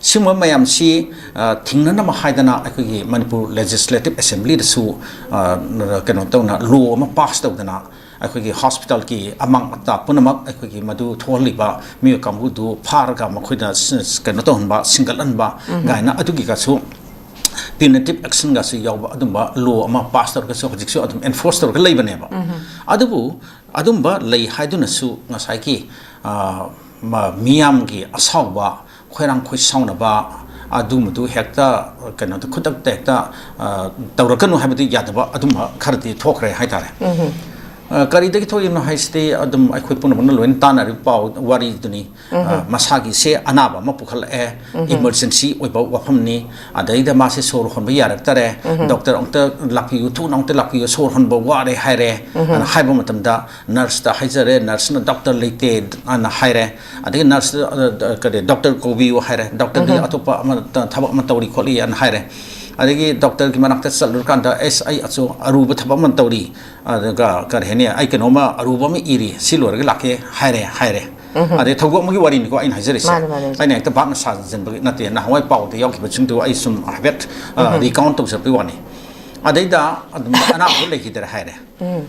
ꯁꯤꯒꯨꯝꯕ ꯃꯌꯥꯝꯁꯤ, ꯑ, ꯊꯤꯡꯅꯅꯕ ꯍꯥꯏꯗꯅ ꯑꯩꯈꯣꯏꯒꯤ ꯃꯅꯤꯄꯨꯔ Legislative Assemblyꯗꯁꯨ, ꯑ, ꯀꯩꯅꯣ ꯇꯧꯅ, law ꯑꯃ pass ꯇꯧꯗꯅ, ꯑꯩꯈꯣꯏꯒꯤ ꯍꯣꯁꯄꯤꯇꯥꯜꯒꯤ ꯑꯃꯥꯡ ꯑꯇꯥ ꯄꯨꯝꯅꯃꯛ ꯑꯩꯈꯣꯏꯒꯤ ꯃꯗꯨ ꯊꯣꯛꯍꯜꯂꯤꯕ ꯃꯤꯑꯣꯏ ꯀꯥꯡꯕꯨꯗꯨ ꯐꯥꯔꯒ ꯃꯈꯣꯏꯅ ꯁ-, ꯀꯩꯅꯣ ꯇꯧꯍꯟꯕ, ꯁꯤꯡꯒꯠꯍꯟꯕ ꯀꯥꯏꯅ ꯑꯗꯨꯒꯤꯒꯁꯨ punitive actionꯒꯁꯨ ꯌꯥꯎꯕ ꯑꯗꯨꯝꯕ law ꯑꯃ pass ꯇꯧꯔꯒꯁꯨ ꯍꯧꯖꯤꯛꯁꯨ ꯑꯗꯨꯝ enforce ꯇꯧꯔꯒ ꯂꯩꯕꯅꯦꯕ꯫ ꯑꯗꯨꯕꯨ ꯑꯗꯨꯝꯕ ꯂꯩ ꯍꯥꯏꯗꯨꯅꯁꯨ ꯉꯁꯥꯏꯒꯤ, ꯑ, ꯃ-, ꯃꯤꯌꯥꯝꯒꯤ ꯑꯁꯥꯎꯕ, ꯈꯣꯏꯔꯥꯡ ꯈꯣꯏꯁꯥꯎꯅꯕ ꯑꯗꯨꯝꯕꯗꯨ ꯍꯦꯛꯇ, ꯀꯩꯅꯣꯗ, ꯈꯨꯗꯛꯇ ꯍꯦꯛꯇ, ꯑ, ꯇꯧꯔꯛꯀꯅꯨ ꯍꯥꯏꯕꯗꯤ ꯌꯥꯗꯕ ꯑꯗꯨꯝꯕ ꯈꯔꯗꯤ ꯊꯣꯛꯈ꯭ꯔꯦ ꯍꯥꯏꯇꯥꯔꯦ꯫ ꯑ, ꯀꯔꯤꯗꯒꯤ ꯊꯣꯛꯏꯅꯣ ꯍꯥꯏꯁꯤꯗꯤ ꯑꯗꯨꯝ ꯑꯩꯈꯣꯏ ꯄꯨꯝꯅꯃꯛꯅ ꯂꯣꯏꯅ ꯇꯥꯟꯅꯔꯤꯕ ꯄꯥꯎ ꯋꯥꯔꯤꯗꯨꯅꯤ꯫ ꯑ, ꯃꯁꯥꯒꯤꯁꯦ ꯑꯅꯥꯕ ꯑꯃ ꯄꯨꯈꯠꯂꯛꯑꯦ, emergency ꯑꯣꯏꯕ ꯋꯥꯐꯝꯅꯤ, ꯑꯗꯩꯗ ꯃꯥꯁꯦ ꯁꯣꯔ ꯍꯣꯟꯕ ꯌꯥꯔꯛꯇꯔꯦ, doctor ꯑꯃꯨꯛꯇ ꯂꯥꯛꯄꯤꯌꯨ, ꯊꯨꯅ ꯑꯃꯨꯛꯇ ꯂꯥꯛꯄꯤꯌꯨ, ꯁꯣꯔ ꯍꯣꯟꯕ ꯋꯥꯔꯦ ꯍꯥꯏꯔꯦ, ꯑꯅ ꯍꯥꯏꯕ ꯃꯇꯝꯗ nurseꯇ ꯍꯥꯏꯖꯔꯦ, nurseꯅ doctor ꯂꯩꯇꯦ ꯑꯅ ꯍꯥꯏꯔꯦ꯫ ꯑꯗꯒꯤ nurse, ꯑ, ꯀꯔꯤ, doctor ꯀꯧꯕꯤꯌꯨ ꯍꯥꯏꯔꯦ, doctorꯗꯤ ꯑꯇꯣꯞꯄ ꯑꯃ, ꯊꯕꯛ ꯑꯃ ꯇꯧꯔꯤ ꯈꯣꯠꯂꯤ ꯑꯅ ꯍꯥꯏꯔꯦ꯫ ꯑꯗꯒꯤ doctorꯒꯤ ꯃꯅꯥꯛꯇ ꯆꯠꯂꯨꯔꯀꯥꯟꯗ, "ꯑꯁ, ꯑꯩ ꯑꯆꯧ-, ꯑꯔꯨꯕ ꯊꯕꯛ ꯑꯃ ꯇꯧꯔꯤ, ꯑꯗꯨꯒ ꯀꯔꯤ ꯍꯥꯏꯅꯤ, ꯑꯩ ꯀꯩꯅꯣꯝꯃ ꯑꯔꯨꯕ ꯑꯃ ꯏꯔꯤ, ꯁꯤ ꯂꯣꯏꯔꯒ ꯂꯥꯛꯀꯦ" ꯍꯥꯏꯔꯦ, ꯍꯥꯏꯔꯦ꯫ ꯑꯗꯩ ꯊꯧꯗꯣꯛ ꯑꯃꯒꯤ ꯋꯥꯔꯤꯅꯤꯀꯣ ꯑꯩꯅ ꯍꯥꯏꯖꯔꯤꯁꯦ꯫ ꯃꯥꯅꯦ, ꯃꯥꯅꯦ꯫ ꯑꯩꯅ ꯍꯦꯛꯇ ꯚꯥꯞꯅ ꯁꯥꯖꯟꯕ ꯅꯠꯇꯦ, ꯅꯍꯥꯟꯋꯥꯏ ꯄꯥꯎꯗ ꯌꯥꯎꯈꯤꯕꯁꯤꯡꯗꯨ ꯑꯩ ꯁꯨꯝ ꯍꯥꯏꯐꯦꯠ, ꯑ, recount ꯇꯧꯖꯔꯛꯄꯒꯤ ꯋꯥꯅꯤ꯫ ꯑꯗꯩꯗ ꯑꯗꯨꯝ ꯑꯅꯥꯕꯗꯣ ꯂꯩꯈꯤꯗꯔꯦ ꯍꯥꯏꯔꯦ꯫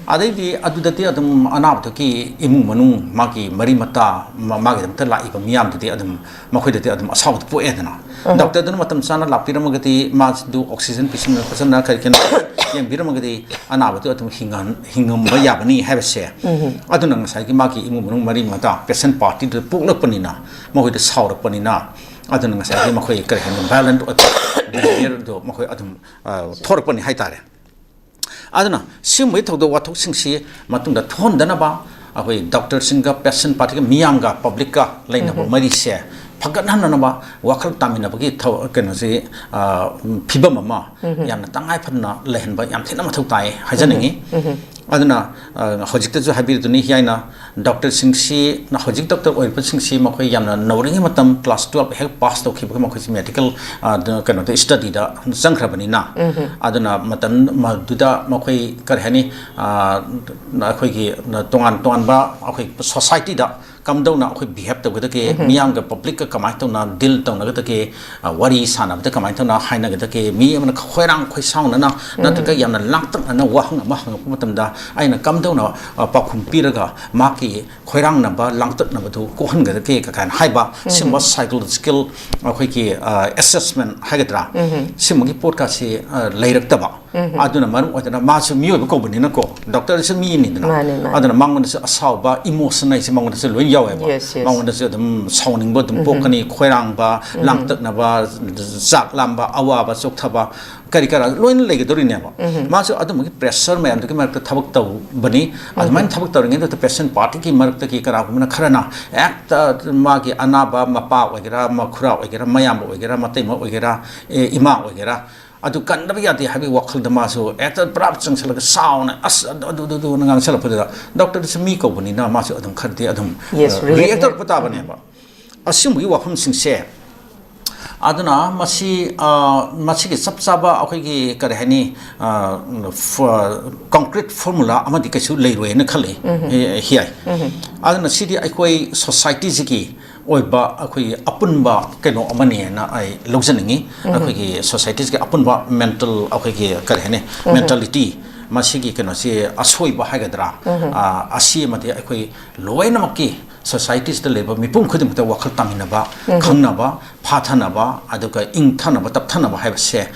ꯑꯗꯩꯗꯤ ꯑꯗꯨꯗꯗꯤ ꯑꯗꯨꯝ ꯑꯅꯥꯕꯗꯨꯒꯤ ꯏꯃꯨꯡ ꯃꯅꯨꯡ, ꯃꯥꯒꯤ ꯃꯔꯤ ꯃꯇꯥ, ꯃ-, ꯃꯥꯒꯤꯗꯃꯛꯇ ꯂꯥꯛꯏꯕ ꯃꯤꯌꯥꯝꯗꯨꯗꯤ ꯑꯗꯨꯝ, ꯃꯈꯣꯏꯗꯗꯤ ꯑꯗꯨꯝ ꯑꯁꯥꯎꯕꯗꯨ ꯄꯣꯛꯑꯦꯗꯅ꯫ Doctorꯗꯨꯅ ꯃꯇꯝ ꯆꯥꯅ ꯂꯥꯛꯄꯤꯔꯝꯃꯒꯗꯤ, ꯃꯥꯗꯨ oxygen ꯄꯤꯁꯟꯗꯅ ꯈꯣꯠꯆꯟꯗꯅ ꯀꯔꯤ ꯀꯔꯤꯅꯣ ꯌꯦꯡꯕꯤꯔꯝꯃꯒꯗꯤ ꯑꯅꯥꯕꯗꯨ ꯑꯗꯨꯝ ꯍꯤꯡꯍꯟ-, ꯍꯤꯡꯉꯝꯕ ꯌꯥꯕꯅꯤ ꯍꯥꯏꯕꯁꯦ꯫ ꯑꯗꯨꯅ ꯉꯁꯥꯏꯒꯤ ꯃꯥꯒꯤ ꯏꯃꯨꯡ ꯃꯅꯨꯡ ꯃꯔꯤ ꯃꯇꯥ, patient partyꯗꯨꯗ ꯄꯣꯛꯂꯛꯄꯅꯤꯅ, ꯃꯈꯣꯏꯗ ꯁꯥꯎꯔꯛꯄꯅꯤꯅ, ꯑꯗꯨꯅ ꯉꯁꯥꯏꯒꯤ ꯃꯈꯣꯏ ꯀꯔꯤ ꯍꯥꯏꯅꯤ, violent ꯑꯣꯏꯕ behaviorꯗꯣ ꯃꯈꯣꯏ ꯑꯗꯨꯝ, ꯑ, ꯊꯣꯔꯛꯄꯅꯤ ꯍꯥꯏꯇꯥꯔꯦ꯫ ꯑꯗꯨꯅ ꯁꯤꯒꯨꯝꯕꯒꯤ ꯊꯧꯗꯣꯛ ꯋꯥꯊꯣꯛꯁꯤꯡꯁꯤ ꯃꯇꯨꯡꯗ ꯊꯣꯛꯍꯟꯗꯅꯕ ꯑꯩꯈꯣꯏ doctorꯁꯤꯡꯒ, patient partyꯒ, ꯃꯤꯌꯥꯝꯒ, publicꯀ ꯂꯩꯅꯕ ꯃꯔꯤꯁꯦ ꯐꯒꯠꯍꯟꯅꯅꯕ ꯋꯥꯈꯜ ꯇꯥꯃꯤꯟꯅꯕꯒꯤ ꯊꯧ-, ꯀꯩꯅꯣꯁꯤ, ꯑ, ꯐꯤꯕꯝ ꯑꯃ ꯌꯥꯝꯅ ꯇꯉꯥꯏ ꯐꯗꯅ ꯂꯩꯍꯟꯕ ꯌꯥꯝ ꯊꯤꯅ ꯃꯊꯧ ꯇꯥꯏ ꯍꯥꯏꯖꯅꯤꯡꯉꯤ꯫ ꯑꯗꯨꯅ, ꯑ, ꯍꯧꯖꯤꯛꯇꯁꯨ ꯍꯥꯏꯕꯤꯔꯤꯗꯨꯅꯤ, ꯍꯤꯌꯥꯏꯅ doctorꯁꯤꯡꯁꯤ, ꯍꯧꯖꯤꯛ doctor ꯑꯣꯏꯔꯤꯕꯁꯤꯡꯁꯤ ꯃꯈꯣꯏ ꯌꯥꯝꯅ ꯅꯧꯔꯤꯉꯩ ꯃꯇꯝ, class twelve ꯍꯦꯛ pass ꯇꯧꯈꯤꯕꯒ ꯃꯈꯣꯏꯁꯤ medical, ꯑ, ꯀꯩꯅꯣꯗ, studyꯗ ꯆꯪꯈ꯭ꯔꯕꯅꯤꯅ, ꯑꯗꯨꯅ ꯃꯇꯝ ꯃꯗꯨꯗ ꯃꯈꯣꯏ, ꯀꯔꯤ ꯍꯥꯏꯅꯤ, ꯑ, ꯑꯩꯈꯣꯏꯒꯤ ꯇꯣꯉꯥꯟ ꯇꯣꯉꯥꯟꯕ ꯑꯩꯈꯣꯏ societyꯗ ꯀꯝꯗꯧꯅ ꯑꯩꯈꯣꯏ ꯕꯤꯍꯦꯞ ꯇꯧꯒꯗꯒꯦ, ꯃꯤꯌꯥꯝꯒ ꯄꯕ꯭ꯂꯤꯛꯀ ꯀꯃꯥꯏꯅ ꯇꯧꯅ ꯗꯤꯜ ꯇꯧꯅꯒꯗꯒꯦ, ꯑ, ꯋꯥꯔꯤ ꯁꯥꯟꯅꯕꯗ ꯀꯃꯥꯏꯅ ꯇꯧꯅ ꯍꯥꯏꯅꯒꯗꯒꯦ, ꯃꯤ ꯑꯃꯅ ꯈꯣꯏꯔꯥꯡ ꯈꯣꯏꯁꯥꯎꯅꯅ ꯅꯠꯇ꯭ꯔꯒ ꯌꯥꯝꯅ ꯂꯥꯡꯇꯛꯅꯅ ꯋꯥꯍꯪ ꯑꯃ ꯍꯪꯉꯛꯄ ꯃꯇꯝꯗ ꯑꯩꯅ ꯀꯝꯗꯧꯅ, ꯑ, ꯄꯥꯎꯈꯨꯝ ꯄꯤꯔꯒ ꯃꯍꯥꯛꯀꯤ ꯈꯣꯏꯔꯥꯡꯅꯕ, ꯂꯥꯡꯇꯛꯅꯕꯗꯨ ꯀꯣꯛꯍꯟꯒꯗꯒꯦ ꯀꯥꯏꯅ ꯍꯥꯏꯕ, ꯁꯤꯒꯨꯝꯕ ꯁꯥꯏꯀꯣꯂꯣꯖꯤꯀꯦꯜ ꯑꯩꯈꯣꯏꯒꯤ, ꯑ, ꯑꯦꯁꯦꯁꯃꯦꯟ ꯍꯥꯏꯒꯗ꯭ꯔꯥ, ꯁꯤꯒꯨꯝꯕꯒꯤ ꯄꯣꯠꯀꯥꯁꯤ, ꯑ, ꯂꯩꯔꯛꯇꯕ꯫ ꯑꯗꯨꯅ ꯃꯔꯝ ꯑꯣꯏꯗꯅ ꯃꯥꯁꯨ ꯃꯤꯑꯣꯏꯕ ꯀꯧꯕꯅꯤꯅꯀꯣ, ꯗꯣꯛꯇꯔꯁꯨ ꯃꯤꯅꯤꯗꯅ꯫ ꯃꯥꯅꯦ, ꯃꯥꯅꯦ꯫ ꯑꯗꯨꯅ ꯃꯉꯣꯟꯗꯁꯨ ꯑꯁꯥꯎꯕ, ꯏꯃꯣꯁꯟ ꯍꯥꯏꯁꯦ ꯃꯉꯣꯟꯗꯁꯨ ꯂꯣꯏ ꯌꯥꯎꯋꯦꯕ꯫ Yes, yes꯫ ꯃꯉꯣꯟꯗꯁꯨ ꯑꯗꯨꯝ ꯁꯥꯎꯅꯤꯡꯕ ꯑꯗꯨꯝ ꯄꯣꯛꯀꯅꯤ, ꯈꯣꯏꯔꯥꯡꯕ, ꯂꯥꯡꯇꯛꯅꯕ, ꯆꯥꯛ ꯂꯥꯝꯕ, ꯑꯋꯥꯕ ꯆꯣꯛꯊꯕ, ꯀꯔꯤ ꯀꯔꯥ ꯂꯣꯏꯅ ꯂꯩꯒꯗꯧꯔꯤꯅꯦꯕ꯫ ꯃꯥꯁꯨ ꯑꯗꯨꯝꯕꯒꯤ ꯄ꯭ꯔꯦꯁꯔ ꯃꯌꯥꯝꯗꯨꯒꯤ ꯃꯔꯛꯇ ꯊꯕꯛ ꯇꯧꯕꯅꯤ꯫ ꯑꯗꯨꯃꯥꯏꯅ ꯊꯕꯛ ꯇꯧꯔꯤꯉꯩꯗꯨꯗ ꯄꯦꯁꯦꯟ ꯄꯥꯔꯇꯤꯒꯤ ꯃꯔꯛꯇꯒꯤ ꯀꯅꯥꯒꯨꯝꯕꯅ ꯈꯔꯅ ꯍꯦꯛꯇ ꯃꯥꯒꯤ ꯑꯅꯥꯕ ꯃꯄꯥ ꯑꯣꯏꯒꯦꯔꯥ, ꯃꯈꯨꯔꯥ ꯑꯣꯏꯒꯦꯔꯥ, ꯃꯌꯥꯝꯕ ꯑꯣꯏꯒꯦꯔꯥ, ꯃꯇꯩꯃ ꯑꯣꯏꯒꯦꯔꯥ, ꯑꯦ, ꯏꯃꯥ ꯑꯣꯏꯒꯦꯔꯥ, ꯑꯗꯨ ꯀꯟꯗꯕ ꯌꯥꯗꯦ ꯍꯥꯏꯕꯒꯤ ꯋꯥꯈꯜꯗ ꯃꯥꯁꯨ ꯍꯦꯛꯇ ꯄꯨꯔꯥ ꯆꯪꯁꯤꯜꯂꯒ ꯆꯥꯎꯅ ꯑꯁ ꯑꯗꯨ, ꯑꯗꯨ, ꯑꯗꯨ, ꯑꯗꯨꯅ ꯉꯥꯡꯁꯜꯂꯛꯄꯗꯨꯗ ꯗꯣꯛꯇꯔꯗꯨꯁꯨ ꯃꯤ ꯀꯧꯕꯅꯤꯅ ꯃꯥꯁꯨ ꯑꯗꯨꯝ ꯈꯔꯗꯤ ꯑꯗꯨꯝ, Yes, ꯑ, react react ꯇꯧꯔꯛꯄ ꯇꯥꯕꯅꯦꯕ꯫ ꯑꯁꯤꯒꯨꯝꯕꯒꯤ ꯋꯥꯐꯝꯁꯤꯡꯁꯦ ꯑꯗꯨꯅ ꯃꯁꯤ, ꯑ, ꯃꯁꯤꯒꯤ ꯆꯞ ꯆꯥꯕ ꯑꯩꯈꯣꯏꯒꯤ ꯀꯔꯤ ꯍꯥꯏꯅꯤ, ꯑ, ꯐ-, concrete formula ꯑꯃꯗꯤ ꯀꯩꯁꯨ ꯂꯩꯔꯣꯏꯅ ꯈꯜꯂꯤ꯫ ꯑꯦ, ꯍꯤꯌꯥꯏ꯫ ꯑꯗꯨꯅ ꯁꯤꯗꯤ ꯑꯩꯈꯣꯏ ꯁꯣꯁꯥꯏꯇꯤꯁꯤꯒꯤ ꯑꯣꯏꯕ ꯑꯩꯈꯣꯏꯒꯤ ꯑꯄꯨꯟꯕ ꯀꯩꯅꯣ ꯑꯃꯅꯦꯅ ꯑꯩ ꯂꯧꯖꯅꯤꯡꯉꯤ꯫ ꯑꯩꯈꯣꯏꯒꯤ ꯁꯣꯁꯥꯏꯇꯤꯁꯤꯒꯤ ꯑꯄꯨꯟꯕ ꯃꯦꯟꯇꯦꯜ, ꯑꯩꯈꯣꯏꯒꯤ ꯀꯔꯤ ꯍꯥꯏꯅꯤ, ꯃꯦꯟꯇꯦꯂꯤꯇꯤ, ꯃꯁꯤꯒꯤ ꯀꯩꯅꯣꯁꯤ ꯑꯁꯣꯏꯕ ꯍꯥꯏꯒꯗ꯭ꯔꯥ, ꯑ, ꯑꯁꯤ ꯑꯃꯗꯤ ꯑꯩꯈꯣꯏ ꯂꯣꯏꯅꯃꯛꯀꯤ ꯁꯣꯁꯥꯏꯇꯤꯁꯤꯗ ꯂꯩꯕ ꯃꯤꯄꯨꯝ ꯈꯨꯗꯤꯡꯃꯛꯇ ꯋꯥꯈꯜ ꯇꯥꯃꯤꯟꯅꯕ, ꯈꯪꯅꯕ, ꯐꯥꯊꯅꯕ, ꯑꯗꯨꯒ ꯏꯪꯊꯅꯕ, ꯇꯞꯊꯅꯕ ꯍꯥꯏꯕꯁꯦ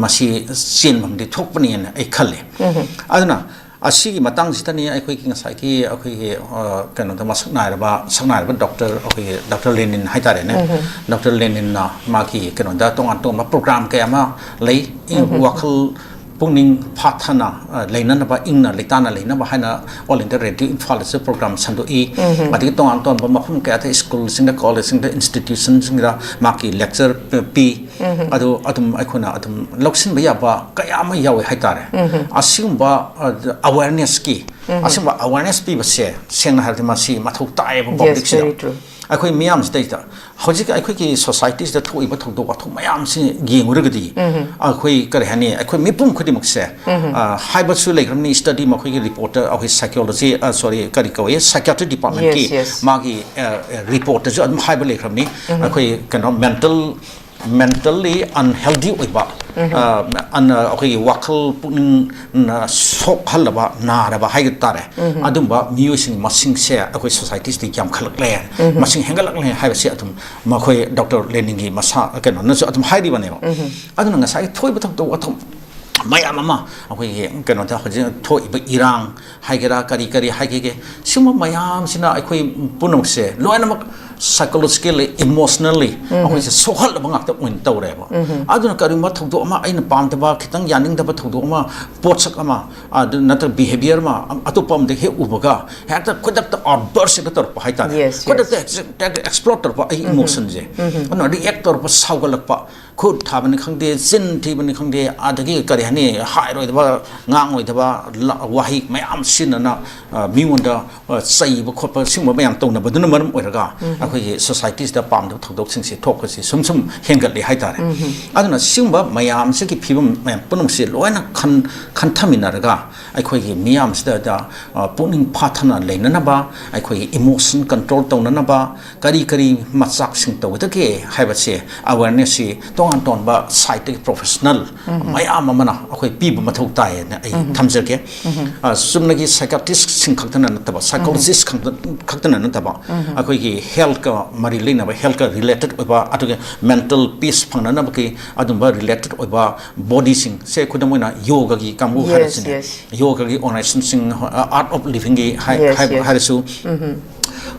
ꯃꯁꯤ ꯆꯦꯟꯐꯝꯗꯤ ꯊꯣꯛꯄꯅꯦꯅ ꯑꯩ ꯈꯜꯂꯤ꯫ ꯑꯗꯨꯅ ꯑꯁꯤꯒꯤ ꯃꯇꯥꯡꯁꯤꯗꯅꯤ ꯑꯩꯈꯣꯏꯒꯤ ꯉꯁꯥꯏꯒꯤ ꯑꯩꯈꯣꯏꯒꯤ, ꯑ, ꯀꯩꯅꯣꯗ ꯃꯁꯛ ꯅꯥꯏꯔꯕ, ꯁꯛꯅꯥꯏꯔꯕ ꯗꯣꯛꯇꯔ, ꯑꯩꯈꯣꯏꯒꯤ ꯗꯣꯛꯇꯔ ꯂꯦꯅꯤꯟ ꯍꯥꯏꯇꯥꯔꯦꯅꯦ꯫ ꯗꯣꯛꯇꯔ ꯂꯦꯅꯤꯟꯅ ꯃꯥꯒꯤ ꯀꯩꯅꯣꯗ ꯇꯣꯉꯥꯟ ꯇꯣꯉꯥꯟꯕ ꯄ꯭ꯔꯣꯒ꯭ꯔꯥꯝ ꯀꯌꯥ ꯑꯃ ꯂꯩ꯫ ꯋꯥꯈꯜ ꯄꯨꯛꯅꯤꯡ ꯐꯥꯊꯅ, ꯑ, ꯂꯩꯅꯅꯕ, ꯏꯪꯅ ꯂꯩꯇꯥꯅ ꯂꯩꯅꯕ ꯍꯥꯏꯅ All India Radio ꯏꯝꯐꯥꯜꯗꯁꯨ ꯄ꯭ꯔꯣꯒ꯭ꯔꯥꯝ ꯁꯟꯗꯣꯛꯏ꯫ ꯑꯗꯒꯤ ꯇꯣꯉꯥꯟ ꯇꯣꯉꯥꯟꯕ ꯃꯐꯝ ꯀꯌꯥꯗ, ꯁ꯭ꯀꯨꯜꯁꯤꯡꯗ, ꯀꯣꯂꯦꯖꯁꯤꯡꯗ, ꯏꯟꯁꯇꯤꯇ꯭ꯌꯨꯁꯟꯁꯤꯡꯗ ꯃꯥꯒꯤ ꯂꯦꯛꯆꯔ ꯄꯤ꯫ ꯑꯗꯨ ꯑꯗꯨꯝ ꯑꯩꯈꯣꯏꯅ ꯑꯗꯨꯝ ꯂꯧꯁꯤꯟꯕ ꯌꯥꯕ ꯀꯌꯥ ꯑꯃ ꯌꯥꯎꯋꯦ ꯍꯥꯏꯇꯥꯔꯦ꯫ ꯑꯁꯤꯒꯨꯝꯕ, ꯑ, ꯑꯋꯦꯔꯅꯦꯁꯀꯤ, ꯑꯁꯤꯒꯨꯝꯕ ꯑꯋꯦꯔꯅꯦꯁ ꯄꯤꯕꯁꯦ ꯁꯦꯡꯅ ꯍꯥꯏꯔꯗꯤ ꯃꯁꯤ ꯃꯊꯧ ꯇꯥꯏꯌꯦꯕ꯫ Yes, ꯄꯕ꯭ꯂꯤꯛꯁꯤꯗ꯫ Very true꯫ ꯑꯩꯈꯣꯏ ꯃꯤꯌꯥꯝꯁꯤꯗꯩꯗ ꯍꯧꯖꯤꯛ ꯑꯩꯈꯣꯏꯒꯤ ꯁꯣꯁꯥꯏꯇꯤꯁꯤꯗ ꯊꯣꯛꯏꯕ ꯊꯧꯗꯣꯛ ꯋꯥꯊꯣꯛ ꯃꯌꯥꯝꯁꯤ ꯌꯦꯡꯉꯨꯔꯒꯗꯤ, ꯑꯩꯈꯣꯏ ꯀꯔꯤ ꯍꯥꯏꯅꯤ, ꯑꯩꯈꯣꯏ ꯃꯤꯄꯨꯝ ꯈꯨꯗꯤꯡꯃꯛꯁꯦ, ꯍꯥꯏꯕꯁꯨ ꯂꯩꯈ꯭ꯔꯕꯅꯤ, ꯁ꯭ꯇꯗꯤ ꯃꯈꯣꯏꯒꯤ ꯔꯤꯄꯣꯔꯠꯇ, ꯑꯩꯈꯣꯏ ꯁꯥꯏꯀꯣꯂꯣꯖꯤ, ꯁꯣꯔꯤ, ꯀꯔꯤ ꯀꯧꯏ, ꯁꯥꯏꯀ꯭ꯌꯥꯇ꯭ꯔꯤ ꯗꯤꯄꯥꯔꯠꯃꯦꯟꯀꯤ ꯃꯥꯒꯤ ꯔꯤꯄꯣꯔꯠꯇꯁꯨ ꯑꯗꯨꯝ ꯍꯥꯏꯕ ꯂꯩꯈ꯭ꯔꯕꯅꯤ꯫ ꯑꯩꯈꯣꯏ ꯀꯩꯅꯣ, ꯃꯦꯟꯇꯜ ꯃꯦꯟꯇꯜꯂꯤ ꯑꯟꯍꯦꯜꯗꯤ ꯑꯣꯏꯕ, ꯑꯩꯈꯣꯏꯒꯤ ꯋꯥꯈꯜ ꯄꯨꯛꯅꯤꯡꯅ ꯁꯣꯛꯍꯜꯂꯕ, ꯅꯥꯔꯕ ꯍꯥꯏꯕ ꯇꯥꯔꯦ, ꯑꯗꯨꯝꯕ ꯃꯤꯑꯣꯏꯁꯤꯡ ꯃꯁꯤꯡꯁꯦ ꯑꯩꯈꯣꯏ ꯁꯣꯁꯥꯏꯇꯤꯁꯤꯗ ꯌꯥꯝꯈꯠꯂꯛꯂꯦ꯫ ꯃꯁꯤꯡ ꯍꯦꯟꯒꯠꯂꯛꯂꯦ ꯍꯥꯏꯕꯁꯤ ꯑꯗꯨꯝ ꯃꯈꯣꯏ ꯗꯣꯛꯇꯔ ꯂꯦꯅꯤꯟꯒꯤ ꯃꯁꯥ, ꯀꯩꯅꯣꯅꯁꯨ ꯑꯗꯨꯝ ꯍꯥꯏꯔꯤꯕꯅꯦꯕ꯫ ꯑꯗꯨꯅ ꯉꯁꯥꯏꯒꯤ ꯊꯣꯛꯏꯕ ꯊꯧꯗꯣꯛ ꯋꯥꯊꯣꯛ ꯃꯌꯥꯝ ꯑꯃ, ꯑꯩꯈꯣꯏꯒꯤ ꯀꯩꯅꯣꯗ ꯍꯧꯖꯤꯛ ꯊꯣꯛꯏꯕ ꯏꯔꯥꯡ ꯍꯥꯏꯒꯦꯔꯥ, ꯀꯔꯤ ꯀꯔꯤ ꯍꯥꯏꯒꯦꯒꯦ, ꯁꯤꯒꯨꯝꯕ ꯃꯌꯥꯝꯁꯤꯅ ꯑꯩꯈꯣꯏ ꯄꯨꯝꯅꯃꯛꯁꯦ ꯂꯣꯏꯅꯃꯛ psychologically, emotionally ꯑꯩꯈꯣꯏꯁꯦ ꯁꯣꯛꯍꯜꯂꯕ ꯉꯥꯛꯇ ꯑꯣꯏꯅ ꯇꯧꯔꯦꯕ꯫ ꯑꯗꯨꯅ ꯀꯔꯤꯒꯨꯝꯕ ꯊꯧꯗꯣꯛ ꯑꯃ, ꯑꯩꯅ ꯄꯥꯝꯗꯕ, ꯈꯤꯇꯪ ꯌꯥꯅꯤꯡꯗꯕ ꯊꯧꯗꯣꯛ ꯑꯃ, ꯄꯣꯠꯁꯛ ꯑꯃ, ꯑꯗꯨ ꯅꯠꯇ꯭ꯔꯒ ꯕꯤꯍꯦꯕꯤꯌꯔ ꯑꯃ, ꯑꯇꯣꯞꯄ ꯑꯃꯗ ꯍꯦꯛ ꯎꯕꯒ ꯍꯦꯛꯇ ꯈꯨꯗꯛꯇ ꯑꯥꯎꯠꯕꯔꯁ ꯍꯦꯛꯇ ꯇꯧꯔꯛꯄ ꯍꯥꯏꯇꯥꯔꯦ꯫ ꯈꯨꯗꯛꯇ ꯑꯦꯛꯁꯄ꯭ꯂꯣꯠ ꯇꯧꯔꯛꯄ ꯑꯩ ꯏꯃꯣꯁꯟꯁꯦ꯫ ꯑꯗꯨꯅ ꯔꯤꯌꯦꯛ ꯇꯧꯔꯛꯄ, ꯁꯥꯎꯒꯠꯂꯛꯄ, ꯈꯨꯠ ꯊꯥꯕꯅꯤ ꯈꯪꯗꯦ, ꯆꯤꯟ ꯊꯤꯕꯅꯤ ꯈꯪꯗꯦ, ꯑꯗꯒꯤ ꯀꯔꯤ ꯍꯥꯏꯅꯤ, ꯍꯥꯏꯔꯣꯏꯗꯕ, ꯉꯥꯡꯉꯣꯏꯗꯕ ꯋꯥꯍꯩ ꯃꯌꯥꯝ ꯁꯤꯖꯤꯟꯅꯅ ꯃꯤꯉꯣꯟꯗ ꯆꯩꯕ ꯈꯣꯠꯄ, ꯁꯤꯒꯨꯝꯕ ꯃꯌꯥꯝ ꯇꯧꯅꯕꯗꯨꯅ ꯃꯔꯝ ꯑꯣꯏꯔꯒ ꯑꯩꯈꯣꯏꯒꯤ ꯁꯣꯁꯥꯏꯇꯤꯁꯤꯗ ꯄꯥꯝꯗꯕ ꯊꯧꯗꯣꯛꯁꯤꯡꯁꯤ ꯊꯣꯛꯄꯁꯤ ꯁꯨꯝ ꯁꯨꯝ ꯍꯦꯟꯒꯠꯂꯤ ꯍꯥꯏꯇꯥꯔꯦ꯫ ꯑꯗꯨꯅ ꯁꯤꯒꯨꯝꯕ ꯃꯌꯥꯝꯁꯤꯒꯤ ꯐꯤꯕꯝ ꯃꯌꯥꯝ ꯄꯨꯝꯅꯃꯛꯁꯤ ꯂꯣꯏꯅ ꯈꯟ ꯈꯟꯊꯃꯤꯟꯅꯔꯒ ꯑꯩꯈꯣꯏꯒꯤ ꯃꯤꯌꯥꯝꯁꯤꯗ ꯄꯨꯛꯅꯤꯡ ꯐꯥꯊꯅ ꯂꯩꯅꯅꯕ, ꯑꯩꯈꯣꯏꯒꯤ ꯏꯃꯣꯁꯟ ꯀꯟꯇ꯭ꯔꯣꯜ ꯇꯧꯅꯅꯕ, ꯀꯔꯤ ꯀꯔꯤ ꯃꯆꯥꯛꯁꯤꯡ ꯇꯧꯒꯗꯒꯦ ꯍꯥꯏꯕꯁꯦ ꯑꯋꯦꯔꯅꯦꯁꯁꯤ ꯇꯣꯉꯥꯟ ꯇꯣꯉꯥꯟꯕ ꯁꯥꯏꯠꯇꯒꯤ ꯄ꯭ꯔꯣꯐꯦꯁꯅꯦꯜ ꯃꯌꯥꯝ ꯑꯃꯅ ꯑꯩꯈꯣꯏ ꯄꯤꯕ ꯃꯊꯧ ꯇꯥꯏꯌꯦꯅ ꯑꯩ ꯊꯝꯖꯒꯦ꯫ ꯆꯨꯝꯅꯒꯤ ꯁꯥꯏꯀꯥꯇ꯭ꯔꯤꯁꯁꯤꯡ ꯈꯛꯇꯅ ꯅꯠꯇꯕ, ꯁꯥꯏꯀꯣꯂꯣꯖꯤꯁ ꯈꯛꯇꯅ ꯅꯠꯇꯕ, ꯑꯩꯈꯣꯏꯒꯤ ꯍꯦꯜꯠꯀ ꯃꯔꯤ ꯂꯩꯅꯕ, ꯍꯦꯜꯠꯀ ꯔꯤꯂꯦꯇꯦꯠ ꯑꯣꯏꯕ, ꯑꯗꯨꯒ ꯃꯦꯟꯇꯜ ꯄꯤꯁ ꯐꯪꯅꯅꯕꯒꯤ ꯑꯗꯨꯝꯕ ꯔꯤꯂꯦꯇꯦꯠ ꯑꯣꯏꯕ ꯕꯣꯗꯤꯁꯤꯡꯁꯦ, ꯈꯨꯗꯝ ꯑꯣꯏꯅ ꯌꯣꯒꯒꯤ ꯀꯥꯡꯕꯨ ꯍꯥꯏꯔꯁꯤꯅꯦ, ꯌꯣꯒꯒꯤ ꯑꯣꯔꯒꯅꯥꯏꯖꯦꯁꯟꯁꯤꯡ, ꯑꯥꯔꯠ ꯑꯣꯐ ꯂꯤꯚꯤꯡꯒꯤ ꯍꯥꯏꯔꯁꯨ,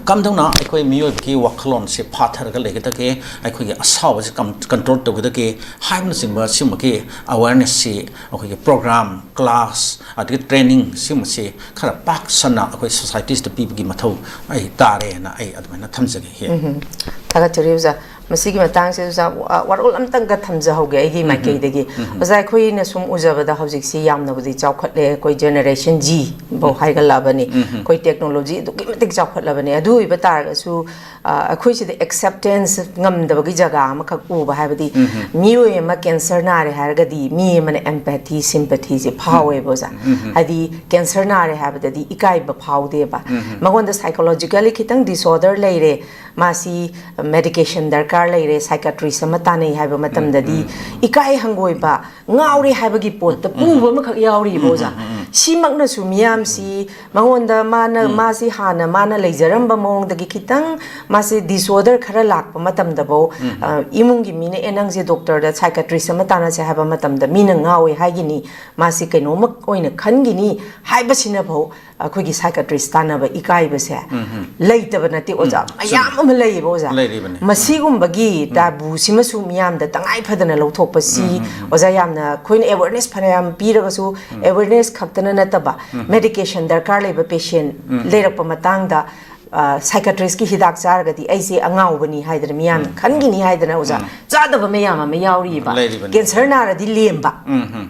ꯀꯝꯗꯧꯅ ꯑꯩꯈꯣꯏ ꯃꯤꯑꯣꯏꯕꯒꯤ ꯋꯥꯈꯜꯂꯣꯟꯁꯦ ꯐꯥꯊꯔꯒ ꯂꯩꯒꯗꯒꯦ, ꯑꯩꯈꯣꯏꯒꯤ ꯑꯁꯥꯎꯕꯁꯦ ꯀꯟꯇ꯭ꯔꯣꯜ ꯇꯧꯒꯗꯒꯦ ꯍꯥꯏꯕꯅꯆꯤꯡꯕ ꯁꯤꯒꯨꯝꯕꯒꯤ ꯑꯋꯦꯔꯅꯦꯁꯁꯤ ꯑꯩꯈꯣꯏꯒꯤ ꯄ꯭ꯔꯣꯒ꯭ꯔꯥꯝ, ꯀ꯭ꯂꯥꯁ, ꯑꯗꯒꯤ ꯇ꯭ꯔꯦꯅꯤꯡ ꯁꯤꯒꯨꯝꯕꯁꯤ ꯈꯔ ꯄꯥꯛ ꯁꯟꯅ ꯑꯩꯈꯣꯏ ꯁꯣꯁꯥꯏꯇꯤꯁꯇ ꯄꯤꯕꯒꯤ ꯃꯊꯧ ꯑꯩ ꯇꯥꯔꯦꯅ ꯑꯩ ꯑꯗꯨꯃꯥꯏꯅ ꯊꯝꯖꯒꯦ꯫ ꯊꯥꯒꯠꯆꯔꯤ ꯑꯣꯖꯥ꯫ ꯃꯁꯤꯒꯤ ꯃꯇꯥꯡꯁꯤꯗ ꯑꯣꯖꯥ, ꯑ, ꯋꯥꯔꯣꯜ ꯑꯝꯇꯪꯒ ꯊꯝꯖꯍꯧꯒꯦ ꯑꯩꯒꯤ ꯃꯥꯏꯀꯩꯗꯒꯤ꯫ ꯑꯣꯖꯥ, ꯑꯩꯈꯣꯏꯅ ꯁꯨꯝ ꯎꯖꯕꯗ ꯍꯧꯖꯤꯛꯁꯤ ꯌꯥꯝꯅꯕꯨꯗꯤ ꯆꯥꯎꯈꯠꯂꯦ, ꯑꯩꯈꯣꯏ ꯖꯦꯅꯦꯔꯦꯁꯟ ꯖꯤ ꯐꯧ ꯍꯥꯏꯒꯠꯂꯛꯑꯕꯅꯤ꯫ ꯑꯩꯈꯣꯏ ꯇꯦꯛꯅꯣꯂꯣꯖꯤ ꯑꯗꯨꯛꯀꯤ ꯃꯇꯤꯛ ꯆꯥꯎꯈꯠꯂꯕꯅꯤ꯫ ꯑꯗꯨ ꯑꯣꯏꯕ ꯇꯥꯔꯒꯁꯨ, ꯑ, ꯑꯩꯈꯣꯏ ꯁꯤꯗ ꯑꯦꯛꯁꯦꯞꯇꯦꯟꯁ ꯉꯝꯗꯕꯒꯤ ꯖꯒꯥ ꯑꯃꯈꯛ ꯎꯕ ꯍꯥꯏꯕꯗꯤ, ꯃꯤꯑꯣꯏ ꯑꯃ ꯀꯦꯟꯁꯔ ꯅꯥꯔꯦ ꯍꯥꯏꯔꯒꯗꯤ ꯃꯤ ꯑꯃꯅ ꯑꯦꯝꯄꯦꯊꯤ, ꯁꯤꯝꯄꯦꯊꯤꯁꯦ ꯐꯥꯎꯋꯦꯕ ꯑꯣꯖꯥ꯫ ꯍꯥꯏꯗꯤ ꯀꯦꯟꯁꯔ ꯅꯥꯔꯦ ꯍꯥꯏꯕꯗꯗꯤ ꯏꯀꯥꯏꯕ ꯐꯥꯎꯗꯦꯕ꯫ ꯃꯉꯣꯟꯗ ꯁꯥꯏꯀꯣꯂꯣꯖꯤꯀꯦꯜꯂꯤ ꯈꯤꯇꯪ ꯗꯤꯁꯑꯣꯔꯗꯔ ꯂꯩꯔꯦ, ꯃꯥꯁꯤ ꯃꯦꯗꯤꯀꯦꯁꯟ ꯗꯔꯀꯥꯔ ꯂꯩꯔꯦ, ꯁꯥꯏꯀꯥꯇ꯭ꯔꯤꯁ ꯑꯃ ꯇꯥꯟꯅꯩ ꯍꯥꯏꯕ ꯃꯇꯝꯗꯗꯤ ꯏꯀꯥꯏ ꯍꯪꯒꯣꯏꯕ, ꯉꯥꯎꯔꯦ ꯍꯥꯏꯕꯒꯤ ꯄꯣꯠꯇ ꯄꯨꯕ ꯑꯃꯈꯛ ꯌꯥꯎꯔꯤꯕ ꯑꯣꯖꯥ꯫ ꯁꯤꯃꯛꯅꯁꯨ ꯃꯤꯌꯥꯝꯁꯤ ꯃꯉꯣꯟꯗ ꯃꯥꯅ, ꯃꯥꯁꯤ ꯍꯥꯟꯅ ꯃꯥꯅ ꯂꯩꯖꯔꯝꯕ ꯃꯑꯣꯡꯗꯒꯤ ꯈꯤꯇꯪ ꯃꯥꯁꯤ ꯗꯤꯁꯑꯣꯔꯗꯔ ꯈꯔ ꯂꯥꯛꯄ ꯃꯇꯝꯗꯐꯧ, ꯑ, ꯏꯃꯨꯡꯒꯤ ꯃꯤꯅ "ꯑꯦ, ꯅꯪꯁꯦ ꯗꯣꯛꯇꯔꯗ ꯁꯥꯏꯀꯥꯇ꯭ꯔꯤꯁ ꯑꯃ ꯇꯥꯟꯅꯁꯦ" ꯍꯥꯏꯕ ꯃꯇꯝꯗ ꯃꯤꯅ ꯉꯥꯎꯋꯦ ꯍꯥꯏꯒꯤꯅꯤ, ꯃꯥꯁꯤ ꯀꯩꯅꯣꯝꯃ ꯑꯣꯏꯅ ꯈꯟꯒꯤꯅꯤ ꯍꯥꯏꯕꯁꯤꯅꯐꯧ ꯑꯩꯈꯣꯏꯒꯤ ꯁꯥꯏꯀꯥꯇ꯭ꯔꯤꯁ ꯇꯥꯟꯅꯕ ꯏꯀꯥꯏꯕꯁꯦ ꯂꯩꯇꯕ ꯅꯠꯇꯦ ꯑꯣꯖꯥ, ꯃꯌꯥꯝ ꯑꯃ ꯂꯩꯌꯦꯕ ꯑꯣꯖꯥ꯫ ꯂꯩꯔꯤꯕꯅꯤ꯫ ꯃꯁꯤꯒꯨꯝꯕꯒꯤ ꯇꯥꯕꯨꯁꯤꯃꯁꯨ ꯃꯤꯌꯥꯝꯗ ꯇꯉꯥꯏ ꯐꯗꯅ ꯂꯧꯊꯣꯛꯄꯁꯤ ꯑꯣꯖꯥ, ꯌꯥꯝꯅ ꯑꯩꯈꯣꯏꯅ ꯑꯦꯋꯦꯔꯅꯦꯁ ꯐꯅꯌꯥꯝ ꯄꯤꯔꯒꯁꯨ, ꯑꯦꯋꯦꯔꯅꯦꯁ ꯈꯛꯇꯅ ꯅꯠꯇꯕ, ꯃꯦꯗꯤꯀꯦꯁꯟ ꯗꯔꯀꯥꯔ ꯂꯩꯕ ꯄꯦꯁꯦꯟ ꯂꯩꯔꯛꯄ ꯃꯇꯥꯡꯗ, ꯑ, ꯁꯥꯏꯀꯥꯇ꯭ꯔꯤꯁꯀꯤ ꯍꯤꯗꯥꯛ ꯆꯥꯔꯒꯗꯤ ꯑꯩꯁꯦ ꯑꯉꯥꯎꯕꯅꯤ ꯍꯥꯏꯗꯅ ꯃꯤꯌꯥꯝꯅ ꯈꯟꯒꯤꯅꯤ ꯍꯥꯏꯗꯅ ꯑꯣꯖꯥ, ꯆꯥꯗꯕ ꯃꯌꯥꯝ ꯑꯃ ꯌꯥꯎꯔꯤꯕ꯫ ꯂꯩꯔꯤꯕꯅꯤ꯫ ꯀꯦꯟꯁꯔ ꯅꯥꯔꯗꯤ ꯂꯦꯝꯕ,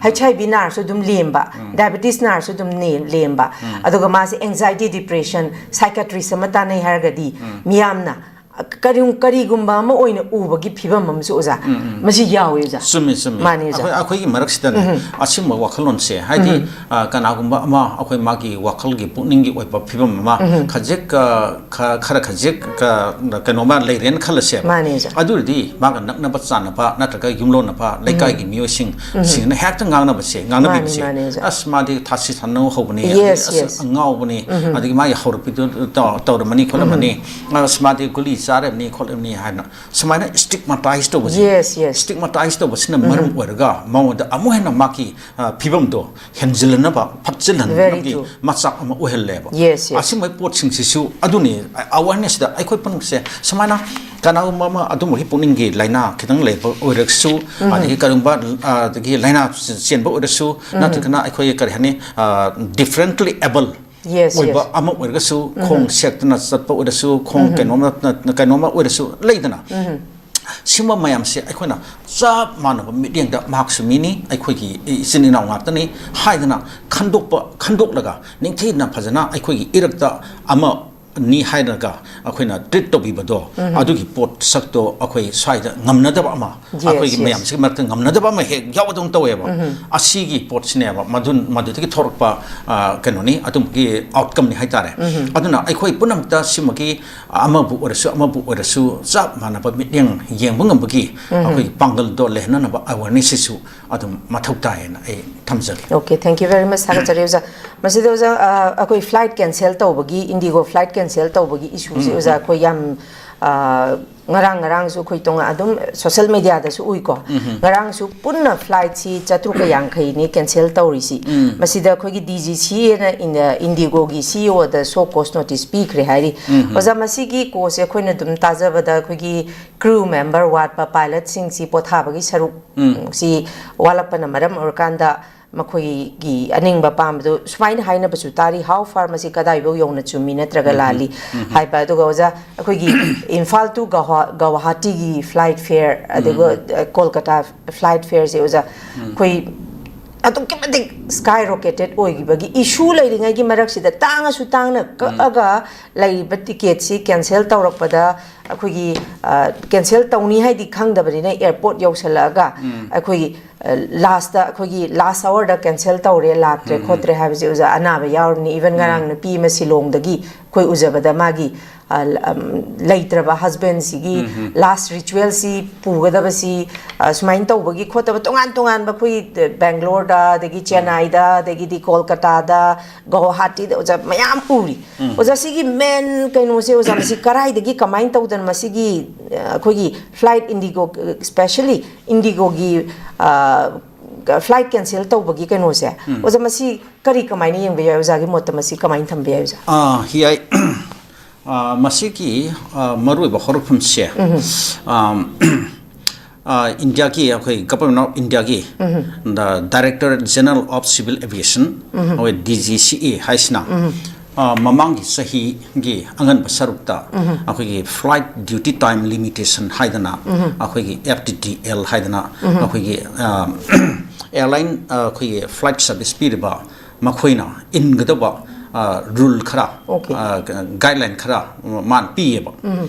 ꯍꯩꯆ ꯑꯥꯏ ꯚꯤ ꯅꯥꯔꯁꯨ ꯑꯗꯨꯝ ꯂꯦꯝꯕ, ꯗꯥꯏꯕꯦꯇꯤꯁ ꯅꯥꯔꯁꯨ ꯑꯗꯨꯝ ꯅꯦ-, ꯂꯦꯝꯕ꯫ ꯑꯗꯨꯒ ꯃꯥꯁꯦ ꯑꯦꯡꯖꯥꯏꯇꯤ, ꯗꯤꯄ꯭ꯔꯦꯁꯟ, ꯁꯥꯏꯀꯥꯇ꯭ꯔꯤꯁ ꯑꯃ ꯇꯥꯟꯅꯩ ꯍꯥꯏꯔꯒꯗꯤ ꯃꯤꯌꯥꯝꯅ ꯀꯔꯤ-, ꯀꯔꯤꯒꯨꯝꯕ ꯑꯃ ꯑꯣꯏꯅ ꯎꯕꯒꯤ ꯐꯤꯕꯝ ꯑꯃꯁꯨ ꯑꯣꯖꯥ, ꯃꯁꯤ ꯌꯥꯎꯋꯦ ꯑꯣꯖꯥ꯫ ꯆꯨꯝꯃꯤ, ꯆꯨꯝꯃꯤ꯫ ꯃꯥꯅꯤ ꯑꯣꯖꯥ꯫ ꯑꯩꯈꯣꯏ, ꯑꯩꯈꯣꯏꯒꯤ ꯃꯔꯛꯁꯤꯗꯅꯦ ꯑꯁꯤꯒꯨꯝꯕ ꯋꯥꯈꯜꯂꯣꯟꯁꯦ, ꯍꯥꯏꯗꯤ, ꯑ, ꯀꯅꯥꯒꯨꯝꯕ ꯑꯃ ꯑꯩꯈꯣꯏ ꯃꯥꯒꯤ ꯋꯥꯈꯜꯒꯤ, ꯄꯨꯛꯅꯤꯡꯒꯤ ꯑꯣꯏꯕ ꯐꯤꯕꯝ ꯑꯃ ꯈꯖꯤꯛ, ꯑ, ꯈ-, ꯈꯔ ꯈꯖꯤꯛ, ꯑ, ꯀꯩꯅꯣꯃ ꯂꯩꯔꯦꯅ ꯈꯜꯂꯁꯦꯕ꯫ ꯃꯥꯅꯤ ꯑꯣꯖꯥ꯫ ꯑꯗꯨ ꯑꯣꯏꯔꯗꯤ ꯃꯥꯒ ꯅꯛꯅꯕ ꯆꯥꯟꯅꯕ ꯅꯠꯇ꯭ꯔꯒ ꯌꯨꯝꯂꯣꯟꯅꯕ ꯂꯩꯀꯥꯏꯒꯤ ꯃꯤꯑꯣꯏꯁꯤꯡ ꯁꯤꯡꯅ ꯍꯦꯛꯇ ꯉꯥꯡꯅꯕꯁꯦ, ꯉꯥꯡꯅꯕꯤꯕꯁꯦ꯫ ꯃꯥꯅꯤ, ꯃꯥꯅꯤ ꯑꯣꯖꯥ꯫ "ꯑꯁ, ꯃꯥꯗꯤ ꯊꯥꯁꯤ ꯊꯥꯅꯧ ꯍꯧꯕꯅꯤ", ꯑꯗꯒꯤ, "ꯑꯁ, ꯑꯉꯥꯎꯕꯅꯤ", ꯑꯗꯒꯤ "ꯃꯥꯒꯤ ꯍꯧꯔꯛꯄꯤꯗꯨ ꯇꯧ-, ꯇꯧꯔꯝꯃꯅꯤ ꯈꯣꯠꯂꯝꯃꯅꯤ", "ꯑꯁ, ꯃꯥꯗꯤ ꯒꯨꯂꯤ ꯆꯥꯔꯕꯅꯤ ꯈꯣꯠꯂꯕꯅꯤ" ꯍꯥꯏꯅ ꯁꯨꯃꯥꯏꯅ ꯁ꯭ꯇꯤꯛꯃꯥꯇꯥꯏꯁ ꯇꯧꯕꯁꯦ꯫ Yes, yes. ꯁ꯭ꯇꯤꯛꯃꯥꯇꯥꯏꯁ ꯇꯧꯕꯁꯤꯅ ꯃꯔꯝ ꯑꯣꯏꯔꯒ ꯃꯉꯣꯟꯗ ꯑꯃꯨꯛ ꯍꯦꯟꯅ ꯃꯥꯒꯤ, ꯑ, ꯐꯤꯕꯝꯗꯣ ꯍꯦꯟꯖꯤꯜꯂꯅꯕ, ꯐꯠꯆꯤꯜꯍꯟꯅꯕꯒꯤ ꯃꯆꯥꯛ ꯑꯃ ꯑꯣꯏꯍꯜꯂꯦꯕ꯫ Yes, yes. ꯑꯁꯤꯒꯨꯝꯕ ꯄꯣꯠꯁꯤꯡꯁꯤꯁꯨ ꯑꯗꯨꯅꯤ, ꯑ-, awareness-ꯇ ꯑꯩꯈꯣꯏ ꯄꯨꯝꯅꯃꯛꯁꯦ ꯁꯨꯃꯥꯏꯅ ꯀꯅꯥꯒꯨꯝꯕ ꯑꯃ ꯑꯗꯨꯝꯕꯒꯤ ꯄꯨꯛꯅꯤꯡꯒꯤ ꯂꯥꯏꯅꯥ ꯈꯤꯇꯪ ꯂꯩꯕ ꯑꯣꯏꯔꯒꯁꯨ, ꯑꯗꯒꯤ ꯀꯔꯤꯒꯨꯝꯕ, ꯑ, ꯑꯗꯒꯤ ꯂꯥꯏꯅꯥ ꯆꯦꯟꯕ ꯑꯣꯏꯔꯁꯨ, ꯅꯠꯇ꯭ꯔꯒꯅ ꯑꯩꯈꯣꯏ ꯀꯔꯤ ꯍꯥꯏꯅꯤ, ꯑ, differently able Yes, ꯑꯣꯏꯕ yes. ꯑꯃ ꯑꯣꯏꯔꯒꯁꯨ, ꯈꯣꯡ ꯁꯦꯛꯇꯅ ꯆꯠꯄ ꯑꯣꯏꯔꯁꯨ, ꯈꯣꯡ ꯀꯩꯅꯣꯝꯃ, ꯀꯩꯅꯣꯝꯃ ꯑꯣꯏꯔꯁꯨ ꯂꯩꯗꯅ꯫ ꯁꯤꯒꯨꯝꯕ ꯃꯌꯥꯝꯁꯦ ꯑꯩꯈꯣꯏꯅ ꯆꯞ ꯃꯥꯟꯅꯕ ꯃꯤꯠꯌꯦꯡꯗ ꯃꯍꯥꯛꯁꯨ ꯃꯤꯅꯤ, ꯑꯩꯈꯣꯏꯒꯤ ꯏꯆꯤꯟ ꯏꯅꯥꯎ ꯉꯥꯛꯇꯅꯤ ꯍꯥꯏꯗꯅ ꯈꯟꯗꯣꯛꯄ, ꯈꯟꯗꯣꯛꯂꯒ ꯅꯤꯡꯊꯤꯅ ꯐꯖꯅ ꯑꯩꯈꯣꯏꯒꯤ ꯏꯔꯛꯇ ꯑꯃꯅꯤ ꯍꯥꯏꯔꯒ ꯑꯩꯈꯣꯏꯅ ꯇ꯭ꯔꯤꯠ ꯇꯧꯕꯤꯕꯗꯣ, ꯑꯗꯨꯒꯤ ꯄꯣꯠꯁꯛꯇꯣ ꯑꯩꯈꯣꯏ ꯁ꯭ꯋꯥꯏꯗ ꯉꯝꯅꯗꯕ ꯑꯃ, Yes, ꯑꯩꯈꯣꯏꯒꯤ yes. ꯃꯌꯥꯝꯁꯤꯒꯤ ꯃꯔꯛꯇ ꯉꯝꯅꯗꯕ ꯑꯃ ꯍꯦꯛ ꯌꯥꯎꯕꯗꯧꯅ ꯇꯧꯋꯦꯕ꯫ ꯑꯁꯤꯒꯤ ꯄꯣꯠꯁꯤꯅꯦꯕ ꯃꯗꯨ, ꯃꯗꯨꯗꯒꯤ ꯊꯣꯛꯂꯛꯄ, ꯑ, ꯀꯩꯅꯣꯅꯤ, ꯑꯗꯨꯝꯕꯒꯤ ꯑꯥꯎꯠꯀꯝꯅꯤ ꯍꯥꯏꯇꯥꯔꯦ꯫ ꯑꯗꯨꯅ ꯑꯩꯈꯣꯏ ꯄꯨꯝꯅꯃꯛꯇ ꯁꯤꯃꯒꯤ ꯑꯃꯕꯨ ꯑꯣꯏꯔꯁꯨ, ꯑꯃꯕꯨ ꯑꯣꯏꯔꯁꯨ ꯆꯞ ꯃꯥꯟꯅꯕ ꯃꯤꯠꯌꯦꯡ ꯌꯦꯡꯕ ꯉꯝꯕꯒꯤ ꯑꯩꯈꯣꯏꯒꯤ ꯄꯥꯡꯒꯜꯗꯣ ꯂꯩꯍꯟꯅꯅꯕ ꯑꯋꯦꯔꯅꯦꯁꯁꯤꯁꯨ ꯑꯗꯨꯝ ꯃꯊꯧ ꯇꯥꯏꯌꯦꯅ ꯑꯩ ꯊꯝꯖꯒꯦ꯫ Okay, thank you very much, ꯊꯥꯒꯠꯆꯔꯤ ꯑꯣꯖꯥ꯫ ꯃꯁꯤꯗ ꯑꯣꯖꯥ, ꯑ, ꯑꯩꯈꯣꯏ ꯐ꯭ꯂꯥꯏꯠ ꯀꯦꯟꯁꯦꯜ ꯇꯧꯕꯒꯤ, ꯏꯟꯗꯤꯒꯣ ꯐ꯭ꯂꯥꯏꯠ ꯀꯦꯟꯁꯦꯜ ꯇꯧꯕꯒꯤ ꯏꯁꯨꯁꯤ ꯑꯣꯖꯥ, ꯑꯩꯈꯣꯏ ꯌꯥꯝ, ꯑ, ꯉꯔꯥꯡ ꯉꯔꯥꯡꯁꯨ ꯑꯩꯈꯣꯏ ꯇꯣꯉꯥꯟ ꯑꯗꯨꯝ ꯁꯣꯁꯦꯜ ꯃꯦꯗꯤꯌꯥꯗꯁꯨ ꯎꯏꯀꯣ꯫ ꯉꯔꯥꯡꯁꯨ ꯄꯨꯟꯅ ꯐ꯭ꯂꯥꯏꯠꯁꯤ ꯆꯥꯇ꯭ꯔꯨꯛꯀ ꯌꯥꯡꯈꯩꯅꯤ ꯀꯦꯟꯁꯦꯜ ꯇꯧꯔꯤꯁꯤ꯫ ꯃꯁꯤꯗ ꯑꯩꯈꯣꯏꯒꯤ ꯗꯤ ꯖꯤ ꯁꯤ ꯑꯦꯅ ꯏꯟꯗꯤꯒꯣꯒꯤ ꯁꯤ ꯏ ꯑꯣꯗ ꯁꯣ ꯀꯣꯁ ꯅꯣꯇꯤꯁ ꯄꯤꯈ꯭ꯔꯦ ꯍꯥꯏꯔꯤ꯫ ꯑꯣꯖꯥ, ꯃꯁꯤꯒꯤ ꯀꯣꯁꯁꯦ ꯑꯩꯈꯣꯏꯅ ꯑꯗꯨꯝ ꯇꯥꯖꯕꯗ ꯑꯩꯈꯣꯏꯒꯤ ꯀ꯭ꯔꯨ ꯃꯦꯝꯕꯔ ꯋꯥꯠꯄ, ꯄꯥꯏꯂꯠꯁꯤꯡꯁꯤ ꯄꯣꯊꯥꯕꯒꯤ ꯁꯔꯨꯛ ꯁꯤ ꯋꯥꯠꯂꯛꯄꯅ ꯃꯔꯝ ꯑꯣꯏꯔꯀꯥꯟꯗ ꯃꯈꯣꯏꯒꯤ ꯑꯅꯤꯡꯕ ꯄꯥꯝꯕꯗꯨ ꯁꯨꯃꯥꯏꯅ ꯍꯥꯏꯅꯕꯁꯨ ꯇꯥꯔꯤ꯫ How far ꯃꯁꯤ ꯀꯗꯥꯏꯐꯥꯎ ꯌꯧꯅ ꯆꯨꯝꯃꯤ ꯅꯠꯇ꯭ꯔꯒ ꯂꯥꯜꯂꯤ ꯍꯥꯏꯕ꯫ ꯑꯗꯨꯒ ꯑꯣꯖꯥ, ꯑꯩꯈꯣꯏꯒꯤ ꯏꯝꯐꯥꯜ to ꯒꯧꯍꯥ-, ꯒꯧꯍꯥꯇꯤꯒꯤ ꯐ꯭ꯂꯥꯏꯠ ꯐꯤꯌꯔ, ꯑꯗꯨꯒ, ꯑ, ꯀꯣꯜꯀꯇꯥ ꯐ꯭ꯂꯥꯏꯠ ꯐꯤꯌꯔꯁꯦ ꯑꯣꯖꯥ, ꯑꯩꯈꯣꯏ ꯑꯗꯨꯛꯀꯤ ꯃꯇꯤꯛ ꯁ꯭ꯀꯥꯏ ꯔꯣꯀꯦꯇꯦꯠ ꯑꯣꯏꯈꯤꯕꯒꯤ ꯏꯁꯨ ꯂꯩꯔꯤꯉꯩꯒꯤ ꯃꯔꯛꯁꯤꯗ ꯇꯥꯡꯉꯁꯨ ꯇꯥꯡꯅ ꯀꯛꯑꯒ ꯂꯩꯔꯤꯕ ꯇꯤꯀꯦꯠꯁꯤ ꯀꯦꯟꯁꯦꯜ ꯇꯧꯔꯛꯄꯗ ꯑꯩꯈꯣꯏꯒꯤ, ꯑ, ꯀꯦꯟꯁꯦꯜ ꯇꯧꯅꯤ ꯍꯥꯏꯗꯤ ꯈꯪꯗꯕꯅꯤꯅ ꯑꯦꯌꯔꯄꯣꯔꯠ ꯌꯧꯁꯜꯂꯛꯑꯒ ꯑꯩꯈꯣꯏꯒꯤ, ꯑ, ꯂꯥꯁꯇ ꯑꯩꯈꯣꯏꯒꯤ ꯂꯥꯁ ꯑꯋꯥꯔꯗ ꯀꯦꯟꯁꯦꯜ ꯇꯧꯔꯦ, ꯂꯥꯛꯇ꯭ꯔꯦ ꯈꯣꯠꯇ꯭ꯔꯦ ꯍꯥꯏꯕꯁꯦ ꯑꯣꯖꯥ, ꯑꯅꯥꯕ ꯌꯥꯎꯔꯤꯕꯅꯤ꯫ ꯏꯚꯟ ꯉꯔꯥꯡ ꯅꯨꯄꯤ ꯑꯃ ꯁꯤꯂꯣꯡꯗꯒꯤ ꯑꯩꯈꯣꯏ ꯎꯖꯕꯗ ꯃꯥꯒꯤ, ꯑ, ꯂ-, ꯑꯝ, ꯂꯩꯇ꯭ꯔꯕ ꯍꯁꯕꯦꯟꯁꯤꯒꯤ ꯂꯥꯁ ꯔꯤꯆꯨꯋꯦꯜꯁꯤ ꯄꯨꯒꯗꯕꯁꯤ, ꯑ, ꯁꯨꯃꯥꯏꯅ ꯇꯧꯕꯒꯤ ꯈꯣꯠꯇꯕ ꯇꯣꯉꯥꯟ ꯇꯣꯉꯥꯟꯕ ꯑꯩꯈꯣꯏꯒꯤ ꯕꯦꯡꯒ꯭ꯂꯣꯔꯗ, ꯑꯗꯒꯤ ꯆꯦꯟꯅꯥꯏꯗ, ꯑꯗꯒꯤꯗꯤ ꯀꯣꯜꯀꯇꯥꯗ, ꯒꯧꯍꯥꯇꯤꯗ ꯑꯣꯖꯥ ꯃꯌꯥꯝ ꯎꯔꯤ꯫ ꯑꯣꯖꯥ, ꯁꯤꯒꯤ ꯃꯦꯟ ꯀꯩꯅꯣꯁꯦ ꯑꯣꯖꯥ, ꯃꯁꯤ ꯀꯔꯥꯏꯗꯒꯤ ꯀꯃꯥꯏꯅ ꯇꯧꯗꯅ ꯃꯁꯤꯒꯤ, ꯑ, ꯑꯩꯈꯣꯏꯒꯤ ꯐ꯭ꯂꯥꯏꯠ ꯏꯟꯗꯤꯒꯣ, ꯁ꯭ꯄꯦꯁꯦꯜꯂꯤ ꯏꯟꯗꯤꯒꯣꯒꯤ, ꯑ, ꯐ꯭ꯂꯥꯏꯠ ꯀꯦꯟꯁꯦꯜ ꯇꯧꯕꯒꯤ ꯀꯩꯅꯣꯁꯦ, ꯑꯣꯖꯥ, ꯃꯁꯤ ꯀꯔꯤ ꯀꯃꯥꯏꯅ ꯌꯦꯡꯕ ꯌꯥꯏ? ꯑꯣꯖꯥꯒꯤ ꯃꯣꯠꯇ ꯃꯁꯤ ꯀꯃꯥꯏꯅ ꯊꯝꯕ ꯌꯥꯏ, ꯑꯣꯖꯥ? ꯑꯥ, ꯌꯥꯏ꯫ ꯑꯥ, ꯃꯁꯤꯒꯤ, ꯑꯥ, ꯃꯔꯨꯑꯣꯏꯕ ꯍꯧꯔꯛꯐꯝꯁꯦ, ꯑꯥ, ꯑꯥ, ꯏꯟꯗꯤꯌꯥꯒꯤ, ꯑꯩꯈꯣꯏ ꯒꯚꯔꯟꯃꯦꯟ ꯑꯣꯐ ꯏꯟꯗꯤꯌꯥꯒꯤ the directorate general of civil aviation, ꯑꯩꯈꯣꯏ ꯗꯤ ꯖꯤ ꯁꯤ ꯑꯦ ꯍꯥꯏꯁꯤꯅ, ꯑ, ꯃꯃꯥꯡꯒꯤ ꯆꯍꯤꯒꯤ ꯑꯉꯟꯕ ꯁꯔꯨꯛꯇ ꯑꯩꯈꯣꯏꯒꯤ flight duty time limitation ꯍꯥꯏꯗꯅ, ꯑꯩꯈꯣꯏꯒꯤ F D T L ꯍꯥꯏꯗꯅ, ꯑꯩꯈꯣꯏꯒꯤ, ꯑ, airline, ꯑ, ꯑꯩꯈꯣꯏꯒꯤ flight service ꯄꯤꯔꯤꯕ ꯃꯈꯣꯏꯅ ꯏꯟꯒꯗꯕ, ꯑ, rule ꯈꯔ, Okay. ꯑ, guideline ꯈꯔ ꯃꯥꯅ ꯄꯤꯌꯦꯕ꯫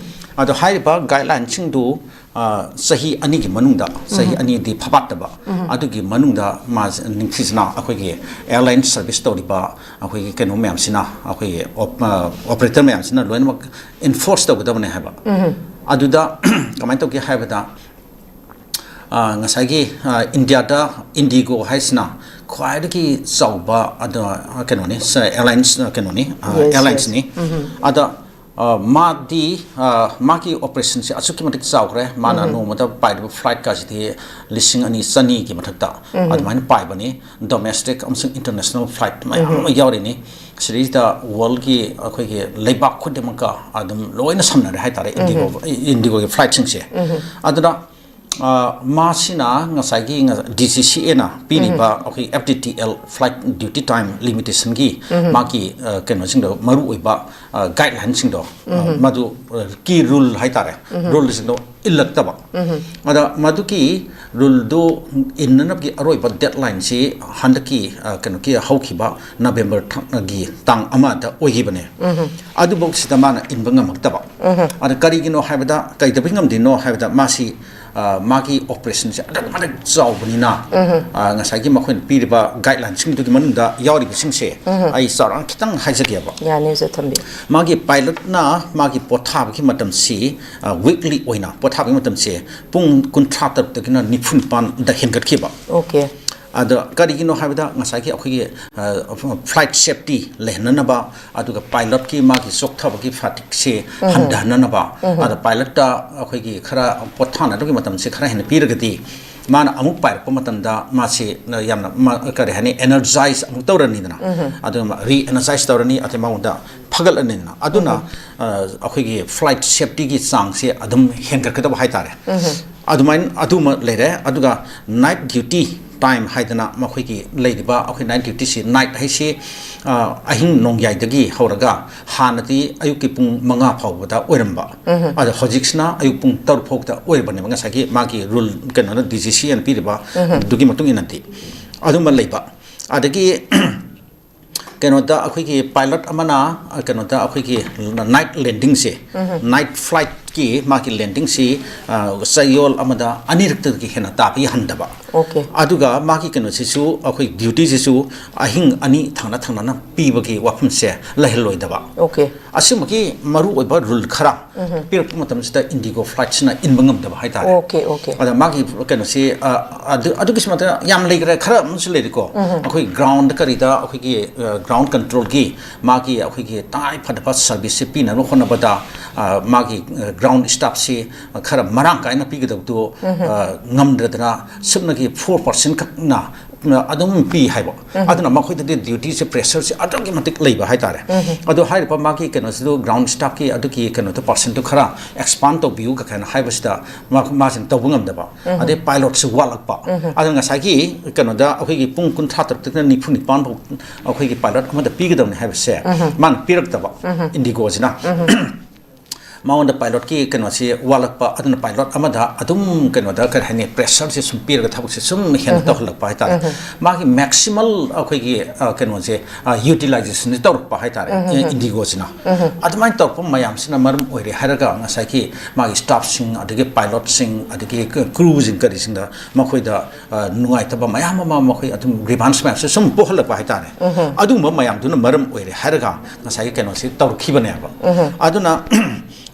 ꯑꯗꯣ ꯍꯥꯏꯔꯤꯕ guidelineꯁꯤꯡꯗꯨ, ꯑ, ꯆꯍꯤ ꯑꯅꯤꯒꯤ ꯃꯅꯨꯡꯗ, ꯆꯍꯤ ꯑꯅꯤꯗꯤ ꯐꯥꯐꯥꯠꯇꯕ, ꯑꯗꯨꯒꯤ ꯃꯅꯨꯡꯗ ꯃꯥꯁꯦ ꯅꯤꯡꯊꯤꯖꯅ ꯑꯩꯈꯣꯏꯒꯤ airline service ꯇꯧꯔꯤꯕ ꯑꯩꯈꯣꯏꯒꯤ ꯀꯩꯅꯣ ꯃꯌꯥꯝꯁꯤꯅ, ꯑꯩꯈꯣꯏꯒꯤ op-, ꯑ, operator ꯃꯌꯥꯝꯁꯤꯅ ꯂꯣꯏꯅꯃꯛ enforce ꯇꯧꯒꯗꯕꯅꯦ ꯍꯥꯏꯕ꯫ ꯑꯗꯨꯗ ꯀꯃꯥꯏꯅ ꯇꯧꯒꯦ ꯍꯥꯏꯕꯗ, ꯑ, ꯉꯁꯥꯏꯒꯤ, ꯑ, ꯏꯟꯗꯤꯌꯥꯗ IndiGo ꯍꯥꯏꯁꯤꯅ ꯈ꯭ꯋꯥꯏꯗꯒꯤ ꯆꯥꯎꯕ, ꯑꯗꯣ, ꯑ, ꯀꯩꯅꯣꯅꯤ, ꯁ-, airlines, ꯑ, ꯀꯩꯅꯣꯅꯤ, ꯑ, Yes, yes. airlinesꯅꯤ꯫ ꯑꯗ, ꯑ, ꯃꯥꯗꯤ, ꯑ, ꯃꯥꯒꯤ operationꯁꯦ ꯑꯁꯨꯛꯀꯤ ꯃꯇꯤꯛ ꯆꯥꯎꯈ꯭ꯔꯦ꯫ ꯃꯥꯅ ꯅꯣꯡꯃꯗ ꯄꯥꯏꯔꯤꯕ flightꯀꯁꯤꯗꯤ ꯂꯤꯁꯤꯡ ꯑꯅꯤ ꯆꯅꯤꯒꯤ ꯃꯊꯛꯇ ꯑꯗꯨꯃꯥꯏꯅ ꯄꯥꯏꯕꯅꯤ꯫ Domestic ꯑꯃꯁꯨꯡ international flight ꯃꯌꯥꯝ ꯑꯃ ꯌꯥꯎꯔꯤꯅꯤ꯫ ꯁꯤꯗꯩꯁꯤꯗ worldꯀꯤ ꯑꯩꯈꯣꯏꯒꯤ ꯂꯩꯕꯥꯛ ꯈꯨꯗꯤꯡꯃꯛꯀ ꯑꯗꯨꯝ ꯂꯣꯏꯅ ꯁꯝꯅꯔꯦ ꯍꯥꯏꯇꯥꯔꯦ, IndiGo, IndiGoꯒꯤ flightꯁꯤꯡꯁꯦ꯫ ꯑꯗꯨꯅ, ꯑ, ꯃꯥꯁꯤꯅ ꯉꯁꯥꯏꯒꯤ ꯉ-, DGCAꯅ ꯄꯤꯔꯤꯕ ꯑꯩꯈꯣꯏ F D T L flight duty time limitationꯒꯤ ꯃꯥꯒꯤ, ꯑ, ꯀꯩꯅꯣꯁꯤꯡꯗꯣ, ꯃꯔꯨꯑꯣꯏꯕ, ꯑ, guidelineꯁꯤꯡꯗꯣ, ꯑ, ꯃꯗꯨ, ꯑ, ꯀꯤ rule ꯍꯥꯏꯇꯥꯔꯦ, ruleꯁꯤꯡꯗꯣ ꯏꯜꯂꯛꯇꯕ꯫ ꯑꯗ ꯃꯗꯨꯒꯤ ruleꯗꯨ ꯏꯟꯅꯅꯕꯒꯤ ꯑꯔꯣꯏꯕ deadlineꯁꯤ ꯍꯟꯗꯛꯀꯤ, ꯑ, ꯀꯩꯅꯣꯒꯤ ꯍꯧꯈꯤꯕ November ꯊꯥꯒꯤ ꯇꯥꯡ ꯑꯃꯗ ꯑꯣꯏꯈꯤꯕꯅꯦ꯫ ꯑꯗꯨꯐꯧ ꯁꯤꯗ ꯃꯥꯅ ꯏꯟꯕ ꯉꯝꯃꯛꯇꯕ꯫ ꯑꯗ ꯀꯔꯤꯒꯤꯅꯣ ꯍꯥꯏꯕꯗ, ꯀꯩꯗꯧꯕꯩ ꯉꯝꯗ꯭ꯔꯤꯅꯣ ꯍꯥꯏꯕꯗ, ꯃꯥꯁꯤ, ꯑ, ꯃꯥꯒꯤ operationꯁꯦ ꯑꯗꯨꯛꯀꯤ ꯃꯇꯤꯛ ꯆꯥꯎꯕꯅꯤꯅ, ꯑ, ꯉꯁꯥꯏꯒꯤ ꯃꯈꯣꯏꯅ ꯄꯤꯔꯤꯕ guidelineꯁꯤꯡꯗꯨꯒꯤ ꯃꯅꯨꯡꯗ ꯌꯥꯎꯔꯤꯕꯁꯤꯡꯁꯦ ꯑꯩ ꯆꯥꯎꯔꯥꯛꯅ ꯈꯤꯇꯪ ꯍꯥꯏꯖꯒꯦꯕ꯫ ꯌꯥꯅꯤ, ꯑꯣꯖꯥ, ꯊꯝꯕꯤꯌꯨ꯫ ꯃꯥꯒꯤ pilotꯅ ꯃꯥꯒꯤ ꯄꯣꯊꯥꯕꯒꯤ ꯃꯇꯝꯁꯤ, ꯑ, weekly ꯑꯣꯏꯅ ꯄꯣꯊꯥꯕꯒꯤ ꯃꯇꯝꯁꯦ ꯄꯨꯡ ꯀꯨꯟꯊ꯭ꯔꯥ ꯇꯔꯨꯛꯇꯒꯤꯅ ꯅꯤꯐꯨ ꯅꯤꯄꯥꯟꯗ ꯍꯦꯟꯒꯠꯈꯤꯕ꯫ Okay. ꯑꯗꯣ ꯀꯔꯤꯒꯤꯅꯣ ꯍꯥꯏꯕꯗ, ꯉꯁꯥꯏꯒꯤ ꯑꯩꯈꯣꯏꯒꯤ, ꯑ, flight safety ꯂꯩꯍꯟꯅꯅꯕ, ꯑꯗꯨꯒ pilotꯀꯤ ꯃꯥꯒꯤ ꯆꯣꯛꯊꯕꯒꯤ fatigueꯁꯦ ꯍꯟꯊꯍꯟꯅꯅꯕ, ꯑꯗ pilotꯇ ꯑꯩꯈꯣꯏꯒꯤ ꯈꯔ ꯄꯣꯊꯥꯅꯕꯒꯤ ꯃꯇꯝꯁꯦ ꯈꯔ ꯍꯦꯟꯅ ꯄꯤꯔꯒꯗꯤ, ꯃꯥꯅ ꯑꯃꯨꯛ ꯄꯥꯏꯔꯛꯄ ꯃꯇꯝꯗ ꯃꯥꯁꯤ ꯌꯥꯝꯅ ꯃ-, ꯀꯔꯤ ꯍꯥꯏꯅꯤ, energize ꯑꯃꯨꯛ ꯇꯧꯔꯅꯤꯗꯅ, ꯑꯗꯨꯒ re-energize ꯇꯧꯔꯅꯤ, ꯑꯗꯩ ꯃꯉꯣꯟꯗ ꯐꯒꯠꯂꯅꯤꯗꯅ, ꯑꯗꯨꯅ, ꯑ, ꯑꯩꯈꯣꯏꯒꯤ flight safetyꯒꯤ ꯆꯥꯡꯁꯦ ꯑꯗꯨꯝ ꯍꯦꯟꯒꯠꯀꯗꯕ ꯍꯥꯏꯇꯥꯔꯦ꯫ ꯑꯗꯨꯃꯥꯏꯅ ꯑꯗꯨꯃ ꯂꯩꯔꯦ꯫ ꯑꯗꯨꯒ night duty ꯇꯥꯏꯝ ꯍꯥꯏꯗꯅ ꯃꯈꯣꯏꯒꯤ ꯂꯩꯔꯤꯕ ꯑꯩꯈꯣꯏ ꯅꯥꯏꯠ ꯗ꯭ꯌꯨꯇꯤꯁꯤ, ꯅꯥꯏꯠ ꯍꯥꯏꯁꯤ, ꯑ, ꯑꯍꯤꯡ ꯅꯣꯡꯌꯥꯏꯗꯒꯤ ꯍꯧꯔꯒ ꯍꯥꯟꯅꯗꯤ ꯑꯌꯨꯛꯀꯤ ꯄꯨꯡ ꯃꯉꯥ ꯐꯥꯎꯕꯗ ꯑꯣꯏꯔꯝꯕ, ꯑꯗꯣ ꯍꯧꯖꯤꯛꯁꯤꯅ ꯑꯌꯨꯛ ꯄꯨꯡ ꯇꯔꯨꯛ ꯐꯥꯎꯗ ꯑꯣꯏꯔꯕꯅꯦꯕ, ꯉꯁꯥꯏꯒꯤ ꯃꯥꯒꯤ ꯔꯨꯜ, ꯀꯩꯅꯣꯅ, ꯗꯤ ꯖꯤ ꯁꯤ ꯑꯦꯅ ꯄꯤꯔꯤꯕ ꯑꯗꯨꯒꯤ ꯃꯇꯨꯡ ꯏꯟꯅꯗꯤ ꯑꯗꯨꯝꯕ ꯂꯩꯕ꯫ ꯑꯗꯒꯤ ꯀꯩꯅꯣꯗ ꯑꯩꯈꯣꯏꯒꯤ ꯄꯥꯏꯂꯠ ꯑꯃꯅ, ꯑ, ꯀꯩꯅꯣꯗ ꯑꯩꯈꯣꯏꯒꯤ ꯅꯥꯏꯠ ꯂꯦꯟꯗꯤꯡꯁꯦ, ꯅꯥꯏꯠ ꯐ꯭ꯂꯥꯏꯠꯀꯤ ꯃꯥꯒꯤ ꯂꯦꯟꯗꯤꯡꯁꯤ, ꯑ, ꯆꯌꯣꯜ ꯑꯃꯗ ꯑꯅꯤꯔꯛꯇꯒꯤ ꯍꯦꯟꯅ ꯇꯥꯕ ꯌꯥꯍꯟꯗꯕ꯫ ꯑꯣꯀꯦ꯫ ꯑꯗꯨꯒ ꯃꯥꯒꯤ ꯀꯩꯅꯣꯁꯤꯁꯨ, ꯑꯩꯈꯣꯏ ꯗ꯭ꯌꯨꯇꯤꯁꯤꯁꯨ ꯑꯍꯤꯡ ꯑꯅꯤ ꯊꯪꯅ ꯊꯪꯅꯅ ꯄꯤꯕꯒꯤ ꯋꯥꯐꯝꯁꯦ ꯂꯩꯍꯜꯂꯣꯏꯗꯕ꯫ ꯑꯣꯀꯦ꯫ ꯑꯁꯤꯃꯒꯤ ꯃꯔꯨꯑꯣꯏꯕ ꯔꯨꯜ ꯈꯔ ꯄꯤꯔꯛꯄ ꯃꯇꯝꯁꯤꯗ ꯏꯟꯗꯤꯒꯣ ꯐ꯭ꯂꯥꯏꯠꯁꯤꯅ ꯏꯟꯕ ꯉꯝꯗꯕ ꯍꯥꯏꯇꯥꯔꯦ꯫ Okay, okay. ꯑꯗ ꯃꯥꯒꯤ ꯀꯩꯅꯣꯁꯤ, ꯑ, ꯑꯗꯨ, ꯑꯗꯨꯒꯤꯁꯨ ꯃꯊꯛꯇ ꯌꯥꯝ ꯂꯩꯈ꯭ꯔꯦ, ꯈꯔ ꯑꯃꯁꯨ ꯂꯩꯔꯤꯀꯣ꯫ ꯑꯩꯈꯣꯏ ꯒ꯭ꯔꯥꯎꯟꯗ ꯀꯔꯤꯗ ꯑꯩꯈꯣꯏꯒꯤ, ꯑ, ꯒ꯭ꯔꯥꯎꯟ ꯀꯟꯇ꯭ꯔꯣꯜꯒꯤ ꯃꯥꯒꯤ ꯑꯩꯈꯣꯏꯒꯤ ꯇꯉꯥꯏ ꯐꯗꯕ ꯁꯔꯚꯤꯁꯁꯦ ꯄꯤꯅꯕ ꯍꯣꯠꯅꯕꯗ, ꯑ, ꯃꯥꯒꯤ, ꯑ, ꯒ꯭ꯔꯥꯎꯟ ꯁ꯭ꯇꯥꯐꯁꯤ ꯈꯔ ꯃꯔꯥꯡ ꯀꯥꯏꯅ ꯄꯤꯒꯗꯕꯗꯨ, ꯑ, ꯉꯝꯗ꯭ꯔꯗꯅ ꯁꯨꯞꯅꯒꯤ ꯐꯣꯔ ꯄꯥꯔꯁꯦꯟ ꯈꯛꯅ ꯑꯗꯨꯝ ꯄꯤ ꯍꯥꯏꯕ꯫ ꯑꯗꯨꯅ ꯃꯈꯣꯏꯗꯗꯤ ꯗ꯭ꯌꯨꯇꯤꯁꯦ, ꯄ꯭ꯔꯦꯁꯔꯁꯦ ꯑꯗꯨꯛꯀꯤ ꯃꯇꯤꯛ ꯂꯩꯕ ꯍꯥꯏꯇꯥꯔꯦ꯫ ꯑꯗꯣ ꯍꯥꯏꯔꯤꯕ ꯃꯥꯒꯤ ꯀꯩꯅꯣꯁꯤꯗ, ꯒ꯭ꯔꯥꯎꯟ ꯁ꯭ꯇꯥꯐꯀꯤ ꯑꯗꯨꯒꯤ ꯀꯩꯅꯣꯗꯣ, ꯄꯥꯔꯁꯦꯟꯗꯣ ꯈꯔ ꯑꯦꯛꯁꯄꯥꯟ ꯇꯧꯕꯤꯌꯨ ꯀꯥꯏꯅ ꯍꯥꯏꯕꯁꯤꯗ ꯃꯥ-, ꯃꯥꯁꯤꯅ ꯇꯧꯕ ꯉꯝꯗꯕ꯫ ꯑꯗꯩ ꯄꯥꯏꯂꯣꯠꯁꯨ ꯋꯥꯠꯂꯛꯄ꯫ ꯑꯗꯨꯅ ꯉꯁꯥꯏꯒꯤ ꯀꯩꯅꯣꯗ ꯑꯩꯈꯣꯏꯒꯤ ꯄꯨꯡ ꯀꯨꯟꯊ꯭ꯔꯥ ꯇꯔꯨꯛꯇꯒꯤꯅ ꯅꯤꯐꯨ ꯅꯤꯄꯥꯟ ꯐꯥꯎ ꯑꯩꯈꯣꯏꯒꯤ ꯄꯥꯏꯂꯣꯠ ꯑꯃꯗ ꯄꯤꯒꯗꯕꯅꯤ ꯍꯥꯏꯕꯁꯦ ꯃꯥꯅ ꯄꯤꯔꯛꯇꯕ, ꯏꯟꯗꯤꯒꯣꯁꯤꯅ꯫ ꯃꯉꯣꯟꯗ ꯄꯥꯏꯂꯣꯠꯀꯤ ꯀꯩꯅꯣꯁꯤ ꯋꯥꯠꯂꯛꯄ, ꯑꯗꯨꯅ ꯄꯥꯏꯂꯣꯠ ꯑꯃꯗ ꯑꯗꯨꯝ, ꯀꯩꯅꯣꯗ, ꯀꯔꯤ ꯍꯥꯏꯅꯤ, ꯄ꯭ꯔꯦꯁꯔꯁꯦ ꯁꯨꯝ ꯄꯤꯔꯒ ꯊꯕꯛꯁꯦ ꯁꯨꯝ ꯍꯦꯟꯅ ꯇꯧꯍꯜꯂꯛꯄ ꯍꯥꯏꯇꯥꯔꯦ꯫ ꯃꯥꯒꯤ ꯃꯦꯛꯁꯤꯃꯜ ꯑꯩꯈꯣꯏꯒꯤ, ꯑ, ꯀꯩꯅꯣꯁꯦ, ꯑ, ꯌꯨꯇꯤꯂꯥꯏꯖꯦꯁꯟꯁꯦ ꯇꯧꯔꯛꯄ ꯍꯥꯏꯇꯥꯔꯦ, ꯏ-, ꯏꯟꯗꯤꯒꯣꯁꯤꯅ꯫ ꯑꯗꯨꯃꯥꯏꯅ ꯇꯧꯔꯛꯄ ꯃꯌꯥꯝꯁꯤꯅ ꯃꯔꯝ ꯑꯣꯏꯔꯦ ꯍꯥꯏꯔꯒ ꯉꯁꯥꯏꯒꯤ ꯃꯥꯒꯤ ꯁ꯭ꯇꯥꯐꯁꯤꯡ, ꯑꯗꯒꯤ ꯄꯥꯏꯂꯣꯠꯁꯤꯡ, ꯑꯗꯒꯤ ꯀ-, ꯀ꯭ꯔꯨꯁꯤꯡ ꯀꯔꯤꯁꯤꯡꯗ ꯃꯈꯣꯏꯗ, ꯑ, ꯅꯨꯡꯉꯥꯏꯇꯕ ꯃꯌꯥꯝ ꯑꯃ, ꯃꯈꯣꯏ ꯑꯗꯨꯝ ꯒ꯭ꯔꯤꯚꯥꯟꯁ ꯃꯌꯥꯝꯁꯦ ꯁꯨꯝ ꯄꯣꯛꯍꯜꯂꯛꯄ ꯍꯥꯏꯇꯥꯔꯦ꯫ ꯑꯗꯨꯒꯨꯝꯕ ꯃꯌꯥꯝꯗꯨꯅ ꯃꯔꯝ ꯑꯣꯏꯔꯦ ꯍꯥꯏꯔꯒ ꯉꯁꯥꯏꯒꯤ ꯀꯩꯅꯣꯁꯤ ꯇꯧꯔꯛꯈꯤꯕꯅꯦꯕ꯫ ꯑꯗꯨꯅ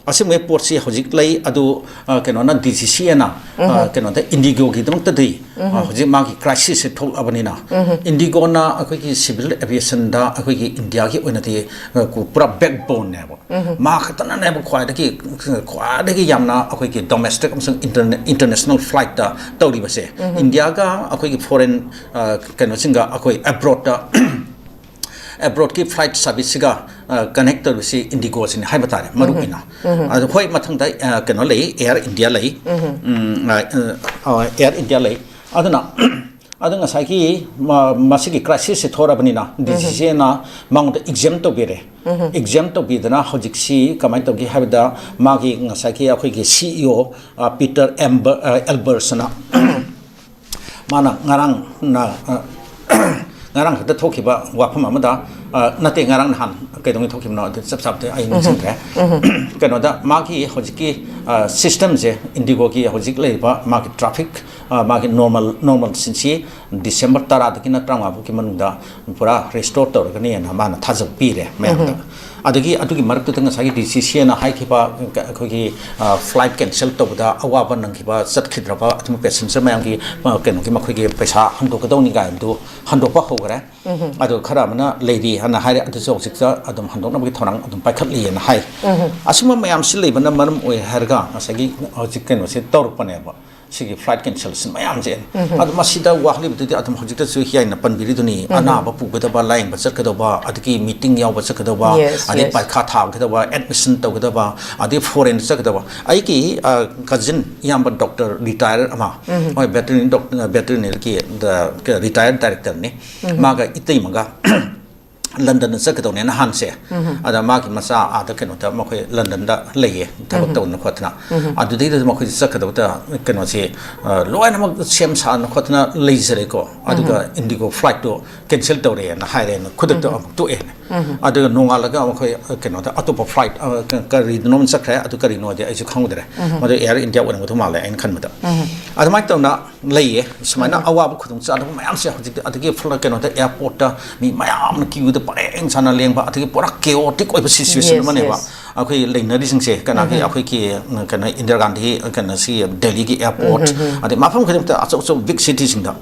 ꯑꯁꯤꯒꯨꯝꯕ ꯄꯣꯠꯁꯤ ꯍꯧꯖꯤꯛ ꯂꯩ꯫ ꯑꯗꯨ, ꯑ, ꯀꯩꯅꯣꯅ, ꯗꯤ ꯖꯤ ꯁꯤ ꯑꯦꯅ, ꯑ, ꯀꯩꯅꯣꯗ, ꯏꯟꯗꯤꯒꯣꯒꯤꯗꯃꯛꯇꯗꯤ, ꯑ, ꯍꯧꯖꯤꯛ ꯃꯥꯒꯤ ꯀ꯭ꯔꯥꯏꯁꯤꯁꯁꯦ ꯊꯣꯛꯂꯛꯑꯕꯅꯤꯅ, ꯏꯟꯗꯤꯒꯣꯅ ꯑꯩꯈꯣꯏꯒꯤ ꯁꯤꯚꯤꯜ ꯑꯦꯚꯤꯌꯦꯁꯟꯗ ꯑꯩꯈꯣꯏꯒꯤ ꯏꯟꯗꯤꯌꯥꯒꯤ ꯑꯣꯏꯅꯗꯤ, ꯑ, ꯀꯨ-, ꯄꯨꯔꯥ ꯕꯦꯛꯕꯣꯟꯅꯦꯕ꯫ ꯃꯥ ꯈꯛꯇꯅꯅꯦꯕ ꯈ꯭ꯋꯥꯏꯗꯒꯤ, ꯈ꯭ꯋꯥꯏꯗꯒꯤ ꯌꯥꯝꯅ ꯑꯩꯈꯣꯏꯒꯤ ꯗꯣꯃꯦꯁꯇꯤꯛ ꯑꯃꯁꯨꯡ ꯏꯟꯇꯔꯅꯦ-, ꯏꯟꯇꯔꯅꯦꯁꯅꯦꯜ ꯐ꯭ꯂꯥꯏꯠꯇ ꯇꯧꯔꯤꯕꯁꯦ꯫ ꯏꯟꯗꯤꯌꯥꯒ ꯑꯩꯈꯣꯏꯒꯤ ꯐꯣꯔꯦꯟ, ꯑ, ꯀꯩꯅꯣꯁꯤꯡꯒ, ꯑꯩꯈꯣꯏ ꯑꯦꯕ꯭ꯔꯣꯗꯇ ꯑꯦꯕ꯭ꯔꯣꯗꯀꯤ ꯐ꯭ꯂꯥꯏꯠ ꯁꯥꯔꯚꯤꯁꯁꯤꯒ, ꯑ, ꯀꯅꯦꯛ ꯇꯧꯔꯤꯕꯁꯤ ꯏꯟꯗꯤꯒꯣꯁꯤꯅꯤ ꯍꯥꯏꯕ ꯇꯥꯔꯦ, ꯃꯔꯨ ꯑꯣꯏꯅ꯫ ꯑꯗꯣ ꯍꯣꯏ, ꯃꯊꯪꯗ, ꯑ, ꯀꯩꯅꯣ ꯂꯩ, ꯑꯦꯌꯔ ꯏꯟꯗꯤꯌꯥ ꯂꯩ꯫ ꯎꯝ, ꯑ, ꯑ, ꯑꯦꯌꯔ ꯏꯟꯗꯤꯌꯥ ꯂꯩ꯫ ꯑꯗꯨꯅ ꯑꯗꯣ ꯉꯁꯥꯏꯒꯤ ꯃ-, ꯃꯁꯤꯒꯤ crisis ꯁꯦ ꯊꯣꯔꯛꯑꯕꯅꯤꯅ ꯗꯤ ꯁꯤ ꯁꯤ ꯑꯦꯅ ꯃꯉꯣꯟꯗ exempt ꯇꯧꯕꯤꯔꯦ꯫ Exempt ꯇꯧꯕꯤꯗꯅ ꯍꯧꯖꯤꯛꯁꯤ ꯀꯃꯥꯏꯅ ꯇꯧꯒꯦ ꯍꯥꯏꯕꯗ, ꯃꯥꯒꯤ ꯉꯁꯥꯏꯒꯤ ꯑꯩꯈꯣꯏꯒꯤ ꯁꯤ ꯏ ꯑꯣ, ꯑ, ꯄꯤꯇꯔ ꯑꯦꯝꯕ-, ꯑ, ꯑꯦꯜꯕꯔꯁꯅ ꯃꯥꯅ ꯉꯔꯥꯡ ꯅ-, ꯑ, ꯉꯔꯥꯡ ꯈꯛꯇ ꯊꯣꯛꯈꯤꯕ ꯋꯥꯐꯝ ꯑꯃꯗ, ꯑ, ꯅꯠꯇꯦ, ꯉꯔꯥꯡ ꯅꯍꯥꯟ ꯀꯩꯗꯧꯉꯩ ꯊꯣꯛꯈꯤꯕꯅꯣ ꯑꯗꯨ ꯆꯞ ꯆꯥꯕꯗꯤ ꯑꯩ ꯅꯤꯡꯁꯤꯡꯗ꯭ꯔꯦ꯫ ꯀꯩꯅꯣꯗ ꯃꯥꯒꯤ ꯍꯧꯖꯤꯛꯀꯤ, ꯑ, system ꯁꯦ, ꯏꯟꯗꯤꯒꯣꯒꯤ ꯍꯧꯖꯤꯛ ꯂꯩꯔꯤꯕ ꯃꯥꯒꯤ traffic, ꯑ, ꯃꯥꯒꯤ normal, normal ꯁꯤꯟꯁꯤ ꯗꯤꯁꯦꯝꯕꯔ ꯇꯔꯥꯗꯒꯤꯅ ꯇꯔꯥꯃꯉꯥ ꯐꯥꯎꯒꯤ ꯃꯅꯨꯡꯗ ꯄꯨꯔꯥ restore ꯇꯧꯔꯒꯅꯤꯅ ꯃꯥꯅ ꯊꯥꯖꯕ ꯄꯤꯔꯦ ꯃꯌꯥꯝꯗ꯫ ꯑꯗꯒꯤ ꯑꯗꯨꯒꯤ ꯃꯔꯛꯇꯨꯗ ꯉꯁꯥꯏꯒꯤ ꯗꯤ ꯁꯤ ꯁꯤ ꯑꯦꯅ ꯍꯥꯏꯈꯤꯕ ꯑꯩꯈꯣꯏꯒꯤ, ꯑ, flight cancel ꯇꯧꯕꯗ ꯑꯋꯥꯕ ꯅꯪꯈꯤꯕ, ꯆꯠꯈꯤꯗ꯭ꯔꯕ ꯑꯗꯨꯝ passenger ꯃꯌꯥꯝꯒꯤ, ꯑ, ꯀꯩꯅꯣꯒꯤ ꯃꯈꯣꯏꯒꯤ ꯄꯩꯁꯥ ꯍꯟꯗꯣꯛꯀꯗꯧꯅꯤ ꯀꯥꯏꯅꯗꯨ ꯍꯟꯗꯣꯛꯄ ꯍꯧꯈ꯭ꯔꯦ꯫ ꯑꯗꯣ ꯈꯔ ꯑꯃꯅ ꯂꯩꯔꯤ ꯍꯥꯏꯅ ꯍꯥꯏꯔꯦ, ꯑꯗꯨꯁꯨ ꯍꯧꯖꯤꯛꯇ ꯑꯗꯨꯝ ꯍꯟꯗꯣꯛꯅꯕꯒꯤ ꯊꯧꯔꯥꯡ ꯑꯗꯨꯝ ꯄꯥꯏꯈꯠꯂꯤꯑꯅ ꯍꯥꯏ꯫ ꯑꯁꯤꯒꯨꯝꯕ ꯃꯌꯥꯝꯁꯤ ꯂꯩꯕꯅ ꯃꯔꯝ ꯑꯣꯏ ꯍꯥꯏꯔꯒ ꯉꯁꯥꯏꯒꯤ ꯍꯧꯖꯤꯛ ꯀꯩꯅꯣꯁꯦ ꯇꯧꯔꯛꯄꯅꯦꯕ꯫ ꯁꯤꯒꯤ flight cancellation ꯃꯌꯥꯝꯁꯦ꯫ ꯑꯗꯣ ꯃꯁꯤꯗ ꯋꯥꯍꯜꯂꯤꯕꯗꯨꯗꯤ ꯑꯗꯨꯝ ꯍꯧꯖꯤꯛꯇꯁꯨ ꯍꯤꯌꯥꯏꯅ ꯄꯟꯕꯤꯔꯤꯗꯨꯅꯤ, ꯑꯅꯥꯕ ꯄꯨꯒꯗꯕ, ꯂꯥꯌꯦꯡꯕ ꯆꯠꯀꯗꯧꯕ, ꯑꯗꯒꯤ meeting ꯌꯥꯎꯕ ꯆꯠꯀꯗꯧꯕ, Yes, ꯑꯗꯩ yes. ꯄꯔꯤꯈꯥ ꯊꯥꯒꯗꯕ, admission ꯇꯧꯒꯗꯕ, ꯑꯗꯩ foreign ꯆꯠꯀꯗꯕ꯫ ꯑꯩꯒꯤ, ꯑ, cousin ꯏꯌꯥꯝꯕ doctor retire ꯑꯃ, ꯍꯣꯏ, veterinary doctor, veterinerygꯤ, the, retired directorꯅꯤ꯫ ꯃꯥꯒ ꯏꯇꯩꯃꯒ ꯂꯟꯗꯟꯗ ꯆꯠꯀꯗꯧꯅꯦ ꯅꯍꯥꯟꯁꯦ꯫ ꯑꯗ ꯃꯥꯒꯤ ꯃꯆꯥ ꯑꯥꯗ ꯀꯩꯅꯣꯗ ꯃꯈꯣꯏ ꯂꯟꯗꯟꯗ ꯂꯩꯌꯦ, ꯊꯕꯛ ꯇꯧꯗꯅ ꯈꯣꯠꯇꯅ꯫ ꯑꯗꯨꯗꯩꯗ ꯃꯈꯣꯏꯁꯦ ꯆꯠꯀꯗꯧꯕꯗ ꯀꯩꯅꯣꯁꯦ, ꯑ, ꯂꯣꯏꯅꯃꯛ ꯁꯦꯝ ꯁꯥꯗꯅ ꯈꯣꯠꯇꯅ ꯂꯩꯖꯔꯦꯀꯣ꯫ ꯑꯗꯨꯒ ꯏꯟꯗꯤꯒꯣ flightꯇꯣ cancel ꯇꯧꯔꯦꯅ ꯍꯥꯏꯔꯦꯅ ꯈꯨꯗꯛꯇ ꯑꯃꯨꯛ ꯇꯣꯛꯑꯦꯅ꯫ ꯑꯗꯨꯒ ꯅꯣꯡꯉꯥꯜꯂꯒ ꯃꯈꯣꯏ, ꯑ, ꯀꯩꯅꯣꯗ ꯑꯇꯣꯞꯄ flight, ꯑ, ꯀ-, ꯀꯔꯤꯗꯅꯣꯝ ꯆꯠꯈ꯭ꯔꯦ, ꯑꯗꯨ ꯀꯔꯤꯅꯣꯗꯤ ꯑꯩꯁꯨ ꯈꯪꯉꯨꯗ꯭ꯔꯦ꯫ ꯃꯗꯨ Air India ꯑꯣꯏꯔꯝꯒꯗꯧ ꯃꯥꯜꯂꯦ ꯑꯩꯅ ꯈꯟꯕꯗ꯫ ꯑꯗꯨꯃꯥꯏꯅ ꯇꯧꯅ ꯂꯩꯌꯦ꯫ ꯁꯨꯃꯥꯏꯅ ꯑꯋꯥꯕ ꯈꯨꯗꯣꯡꯆꯥꯗꯕ ꯃꯌꯥꯝꯁꯦ ꯍꯧꯖꯤꯛꯇꯤ, ꯑꯗꯒꯤ ꯐ꯭ꯂ-, ꯀꯩꯅꯣꯗ, airportꯇ ꯃꯤ ꯃꯌꯥꯝꯅ queueꯗ ꯄꯔꯦꯡ ꯁꯥꯅ ꯂꯦꯡꯕ, ꯑꯗꯒꯤ ꯄꯨꯔꯥ chaotic ꯑꯣꯏꯕ situation Yes, ꯑꯃꯅꯦꯕ꯫ Yes. ꯑꯩꯈꯣꯏ ꯂꯩꯅꯔꯤꯁꯤꯡꯁꯦ, ꯀꯅꯥꯒꯤ, ꯑꯩꯈꯣꯏꯒꯤ, ꯎꯝ, ꯀꯩꯅꯣ, ꯏꯟꯗꯤꯔꯥ ꯒꯥꯟꯙꯤ, ꯀꯩꯅꯣ, ꯁꯤ ꯗꯦꯜꯂꯤꯒꯤ airport, ꯑꯗꯩ ꯃꯐꯝ ꯈꯨꯗꯤꯡꯃꯛꯇ ꯑꯆꯧ ꯑꯆꯧꯕ big cityꯁꯤꯡꯗ꯫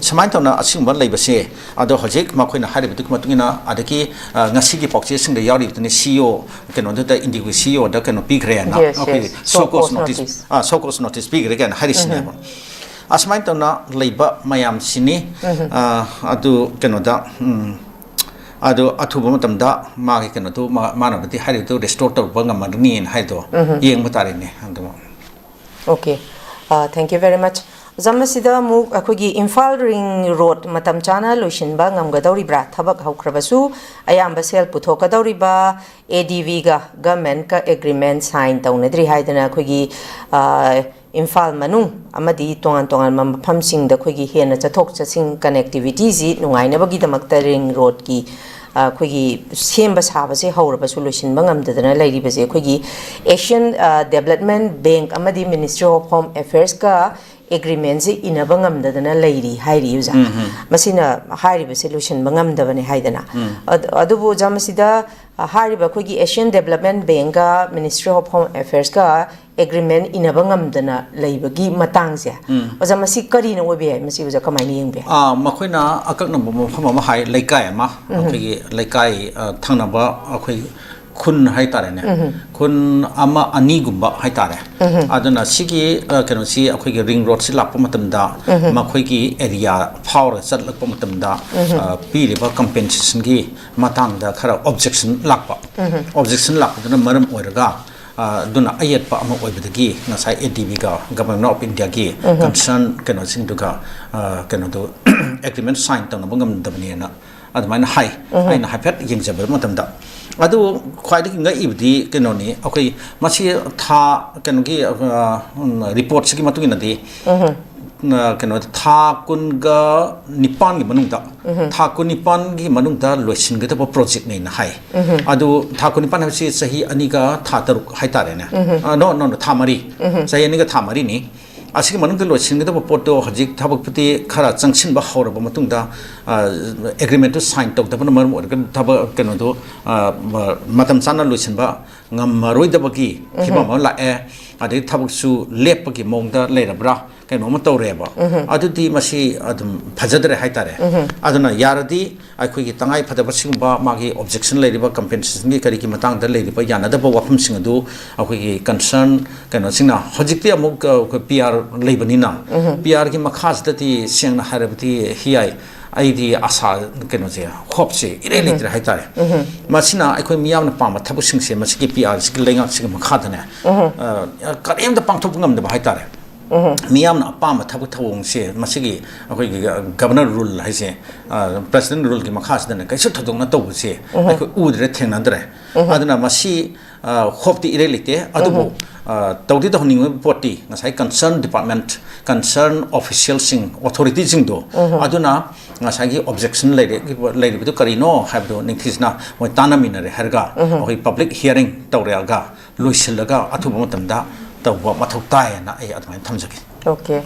ꯁꯨꯃꯥꯏꯅ ꯇꯧꯅ ꯑꯁꯤꯒꯨꯝꯕ ꯂꯩꯕꯁꯦ, ꯑꯗꯣ ꯍꯧꯖꯤꯛ ꯃꯈꯣꯏꯅ ꯍꯥꯏꯔꯤꯕꯗꯨꯒꯤ ꯃꯇꯨꯡ ꯏꯟꯅ, ꯑꯗꯒꯤ, ꯑ, ꯉꯁꯤꯒꯤ ꯄꯥꯎꯆꯦꯁꯤꯡꯗ ꯌꯥꯎꯔꯤꯕꯗꯨꯅꯤ, ꯁꯤ ꯏ ꯑꯣ, ꯀꯩꯅꯣꯗꯨꯗ, ꯏꯟꯗꯤꯒꯣ ꯁꯤ ꯏ ꯑꯣꯗ ꯀꯩꯅꯣ ꯄꯤꯈ꯭ꯔꯦꯅ, Yes, ꯑꯩꯈꯣꯏ yes. Show cause notice, ꯑ, show cause notice ꯄꯤꯈ꯭ꯔꯦ ꯀꯥꯏꯅ ꯍꯥꯏꯔꯤꯁꯤꯅꯦꯕ꯫ ꯑꯁꯨꯃꯥꯏꯅ ꯇꯧꯅ ꯂꯩꯕ ꯃꯌꯥꯝꯁꯤꯅꯤ꯫ ꯑ, ꯑꯗꯨ ꯀꯩꯅꯣꯗ, ꯎꯝ, ꯑꯗꯨ ꯑꯊꯨꯕ ꯃꯇꯝꯗ ꯃꯥꯒꯤ ꯀꯩꯅꯣꯗꯨ, ꯃꯥ-, ꯃꯥꯅꯕꯨꯗꯤ ꯍꯥꯏꯔꯤꯗꯨ restore ꯇꯧꯕ ꯉꯝꯃꯒꯅꯤꯅ ꯍꯥꯏꯗꯣ ꯌꯦꯡꯕ ꯇꯥꯔꯦꯅꯦ꯫ ꯑꯗꯨ Okay. Uh, thank you very much. ꯑꯣꯖꯥ, ꯃꯁꯤꯗ ꯑꯃꯨꯛ ꯑꯩꯈꯣꯏꯒꯤ ꯏꯝꯐꯥꯜ ꯔꯤꯡ ꯔꯣꯗ ꯃꯇꯝ ꯆꯥꯅ ꯂꯣꯏꯁꯤꯟꯕ ꯉꯝꯒꯗꯧꯔꯤꯕ꯭ꯔꯥ? ꯊꯕꯛ ꯍꯧꯈ꯭ꯔꯕꯁꯨ ꯑꯌꯥꯝꯕ ꯁꯦꯜ ꯄꯨꯊꯣꯛꯀꯗꯧꯔꯤꯕ ꯑꯦ ꯗꯤ ꯕꯤꯒ ꯒꯃꯦꯟꯀ ꯑꯦꯒ꯭ꯔꯤꯃꯦꯟ ꯁꯥꯏꯟ ꯇꯧꯅꯗ꯭ꯔꯤ ꯍꯥꯏꯗꯅ ꯑꯩꯈꯣꯏꯒꯤ, ꯑ, ꯏꯝꯐꯥꯜ ꯃꯅꯨꯡ ꯑꯃꯗꯤ ꯇꯣꯉꯥꯟ ꯇꯣꯉꯥꯟꯕ ꯃꯐꯝꯁꯤꯡꯗ ꯑꯩꯈꯣꯏꯒꯤ ꯍꯦꯟꯅ ꯆꯠꯊꯣꯛ ꯆꯠꯁꯤꯟ ꯀꯅꯦꯛꯇꯤꯚꯤꯇꯤꯁꯤ ꯅꯨꯡꯉꯥꯏꯅꯕꯒꯤꯗꯃꯛꯇ ꯔꯤꯡ ꯔꯣꯗꯀꯤ, ꯑ, ꯑꯩꯈꯣꯏꯒꯤ ꯁꯦꯝꯕ ꯁꯥꯕꯁꯦ ꯍꯧꯔꯕꯁꯨ ꯂꯣꯏꯁꯤꯟꯕ ꯉꯝꯗꯗꯅ ꯂꯩꯔꯤꯕꯁꯦ ꯑꯩꯈꯣꯏꯒꯤ ꯑꯦꯁꯤꯌꯥꯟ, ꯑ, ꯗꯦꯕꯂꯞꯃꯦꯟ ꯕꯦꯡꯛ ꯑꯃꯗꯤ ꯃꯤꯅꯤꯁꯇ꯭ꯔꯤ ꯑꯣꯐ ꯍꯣꯝ ꯑꯦꯐꯤꯌꯔꯁꯀ ꯑꯦꯒ꯭ꯔꯤꯃꯦꯟꯁꯦ ꯏꯅꯕ ꯉꯝꯗꯗꯅ ꯂꯩꯔꯤ ꯍꯥꯏꯔꯤ ꯑꯣꯖꯥ꯫ ꯎꯝ, ꯎꯝ꯫ ꯃꯁꯤꯅ ꯍꯥꯏꯔꯤꯕꯁꯦ ꯂꯣꯏꯁꯤꯟꯕ ꯉꯝꯗꯕꯅꯦ ꯍꯥꯏꯗꯅ꯫ ꯎꯝ꯫ ꯑꯗ-, ꯑꯗꯨꯕꯨ ꯑꯣꯖꯥ, ꯃꯁꯤꯗ, ꯑ, ꯍꯥꯏꯔꯤꯕ ꯑꯩꯈꯣꯏꯒꯤ ꯑꯦꯁꯤꯌꯥꯟ ꯗꯦꯕꯂꯞꯃꯦꯟ ꯕꯦꯡꯛꯀ ꯃꯤꯅꯤꯁꯇ꯭ꯔꯤ ꯑꯣꯐ ꯍꯣꯝ ꯑꯦꯐꯤꯌꯔꯁꯀ ꯑꯦꯒ꯭ꯔꯤꯃꯦꯟ ꯏꯅꯕ ꯉꯝꯗꯅ ꯂꯩꯕꯒꯤ ꯃꯇꯥꯡꯁꯦ, ꯎꯝ꯫ ꯑꯣꯖꯥ, ꯃꯁꯤ ꯀꯔꯤꯅ ꯑꯣꯏꯕ ꯌꯥꯏ? ꯃꯁꯤ ꯑꯣꯖꯥ ꯀꯃꯥꯏꯅ ꯌꯦꯡꯕ ꯌꯥꯏ? ꯑꯥ, ꯃꯈꯣꯏꯅ ꯑꯀꯛꯅꯕ ꯃꯐꯝ ꯑꯃ ꯍꯥꯏ, ꯂꯩꯀꯥꯏ ꯑꯃ, ꯎꯝ꯫ ꯑꯩꯈꯣꯏꯒꯤ ꯂꯩꯀꯥꯏ, ꯑ, ꯊꯪꯅꯕ ꯑꯩꯈꯣꯏ ꯈꯨꯟ ꯍꯥꯏꯇꯥꯔꯦꯅꯦ, ꯎꯝ꯫ ꯈꯨꯟ ꯑꯃ ꯑꯅꯤꯒꯨꯝꯕ ꯍꯥꯏꯇꯥꯔꯦ꯫ ꯎꯝ꯫ ꯑꯗꯨꯅ ꯁꯤꯒꯤ, ꯑ, ꯀꯩꯅꯣꯁꯤ, ꯑꯩꯈꯣꯏꯒꯤ ꯔꯤꯡ ꯔꯣꯗꯁꯤ ꯂꯥꯛꯄ ꯃꯇꯝꯗ, ꯎꯝ꯫ ꯃꯈꯣꯏꯒꯤ ꯑꯦꯔꯤꯌꯥ ꯐꯥꯎꯔꯒ ꯆꯠꯂꯛꯄ ꯃꯇꯝꯗ, ꯎꯝ꯫ ꯑ, ꯄꯤꯔꯤꯕ ꯀꯝꯄꯦꯟꯁꯦꯁꯟꯒꯤ ꯃꯇꯥꯡꯗ ꯈꯔ ꯑꯣꯕꯖꯦꯛꯁꯟ ꯂꯥꯛꯄ꯫ ꯎꯝ꯫ ꯑꯣꯕꯖꯦꯛꯁꯟ ꯂꯥꯛꯄꯗꯨꯅ ꯃꯔꯝ ꯑꯣꯏꯔꯒ, ꯑ, ꯑꯗꯨꯅ ꯑꯌꯦꯠꯄ ꯑꯃ ꯑꯣꯏꯕꯗꯒꯤ ꯉꯁꯥꯏ ꯑꯦ ꯗꯤ ꯕꯤꯒ Government of Indiaꯒꯤ ꯎꯝ꯫ ꯀꯟꯁꯔꯟ ꯀꯩꯅꯣꯁꯤꯡꯗꯨꯒ, ꯑ, ꯀꯩꯅꯣꯗꯨ ꯑꯦꯒ꯭ꯔꯤꯃꯦꯟ ꯁꯥꯏꯟ ꯇꯧꯅꯕ ꯉꯝꯗꯕꯅꯦꯅ ꯑꯗꯨꯃꯥꯏꯅ ꯍꯥꯏ꯫ ꯎꯝ꯫ ꯑꯩꯅ ꯍꯥꯏꯐꯦꯠ ꯌꯦꯡꯖꯕ ꯃꯇꯝꯗ, ꯑꯗꯨ ꯈ꯭ꯋꯥꯏꯗꯒꯤ ꯉꯛꯏꯕꯗꯤ ꯀꯩꯅꯣꯅꯤ, ꯑꯩꯈꯣꯏ ꯃꯁꯤ ꯊꯥ, ꯀꯩꯅꯣꯒꯤ, ꯑ, ꯎꯝ, ꯔꯤꯄꯣꯔꯠꯁꯤꯒꯤ ꯃꯇꯨꯡ ꯏꯟꯅꯗꯤ, ꯎꯝ꯫ ꯑ, ꯀꯩꯅꯣ, ꯊꯥ ꯀꯨꯟꯒ ꯅꯤꯄꯥꯟꯒꯤ ꯃꯅꯨꯡꯗ, ꯎꯝ꯫ ꯊꯥ ꯀꯨꯟꯅꯤꯄꯥꯟꯒꯤ ꯃꯅꯨꯡꯗ ꯂꯣꯏꯁꯤꯟꯒꯗꯕ ꯄ꯭ꯔꯣꯖꯦꯛꯅꯦꯅ ꯍꯥꯏ꯫ ꯎꯝ꯫ ꯑꯗꯨ ꯊꯥ ꯀꯨꯟꯅꯤꯄꯥꯟ ꯍꯥꯏꯕꯁꯤ ꯆꯍꯤ ꯑꯅꯤꯒ ꯊꯥ ꯇꯔꯨꯛ ꯍꯥꯏꯇꯥꯔꯦꯅꯦ꯫ ꯎꯝ꯫ ꯑ, no, no, no, ꯊꯥ ꯃꯔꯤ꯫ ꯎꯝ꯫ ꯆꯍꯤ ꯑꯅꯤꯒ ꯊꯥ ꯃꯔꯤꯅꯤ꯫ ꯑꯁꯤꯒꯤ ꯃꯅꯨꯡꯗ ꯂꯣꯏꯁꯤꯟꯒꯗꯕ ꯄꯣꯠꯇꯣ ꯍꯧꯖꯤꯛ ꯊꯕꯛꯄꯨꯗꯤ ꯈꯔ ꯆꯪꯁꯤꯟꯕ ꯍꯧꯔꯕ ꯃꯇꯨꯡꯗ, ꯑ, ꯑꯦꯒ꯭ꯔꯤꯃꯦꯟꯇꯨ ꯁꯥꯏꯟ ꯇꯧꯗꯕꯅ ꯃꯔꯝ ꯑꯣꯏꯔꯒ ꯊꯕꯛ ꯀꯩꯅꯣꯗꯣ, ꯑ, ꯃ-, ꯃꯇꯝ ꯆꯥꯅ ꯂꯣꯏꯁꯤꯟꯕ ꯉꯝꯃꯔꯣꯏꯗꯕꯒꯤ ꯐꯤꯕꯝ ꯎꯝ꯫ ꯑꯃ ꯂꯥꯛꯑꯦ꯫ ꯑꯗꯩ ꯊꯕꯛꯁꯨ ꯂꯦꯞꯄꯒꯤ ꯃꯑꯣꯡꯗ ꯂꯩꯔꯕ꯭ꯔꯥ, ꯀꯩꯅꯣ ꯑꯃ ꯇꯧꯔꯦꯕ꯫ ꯎꯝ꯫ ꯑꯗꯨꯗꯤ ꯃꯁꯤ ꯑꯗꯨꯝ ꯐꯖꯗ꯭ꯔꯦ ꯍꯥꯏꯇꯥꯔꯦ꯫ ꯎꯝ꯫ ꯑꯗꯨꯅ ꯌꯥꯔꯗꯤ ꯑꯩꯈꯣꯏꯒꯤ ꯇꯉꯥꯏ ꯐꯗꯕ ꯁꯤꯒꯨꯝꯕ ꯃꯥꯒꯤ ꯑꯣꯕꯖꯦꯛꯁꯟ ꯂꯩꯔꯤꯕ, ꯀꯝꯄꯦꯟꯁꯦꯁꯟꯒꯤ ꯀꯔꯤꯒꯤ ꯃꯇꯥꯡꯗ ꯂꯩꯔꯤꯕ ꯌꯥꯅꯗꯕ ꯋꯥꯐꯝꯁꯤꯡ ꯑꯗꯨ ꯑꯩꯈꯣꯏꯒꯤ ꯀꯟꯁꯔꯟ ꯀꯩꯅꯣꯁꯤꯡꯅ, ꯍꯧꯖꯤꯛꯇꯤ ꯑꯃꯨꯛ, ꯑ, ꯑꯩꯈꯣꯏ ꯄꯤ ꯑꯥꯔ ꯂꯩꯕꯅꯤꯅ, ꯎꯝ꯫ ꯄꯤ ꯑꯥꯔꯒꯤ ꯃꯈꯥꯁꯤꯗꯗꯤ ꯁꯦꯡꯅ ꯍꯥꯏꯔꯕꯗꯤ ꯍꯤꯌꯥꯏ, ꯑꯩꯗꯤ ꯑꯁꯥ, ꯀꯩꯅꯣꯁꯦ, ꯍꯣꯞꯁꯦ ꯏꯔꯩ ꯎꯝ꯫ ꯂꯩꯇ꯭ꯔꯦ ꯍꯥꯏꯇꯥꯔꯦ꯫ ꯎꯝ꯫ ꯃꯁꯤꯅ ꯑꯩꯈꯣꯏ ꯃꯤꯌꯥꯝꯅ ꯄꯥꯝꯕ ꯊꯕꯛꯁꯤꯡꯁꯦ ꯃꯁꯤꯒꯤ ꯄꯤ ꯑꯥꯔꯁꯤꯒꯤ ꯂꯩꯉꯥꯛꯁꯤꯒꯤ ꯃꯈꯥꯗꯅꯦ, ꯎꯝ꯫ ꯑ, ꯀꯔꯤꯝꯇ ꯄꯥꯡꯊꯣꯛꯄ ꯉꯝꯗꯕ ꯍꯥꯏꯇꯥꯔꯦ꯫ ꯃꯤꯌꯥꯝꯅ ꯑꯄꯥꯝꯕ ꯊꯕꯛ ꯊꯧꯑꯣꯡꯁꯦ ꯃꯁꯤꯒꯤ ꯑꯩꯈꯣꯏꯒꯤ ꯒꯕꯔꯅꯔ ꯔꯨꯜ ꯍꯥꯏꯁꯦ, ꯄ꯭ꯔꯦꯁꯤꯗꯦꯟ ꯔꯨꯜꯒꯤ ꯃꯈꯥꯁꯤꯗꯅ ꯀꯩꯁꯨ ꯊꯣꯏꯗꯣꯛꯅ ꯇꯧꯕꯁꯦ ꯑꯩꯈꯣꯏ ꯎꯗ꯭ꯔꯦ, ꯊꯦꯡꯅꯗ꯭ꯔꯦ꯫ ꯑꯗꯨꯅ ꯃꯁꯤ ꯍꯣꯞꯇꯤ ꯏꯔꯩ ꯂꯩꯇꯦ꯫ ꯑꯗꯨꯕꯨ ꯇꯧꯗꯤ ꯇꯧꯍꯟꯅꯤꯡꯕ ꯄꯣꯠꯇꯤ ꯉꯁꯥꯏ ꯀꯟꯁꯔꯟ ꯗꯤꯄꯥꯔꯠꯃꯦꯟ, ꯀꯟꯁꯔꯟ ꯑꯣꯐꯤꯁꯤꯌꯦꯜꯁꯤꯡ, ꯑꯣꯊꯣꯔꯤꯇꯤꯁꯤꯡꯗꯣ ꯑꯗꯨꯅ ꯉꯁꯥꯏꯒꯤ ꯑꯣꯕꯖꯦꯛꯁꯟ ꯂꯩꯔꯤꯕꯗꯨ ꯀꯔꯤꯅꯣ ꯍꯥꯏꯕꯗꯣ ꯅꯤꯡꯊꯤꯖꯅ ꯃꯣꯏ ꯇꯥꯟꯅꯃꯤꯟꯅꯔꯦ ꯍꯥꯏꯔꯒ ꯑꯩꯈꯣꯏ ꯄꯕ꯭ꯂꯤꯛ ꯍꯤꯌꯥꯔꯤꯡ ꯇꯧꯔꯛꯑꯒ ꯂꯣꯏꯁꯤꯜꯂꯒ ꯑꯊꯨꯕ ꯃꯇꯝꯗ ꯇꯧꯕ ꯃꯊꯧ ꯇꯥꯏꯌꯦꯅ ꯑꯩ ꯑꯗꯨꯃꯥꯏꯅ ꯊꯝꯖꯒꯦ꯫ ꯑꯣꯀꯦ꯫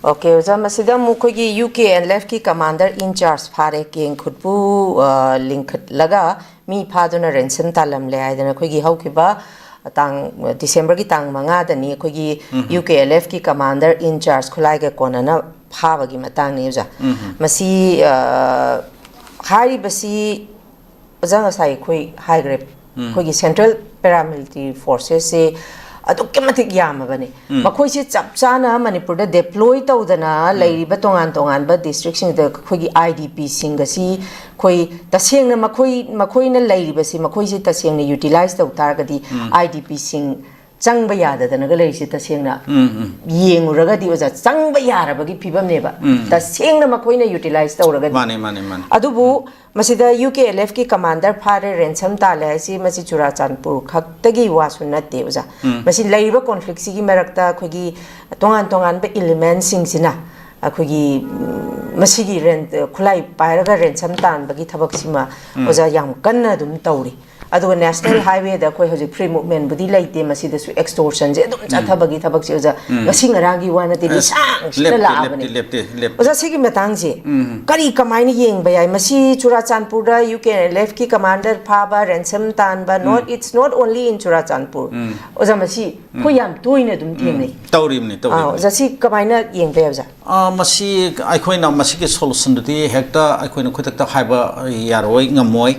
ꯑꯣꯀꯦ ꯑꯣꯖꯥ, ꯃꯁꯤꯗ ꯑꯃꯨꯛ ꯑꯩꯈꯣꯏꯒꯤ ꯌꯨ ꯀꯦ ꯑꯦꯜ ꯑꯦꯐꯀꯤ ꯀꯃꯥꯟꯗꯔ ꯏꯟ ꯆꯥꯔꯖ ꯐꯥꯔꯦ, ꯀꯦꯡ ꯈꯨꯠꯄꯨ ꯂꯤꯡꯈꯠꯂꯒ ꯃꯤ ꯐꯥꯗꯨꯅ ꯔꯦꯟꯁꯝ ꯇꯥꯜꯂꯝꯂꯦ ꯍꯥꯏꯗꯅ ꯑꯩꯈꯣꯏꯒꯤ ꯍꯧꯈꯤꯕ ꯇꯥꯡ, ꯗꯤꯁꯦꯝꯕꯔꯒꯤ ꯇꯥꯡ ꯃꯉꯥꯗꯅꯤ ꯑꯩꯈꯣꯏꯒꯤ ꯌꯨ ꯀꯦ ꯑꯦꯜ ꯑꯦꯐꯀꯤ ꯀꯃꯥꯟꯗꯔ ꯏꯟ ꯆꯥꯔꯖ ꯈꯨꯠꯂꯥꯏꯒ ꯀꯣꯟꯅꯅ ꯐꯥꯕꯒꯤ ꯃꯇꯥꯡꯅꯤ ꯑꯣꯖꯥ꯫ ꯃꯁꯤ ꯍꯥꯏꯔꯤꯕꯁꯤ ꯑꯣꯖꯥ ꯉꯁꯥꯏ ꯑꯩꯈꯣꯏ ꯍꯥꯏꯈ꯭ꯔꯦ, ꯑꯩꯈꯣꯏꯒꯤ ꯁꯦꯟꯇ꯭ꯔꯦꯜ ꯄꯦꯔꯥꯃꯤꯂꯤꯇꯔꯤ ꯐꯣꯔꯁꯦꯁꯁꯦ ꯑꯗꯨꯛꯀꯤ ꯃꯇꯤꯛ ꯌꯥꯝꯃꯕꯅꯤ꯫ ꯃꯈꯣꯏꯁꯤ ꯆꯞ ꯆꯥꯅ ꯃꯅꯤꯄꯨꯔꯗ ꯗꯦꯄ꯭ꯂꯣꯏ ꯇꯧꯗꯅ ꯂꯩꯔꯤꯕ ꯇꯣꯉꯥꯟ ꯇꯣꯉꯥꯟꯕ ꯗꯤꯁꯇ꯭ꯔꯤꯛꯁꯤꯡꯗ ꯑꯩꯈꯣꯏꯒꯤ ꯑꯥꯏ ꯗꯤ ꯄꯤꯁꯤꯡ ꯑꯁꯤ ꯑꯩꯈꯣꯏ ꯇꯁꯦꯡꯅ ꯃꯈꯣꯏ, ꯃꯈꯣꯏꯅ ꯂꯩꯔꯤꯕꯁꯤ, ꯃꯈꯣꯏꯁꯤ ꯇꯁꯦꯡꯅ ꯌꯨꯇꯤꯂꯥꯏꯁ ꯇꯧ ꯇꯥꯔꯒꯗꯤ ꯑꯥꯏ ꯗꯤ ꯄꯤꯁꯤꯡ ꯆꯪꯕ ꯌꯥꯗꯗꯅꯒ ꯂꯩꯔꯤꯁꯦ ꯇꯁꯦꯡꯅ ꯌꯦꯡꯉꯨꯔꯒꯗꯤ ꯑꯣꯖꯥ, ꯆꯪꯕ ꯌꯥꯔꯕꯒꯤ ꯐꯤꯕꯝꯅꯦꯕ꯫ ꯇꯁꯦꯡꯅ ꯃꯈꯣꯏꯅ ꯌꯨꯇꯤꯂꯥꯏꯁ ꯇꯧꯔꯒꯗꯤ꯫ ꯃꯥꯅꯦ, ꯃꯥꯅꯦ, ꯃꯥꯅꯦ꯫ ꯑꯗꯨꯕꯨ ꯃꯁꯤꯗ ꯌꯨ ꯀꯦ ꯑꯦꯜ ꯑꯦꯐꯀꯤ ꯀꯃꯥꯟꯗꯔ ꯐꯥꯔꯦ, ꯔꯦꯟꯁꯝ ꯇꯥꯜꯂꯦ ꯍꯥꯏꯁꯤ ꯃꯁꯤ ꯆꯨꯔꯥꯆꯥꯟꯄꯨꯔ ꯈꯛꯇꯒꯤ ꯋꯥꯁꯨ ꯅꯠꯇꯦ ꯑꯣꯖꯥ꯫ ꯃꯁꯤ ꯂꯩꯔꯤꯕ ꯀꯣꯟꯐ꯭ꯂꯤꯛꯁꯤꯒꯤ ꯃꯔꯛꯇ ꯑꯩꯈꯣꯏꯒꯤ ꯇꯣꯉꯥꯟ ꯇꯣꯉꯥꯟꯕ ꯏꯂꯤꯃꯦꯟꯁꯤꯡꯁꯤꯅ ꯑꯩꯈꯣꯏꯒꯤ, ꯎꯝ, ꯃꯁꯤꯒꯤ ꯔꯦꯟ-, ꯈꯨꯠꯂꯥꯏ ꯄꯥꯏꯔꯒ ꯔꯦꯟꯁꯝ ꯇꯥꯟꯕꯒꯤ ꯊꯕꯛꯁꯤꯃ ꯑꯣꯖꯥ ꯌꯥꯝ ꯀꯟꯅ ꯑꯗꯨꯝ ꯇꯧꯔꯤ꯫ ꯑꯗꯨꯒ ꯅꯦꯁꯅꯦꯜ ꯍꯥꯏꯋꯦꯗ ꯑꯩꯈꯣꯏ ꯍꯧꯖꯤꯛ ꯐ꯭ꯔꯤ ꯃꯨꯚꯃꯦꯟꯕꯨꯗꯤ ꯂꯩꯇꯦ, ꯃꯁꯤꯗꯁꯨ ꯑꯦꯛꯁꯇꯣꯔꯁꯟꯁꯦ ꯑꯗꯨꯝ ꯆꯠꯊꯕꯒꯤ ꯊꯕꯛꯁꯦ ꯑꯣꯖꯥ ꯉꯁꯤ ꯉꯔꯥꯡꯒꯤ ꯋꯥ ꯅꯠꯇꯦ, ꯂꯤꯁꯥꯡ ꯁꯤꯠꯅ ꯂꯦꯞꯇꯦ, ꯂꯥꯛꯑꯕꯅꯦ꯫ ꯂꯦꯞꯇꯦ, ꯂꯦꯞꯇꯦ, ꯂꯦꯞꯇꯦ꯫ ꯑꯣꯖꯥ, ꯁꯤꯒꯤ ꯃꯇꯥꯡꯁꯦ ꯀꯔꯤ, ꯀꯃꯥꯏꯅ ꯌꯦꯡꯕ ꯌꯥꯏ? ꯃꯁꯤ ꯆꯨꯔꯥꯆꯥꯟꯄꯨꯔꯗ ꯌꯨ ꯀꯦ ꯑꯦꯜ ꯑꯦꯐꯀꯤ ꯀꯃꯥꯟꯗꯔ ꯐꯥꯕ, ꯔꯦꯟꯁꯝ ꯇꯥꯟꯕ, not, it's not only in Churachandpur. ꯑꯣꯖꯥ, ꯃꯁꯤ ꯑꯩꯈꯣꯏ ꯌꯥꯝ ꯇꯣꯏꯅ ꯑꯗꯨꯝ ꯊꯦꯡꯅꯩ꯫ ꯇꯧꯔꯤꯕꯅꯤ, ꯑꯥ, ꯇꯧꯔꯤꯕꯅꯤ꯫ ꯑꯣꯖꯥ, ꯁꯤ ꯀꯃꯥꯏꯅ ꯌꯦꯡꯕ ꯌꯥꯏ ꯑꯣꯖꯥ? ꯑ, ꯃꯁꯤ ꯑꯩꯈꯣꯏꯅ ꯃꯁꯤꯒꯤ ꯁꯣꯂꯨꯁꯟꯗꯨꯗꯤ ꯍꯦꯛꯇ ꯑꯩꯈꯣꯏꯅ ꯈꯨꯗꯛꯇ ꯍꯥꯏꯕ ꯌꯥꯔꯣꯏ, ꯉꯝꯃꯣꯏ꯫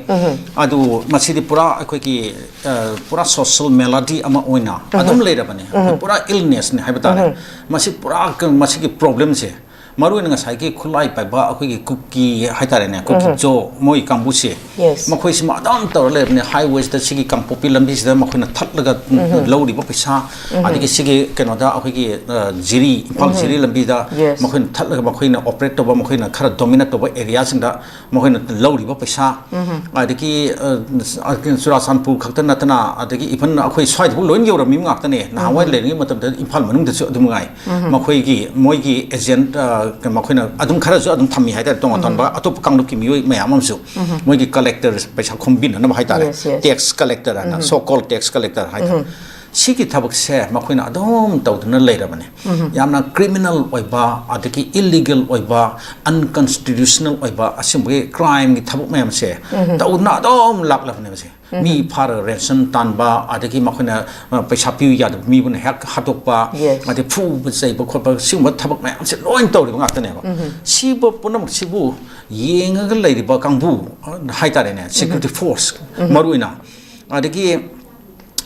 ꯑꯗꯨ ꯃꯁꯤꯗꯤ ꯄꯨꯔꯥ ꯑꯩꯈꯣꯏꯒꯤ, ꯑ, ꯄꯨꯔꯥ ꯁꯣꯁꯤꯌꯦꯜ ꯃꯦꯂꯥꯗꯤ ꯑꯃ ꯑꯣꯏꯅ ꯑꯗꯨꯝ ꯂꯩꯔꯕꯅꯤ꯫ ꯑꯩꯈꯣꯏ ꯄꯨꯔꯥ ꯏꯜꯅꯦꯁꯅꯤ ꯍꯥꯏꯕ ꯇꯥꯔꯦ꯫ ꯃꯁꯤ ꯄꯨꯔꯥ ꯀ-, ꯃꯁꯤꯒꯤ ꯄ꯭ꯔꯣꯕ꯭ꯂꯦꯝꯁꯦ ꯃꯔꯨꯑꯣꯏꯅ ꯉꯁꯥꯏꯒꯤ ꯈꯨꯠꯂꯥꯏ ꯄꯥꯏꯕ ꯑꯩꯈꯣꯏꯒꯤ ꯀꯨꯀꯤ ꯍꯥꯏꯇꯥꯔꯦꯅꯦ, ꯀꯨꯀꯤ ꯖꯣ ꯃꯣꯏ ꯀꯥꯡꯕꯨꯁꯦ, Yes. ꯃꯈꯣꯏꯁꯤꯃ ꯑꯗꯨꯝ ꯇꯧꯔ ꯂꯩꯕꯅꯦ꯫ ꯍꯥꯏꯋꯦꯁꯤꯗ ꯁꯤꯒꯤ ꯀꯥꯡꯄꯣꯛꯄꯤ ꯂꯝꯕꯤꯁꯤꯗ ꯃꯈꯣꯏꯅ ꯊꯠꯂꯒ ꯂꯧꯔꯤꯕ ꯄꯩꯁꯥ, ꯑꯗꯒꯤ ꯁꯤꯒꯤ ꯀꯩꯅꯣꯗ ꯑꯩꯈꯣꯏꯒꯤ, ꯑ, ꯖꯤꯔꯤ, ꯏꯝꯐꯥꯜ ꯖꯤꯔꯤ ꯂꯝꯕꯤꯗ Yes. ꯃꯈꯣꯏꯅ ꯊꯠꯂꯒ ꯃꯈꯣꯏꯅ ꯑꯣꯄꯔꯦꯠ ꯇꯧꯕ, ꯃꯈꯣꯏꯅ ꯈꯔ ꯗꯣꯃꯤꯅꯦꯠ ꯇꯧꯕ ꯑꯦꯔꯤꯌꯥꯁꯤꯡꯗ ꯃꯈꯣꯏꯅ ꯂꯧꯔꯤꯕ ꯄꯩꯁꯥ, ꯑꯗꯒꯤ, ꯑ, ꯆꯨꯔꯥꯆꯥꯟꯄꯨꯔ ꯈꯛꯇ ꯅꯠꯇꯅ, ꯑꯗꯒꯤ ꯏꯚꯟ ꯑꯩꯈꯣꯏ ꯁ꯭ꯋꯥꯏꯗꯐꯥꯎ ꯂꯣꯏꯅ ꯌꯧꯔꯝꯃꯤ ꯉꯥꯛꯇꯅꯦ꯫ ꯅꯍꯥꯟꯋꯥꯏ ꯂꯩꯔꯤꯉꯩ ꯃꯇꯝꯗ ꯏꯝꯐꯥꯜ ꯃꯅꯨꯡꯗꯁꯨ ꯑꯗꯨꯝ ꯉꯥꯏ꯫ ꯃꯈꯣꯏꯒꯤ, ꯃꯣꯏꯒꯤ ꯑꯦꯖꯦꯟꯠ, ꯑ, ꯀꯩꯅꯣ, ꯃꯈꯣꯏꯅ ꯑꯗꯨꯝ ꯈꯔꯁꯨ ꯑꯗꯨꯝ ꯊꯝꯃꯤ ꯍꯥꯏꯇꯥꯔꯦ, ꯇꯣꯉꯥꯟ ꯇꯣꯉꯥꯟꯕ ꯑꯇꯣꯞꯄ ꯀꯥꯡꯂꯨꯞꯀꯤ ꯃꯤꯑꯣꯏ ꯃꯌꯥꯝ ꯑꯃꯁꯨ꯫ ꯃꯣꯏꯒꯤ ꯀꯂꯦꯛꯇꯔ, ꯄꯩꯁꯥ ꯈꯣꯝꯕꯤꯅꯅꯕ ꯍꯥꯏꯇꯥꯔꯦ, Yes, yes. ꯇꯦꯛꯁ ꯀꯂꯦꯛꯇꯔ ꯍꯥꯏꯅ, so called tax collector ꯍꯥꯏꯇꯥꯔꯦ꯫ ꯁꯤꯒꯤ ꯊꯕꯛꯁꯦ ꯃꯈꯣꯏꯅ ꯑꯗꯨꯝ ꯇꯧꯗꯨꯅ ꯂꯩꯔꯕꯅꯦ꯫ ꯌꯥꯝꯅ ꯀ꯭ꯔꯤꯃꯤꯅꯦꯜ ꯑꯣꯏꯕ, ꯑꯗꯒꯤ ꯏꯂꯤꯒꯦꯜ ꯑꯣꯏꯕ, ꯑꯟꯀꯟꯁꯇꯤꯇ꯭ꯌꯨꯁꯅꯦꯜ ꯑꯣꯏꯕ, ꯑꯁꯤꯒꯨꯝꯕꯒꯤ ꯀ꯭ꯔꯥꯏꯝꯒꯤ ꯊꯕꯛ ꯃꯌꯥꯝꯁꯦ ꯇꯧꯗꯨꯅ ꯑꯗꯨꯝ ꯂꯥꯛꯂꯕꯅꯦꯕ ꯁꯦ꯫ ꯃꯤ ꯐꯥꯔꯒ ꯔꯦꯟꯁꯝ ꯇꯥꯟꯕ, ꯑꯗꯒꯤ ꯃꯈꯣꯏꯅ, ꯑ, ꯄꯩꯁꯥ ꯄꯤꯌꯨ ꯌꯥꯗꯕ ꯃꯤꯕꯨꯅ ꯍꯦꯛ ꯍꯥꯠꯇꯣꯛꯄ, Yes. ꯑꯗꯩ ꯐꯨꯕ ꯆꯩꯕ ꯈꯣꯠꯄ, ꯁꯤꯒꯨꯝꯕ ꯊꯕꯛ ꯃꯌꯥꯝꯁꯦ ꯂꯣꯏ ꯇꯧꯔꯤꯕ ꯉꯥꯛꯇꯅꯦꯕ꯫ ꯁꯤꯕ ꯄꯨꯝꯅꯃꯛꯁꯤꯕꯨ ꯌꯦꯡꯉꯒ ꯂꯩꯔꯤꯕ ꯀꯥꯡꯕꯨ, ꯑ, ꯍꯥꯏꯇꯥꯔꯦꯅꯦ, ꯁꯦꯀ꯭ꯌꯨꯔꯤꯇꯤ ꯐꯣꯔꯁ ꯃꯔꯨꯑꯣꯏꯅ, ꯑꯗꯒꯤ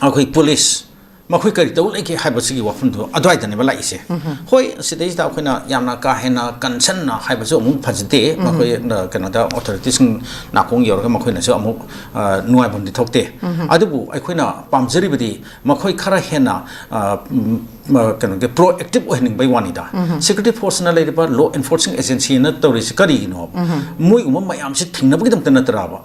ꯑꯩꯈꯣꯏ ꯄꯨꯂꯤꯁ, ꯃꯈꯣꯏ ꯀꯔꯤ ꯇꯧ ꯂꯩꯒꯦ ꯍꯥꯏꯕꯁꯤꯒꯤ ꯋꯥꯐꯝꯗꯣ ꯑꯗꯨꯋꯥꯏꯗꯅꯦꯕ ꯂꯥꯛꯏꯁꯦ꯫ ꯍꯣꯏ, ꯁꯤꯗꯩꯁꯤꯗ ꯑꯩꯈꯣꯏꯅ ꯌꯥꯝꯅ ꯀꯥ ꯍꯦꯟꯅ ꯀꯟꯁꯟꯅ ꯍꯥꯏꯕꯁꯨ ꯑꯃꯨꯛ ꯐꯖꯗꯦ꯫ ꯃꯈꯣꯏ, ꯑ, ꯀꯩꯅꯣꯗ ꯑꯣꯊꯣꯔꯤꯇꯤꯁꯤꯡ ꯅꯥꯀꯣꯡ ꯌꯧꯔꯒ ꯃꯈꯣꯏꯅꯁꯨ ꯑꯃꯨꯛ, ꯑ, ꯅꯨꯡꯉꯥꯏꯐꯝꯗꯤ ꯊꯣꯛꯇꯦ꯫ ꯑꯗꯨꯕꯨ ꯑꯩꯈꯣꯏꯅ ꯄꯥꯝꯖꯔꯤꯕꯗꯤ ꯃꯈꯣꯏ ꯈꯔ ꯍꯦꯟꯅ, ꯑ, ꯎꯝ, ꯑ, ꯀꯩꯅꯣꯒꯤ ꯄ꯭ꯔꯣꯑꯦꯛꯇꯤꯚ ꯑꯣꯏꯍꯟꯅꯤꯡꯕꯒꯤ ꯋꯥꯅꯤꯗ꯫ ꯁꯦꯀ꯭ꯌꯨꯔꯤꯇꯤ ꯐꯣꯔꯁꯅ ꯂꯩꯔꯤꯕ ꯂꯣ ꯑꯦꯟꯐꯣꯔꯁꯤꯡ ꯑꯦꯖꯦꯟꯁꯤꯅ ꯇꯧꯔꯤꯁꯤ ꯀꯔꯤꯒꯤꯅꯣ? ꯃꯣꯏꯒꯨꯝꯕ ꯃꯌꯥꯝꯁꯤ ꯊꯤꯡꯅꯕꯒꯤꯗꯃꯛꯇ ꯅꯠꯇ꯭ꯔꯕ?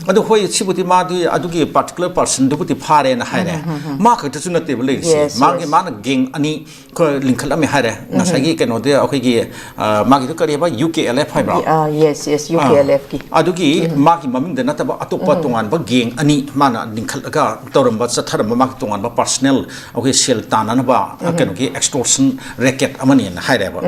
ꯑꯗꯣ ꯍꯣꯏ, ꯁꯤꯕꯨꯗꯤ ꯃꯥꯗꯤ ꯑꯗꯨꯒꯤ ꯄꯥꯔꯇꯤꯀꯨꯂꯔ ꯄꯥꯔꯁꯟꯗꯨꯕꯨꯗꯤ ꯐꯥꯔꯦꯅ ꯍꯥꯏꯔꯦ꯫ ꯃꯥ ꯈꯛꯇꯁꯨ ꯅꯠꯇꯦꯕ ꯂꯩꯔꯤꯁꯦ꯫ Yes, ꯃꯥꯒꯤ, yes. ꯃꯥꯅ ꯒꯦꯡ ꯑꯅꯤ ꯈ-, ꯂꯤꯡꯈꯠꯂꯝꯃꯦ ꯍꯥꯏꯔꯦ꯫ ꯉꯁꯥꯏꯒꯤ ꯀꯩꯅꯣꯗꯤ ꯑꯩꯈꯣꯏꯒꯤ, ꯑ, ꯃꯥꯒꯤꯗꯣ ꯀꯔꯤ ꯍꯥꯏꯕ? ꯌꯨ ꯀꯦ ꯑꯦꯜ ꯑꯦꯐ ꯍꯥꯏꯕ꯭ꯔꯣ? ꯑꯥ, yes, yes, ꯑꯥ, ꯌꯨ ꯀꯦ ꯑꯦꯜ ꯑꯦꯐꯀꯤ꯫ ꯑꯗꯨꯒꯤ ꯃꯥꯒꯤ ꯃꯃꯤꯡꯗ ꯅꯠꯇꯕ ꯑꯇꯣꯞꯄ ꯇꯣꯉꯥꯟꯕ ꯒꯦꯡ ꯑꯅꯤ ꯃꯥꯅ ꯂꯤꯡꯈꯠꯂꯒ ꯇꯧꯔꯝꯕ, ꯆꯠꯊꯔꯝꯕ ꯃꯥꯒꯤ ꯇꯣꯉꯥꯟꯕ ꯄꯥꯔꯁꯅꯦꯜ ꯑꯩꯈꯣꯏ ꯁꯦꯜ ꯇꯥꯟꯅꯅꯕ, ꯑ, ꯀꯩꯅꯣꯒꯤ ꯑꯦꯛꯁꯇꯣꯔꯁꯟ ꯔꯦꯀꯦꯠ ꯑꯃꯅꯦꯅ ꯍꯥꯏꯔꯦꯕ꯫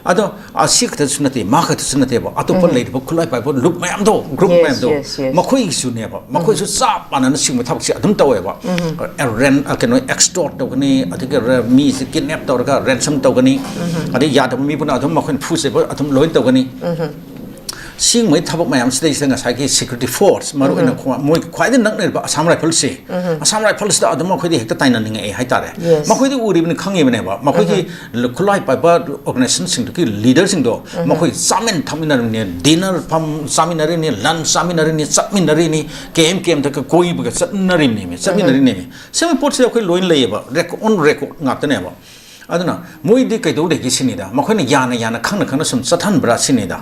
ꯑꯗꯣ ꯑꯁꯤ ꯈꯛꯇꯁꯨ ꯅꯠꯇꯦ, ꯃꯥ ꯈꯛꯇꯁꯨ ꯅꯠꯇꯦꯕ, ꯑꯇꯣꯞꯄ ꯂꯩꯔꯤꯕ ꯈꯨꯠꯂꯥꯏ ꯄꯥꯏꯕ ꯂꯨꯞ ꯃꯌꯥꯝꯗꯣ, ꯒ꯭ꯔꯨꯞ Yes, ꯃꯌꯥꯝꯗꯣ, yes, yes. ꯃꯈꯣꯏꯒꯤꯁꯨꯅꯦꯕ, ꯃꯈꯣꯏꯁꯨ ꯆꯞ ꯃꯥꯟꯅꯅ ꯁꯤꯒꯨꯝꯕ ꯊꯕꯛꯁꯦ ꯑꯗꯨꯝ ꯇꯧꯋꯦꯕ꯫ ꯑ, ꯔꯦꯟ-, ꯑ, ꯀꯩꯅꯣ, ꯑꯦꯛꯁꯇꯣꯔꯠ ꯇꯧꯒꯅꯤ, ꯑꯗꯒꯤ ꯔ-, ꯃꯤꯁꯦ ꯀꯤꯗꯅꯦꯞ ꯇꯧꯔꯒ ꯔꯦꯟꯁꯝ ꯇꯧꯒꯅꯤ, ꯑꯗꯩ ꯌꯥꯗꯕ ꯃꯤꯕꯨꯅ ꯑꯗꯨꯝ ꯃꯈꯣꯏꯅ ꯐꯨ ꯆꯩꯕ ꯑꯗꯨꯝ ꯂꯣꯏ ꯇꯧꯒꯅꯤ꯫ ꯁꯤꯒꯨꯝꯕꯒꯤ ꯊꯕꯛ ꯃꯌꯥꯝꯁꯤꯗꯩꯁꯤꯗ ꯉꯁꯥꯏꯒꯤ security force, ꯃꯔꯨ ꯑꯣꯏꯅ ꯈꯣ-, ꯃꯣꯏ ꯈ꯭ꯋꯥꯏꯗꯒꯤ ꯅꯛꯅꯔꯤꯕ ꯑꯁꯥꯝ ꯔꯥꯏꯐꯜꯁꯦ, ꯑꯁꯥꯝ ꯔꯥꯏꯐꯜꯁꯤꯗ ꯑꯗꯨꯝ ꯑꯩꯈꯣꯏꯗꯤ ꯍꯦꯛꯇ ꯇꯥꯏꯅꯅꯤꯡꯉꯛꯑꯦ ꯍꯥꯏꯇꯥꯔꯦ꯫ Yes. ꯃꯈꯣꯏꯗꯤ ꯎꯔꯤꯕꯅꯤ, ꯈꯪꯉꯤꯕꯅꯦꯕ꯫ ꯃꯈꯣꯏꯒꯤ ꯈꯨꯠꯂꯥꯏ ꯄꯥꯏꯕ organizationꯁꯤꯡꯗꯨꯒꯤ leaderꯁꯤꯡꯗꯣ ꯃꯈꯣꯏ ꯆꯥꯃꯤꯟ ꯊꯛꯃꯤꯟꯅꯔꯤꯅꯤ, dinner ꯐꯝ ꯆꯥꯃꯤꯟꯅꯔꯤꯅꯤ, lunch ꯆꯥꯃꯤꯟꯅꯔꯤꯅꯤ, ꯆꯠꯃꯤꯟꯅꯔꯤꯅꯤ, ꯀꯦ ꯑꯦꯝ ꯀꯦ ꯑꯦꯝꯗꯒ ꯀꯣꯏꯕꯒ ꯆꯠꯅꯔꯤꯕꯅꯦꯃꯤ, ꯆꯠꯃꯤꯟꯅꯔꯤꯅꯦꯃꯤ꯫ ꯁꯤꯒꯨꯝꯕ ꯄꯣꯠꯁꯤꯗ ꯑꯩꯈꯣꯏ ꯂꯣꯏꯅ ꯂꯩꯌꯦꯕ, record on record ꯉꯥꯛꯇꯅꯦꯕ꯫ ꯑꯗꯨꯅ ꯃꯣꯏꯗꯤ ꯀꯩꯗꯧꯔꯤꯒꯦ ꯁꯤꯅꯤꯗ, ꯃꯈꯣꯏꯅ ꯌꯥꯅ ꯌꯥꯅ ꯈꯪꯅ ꯈꯪꯅ ꯁꯨꯝ ꯆꯠꯍꯟꯕ꯭ꯔꯥ ꯁꯤꯅꯤꯗ꯫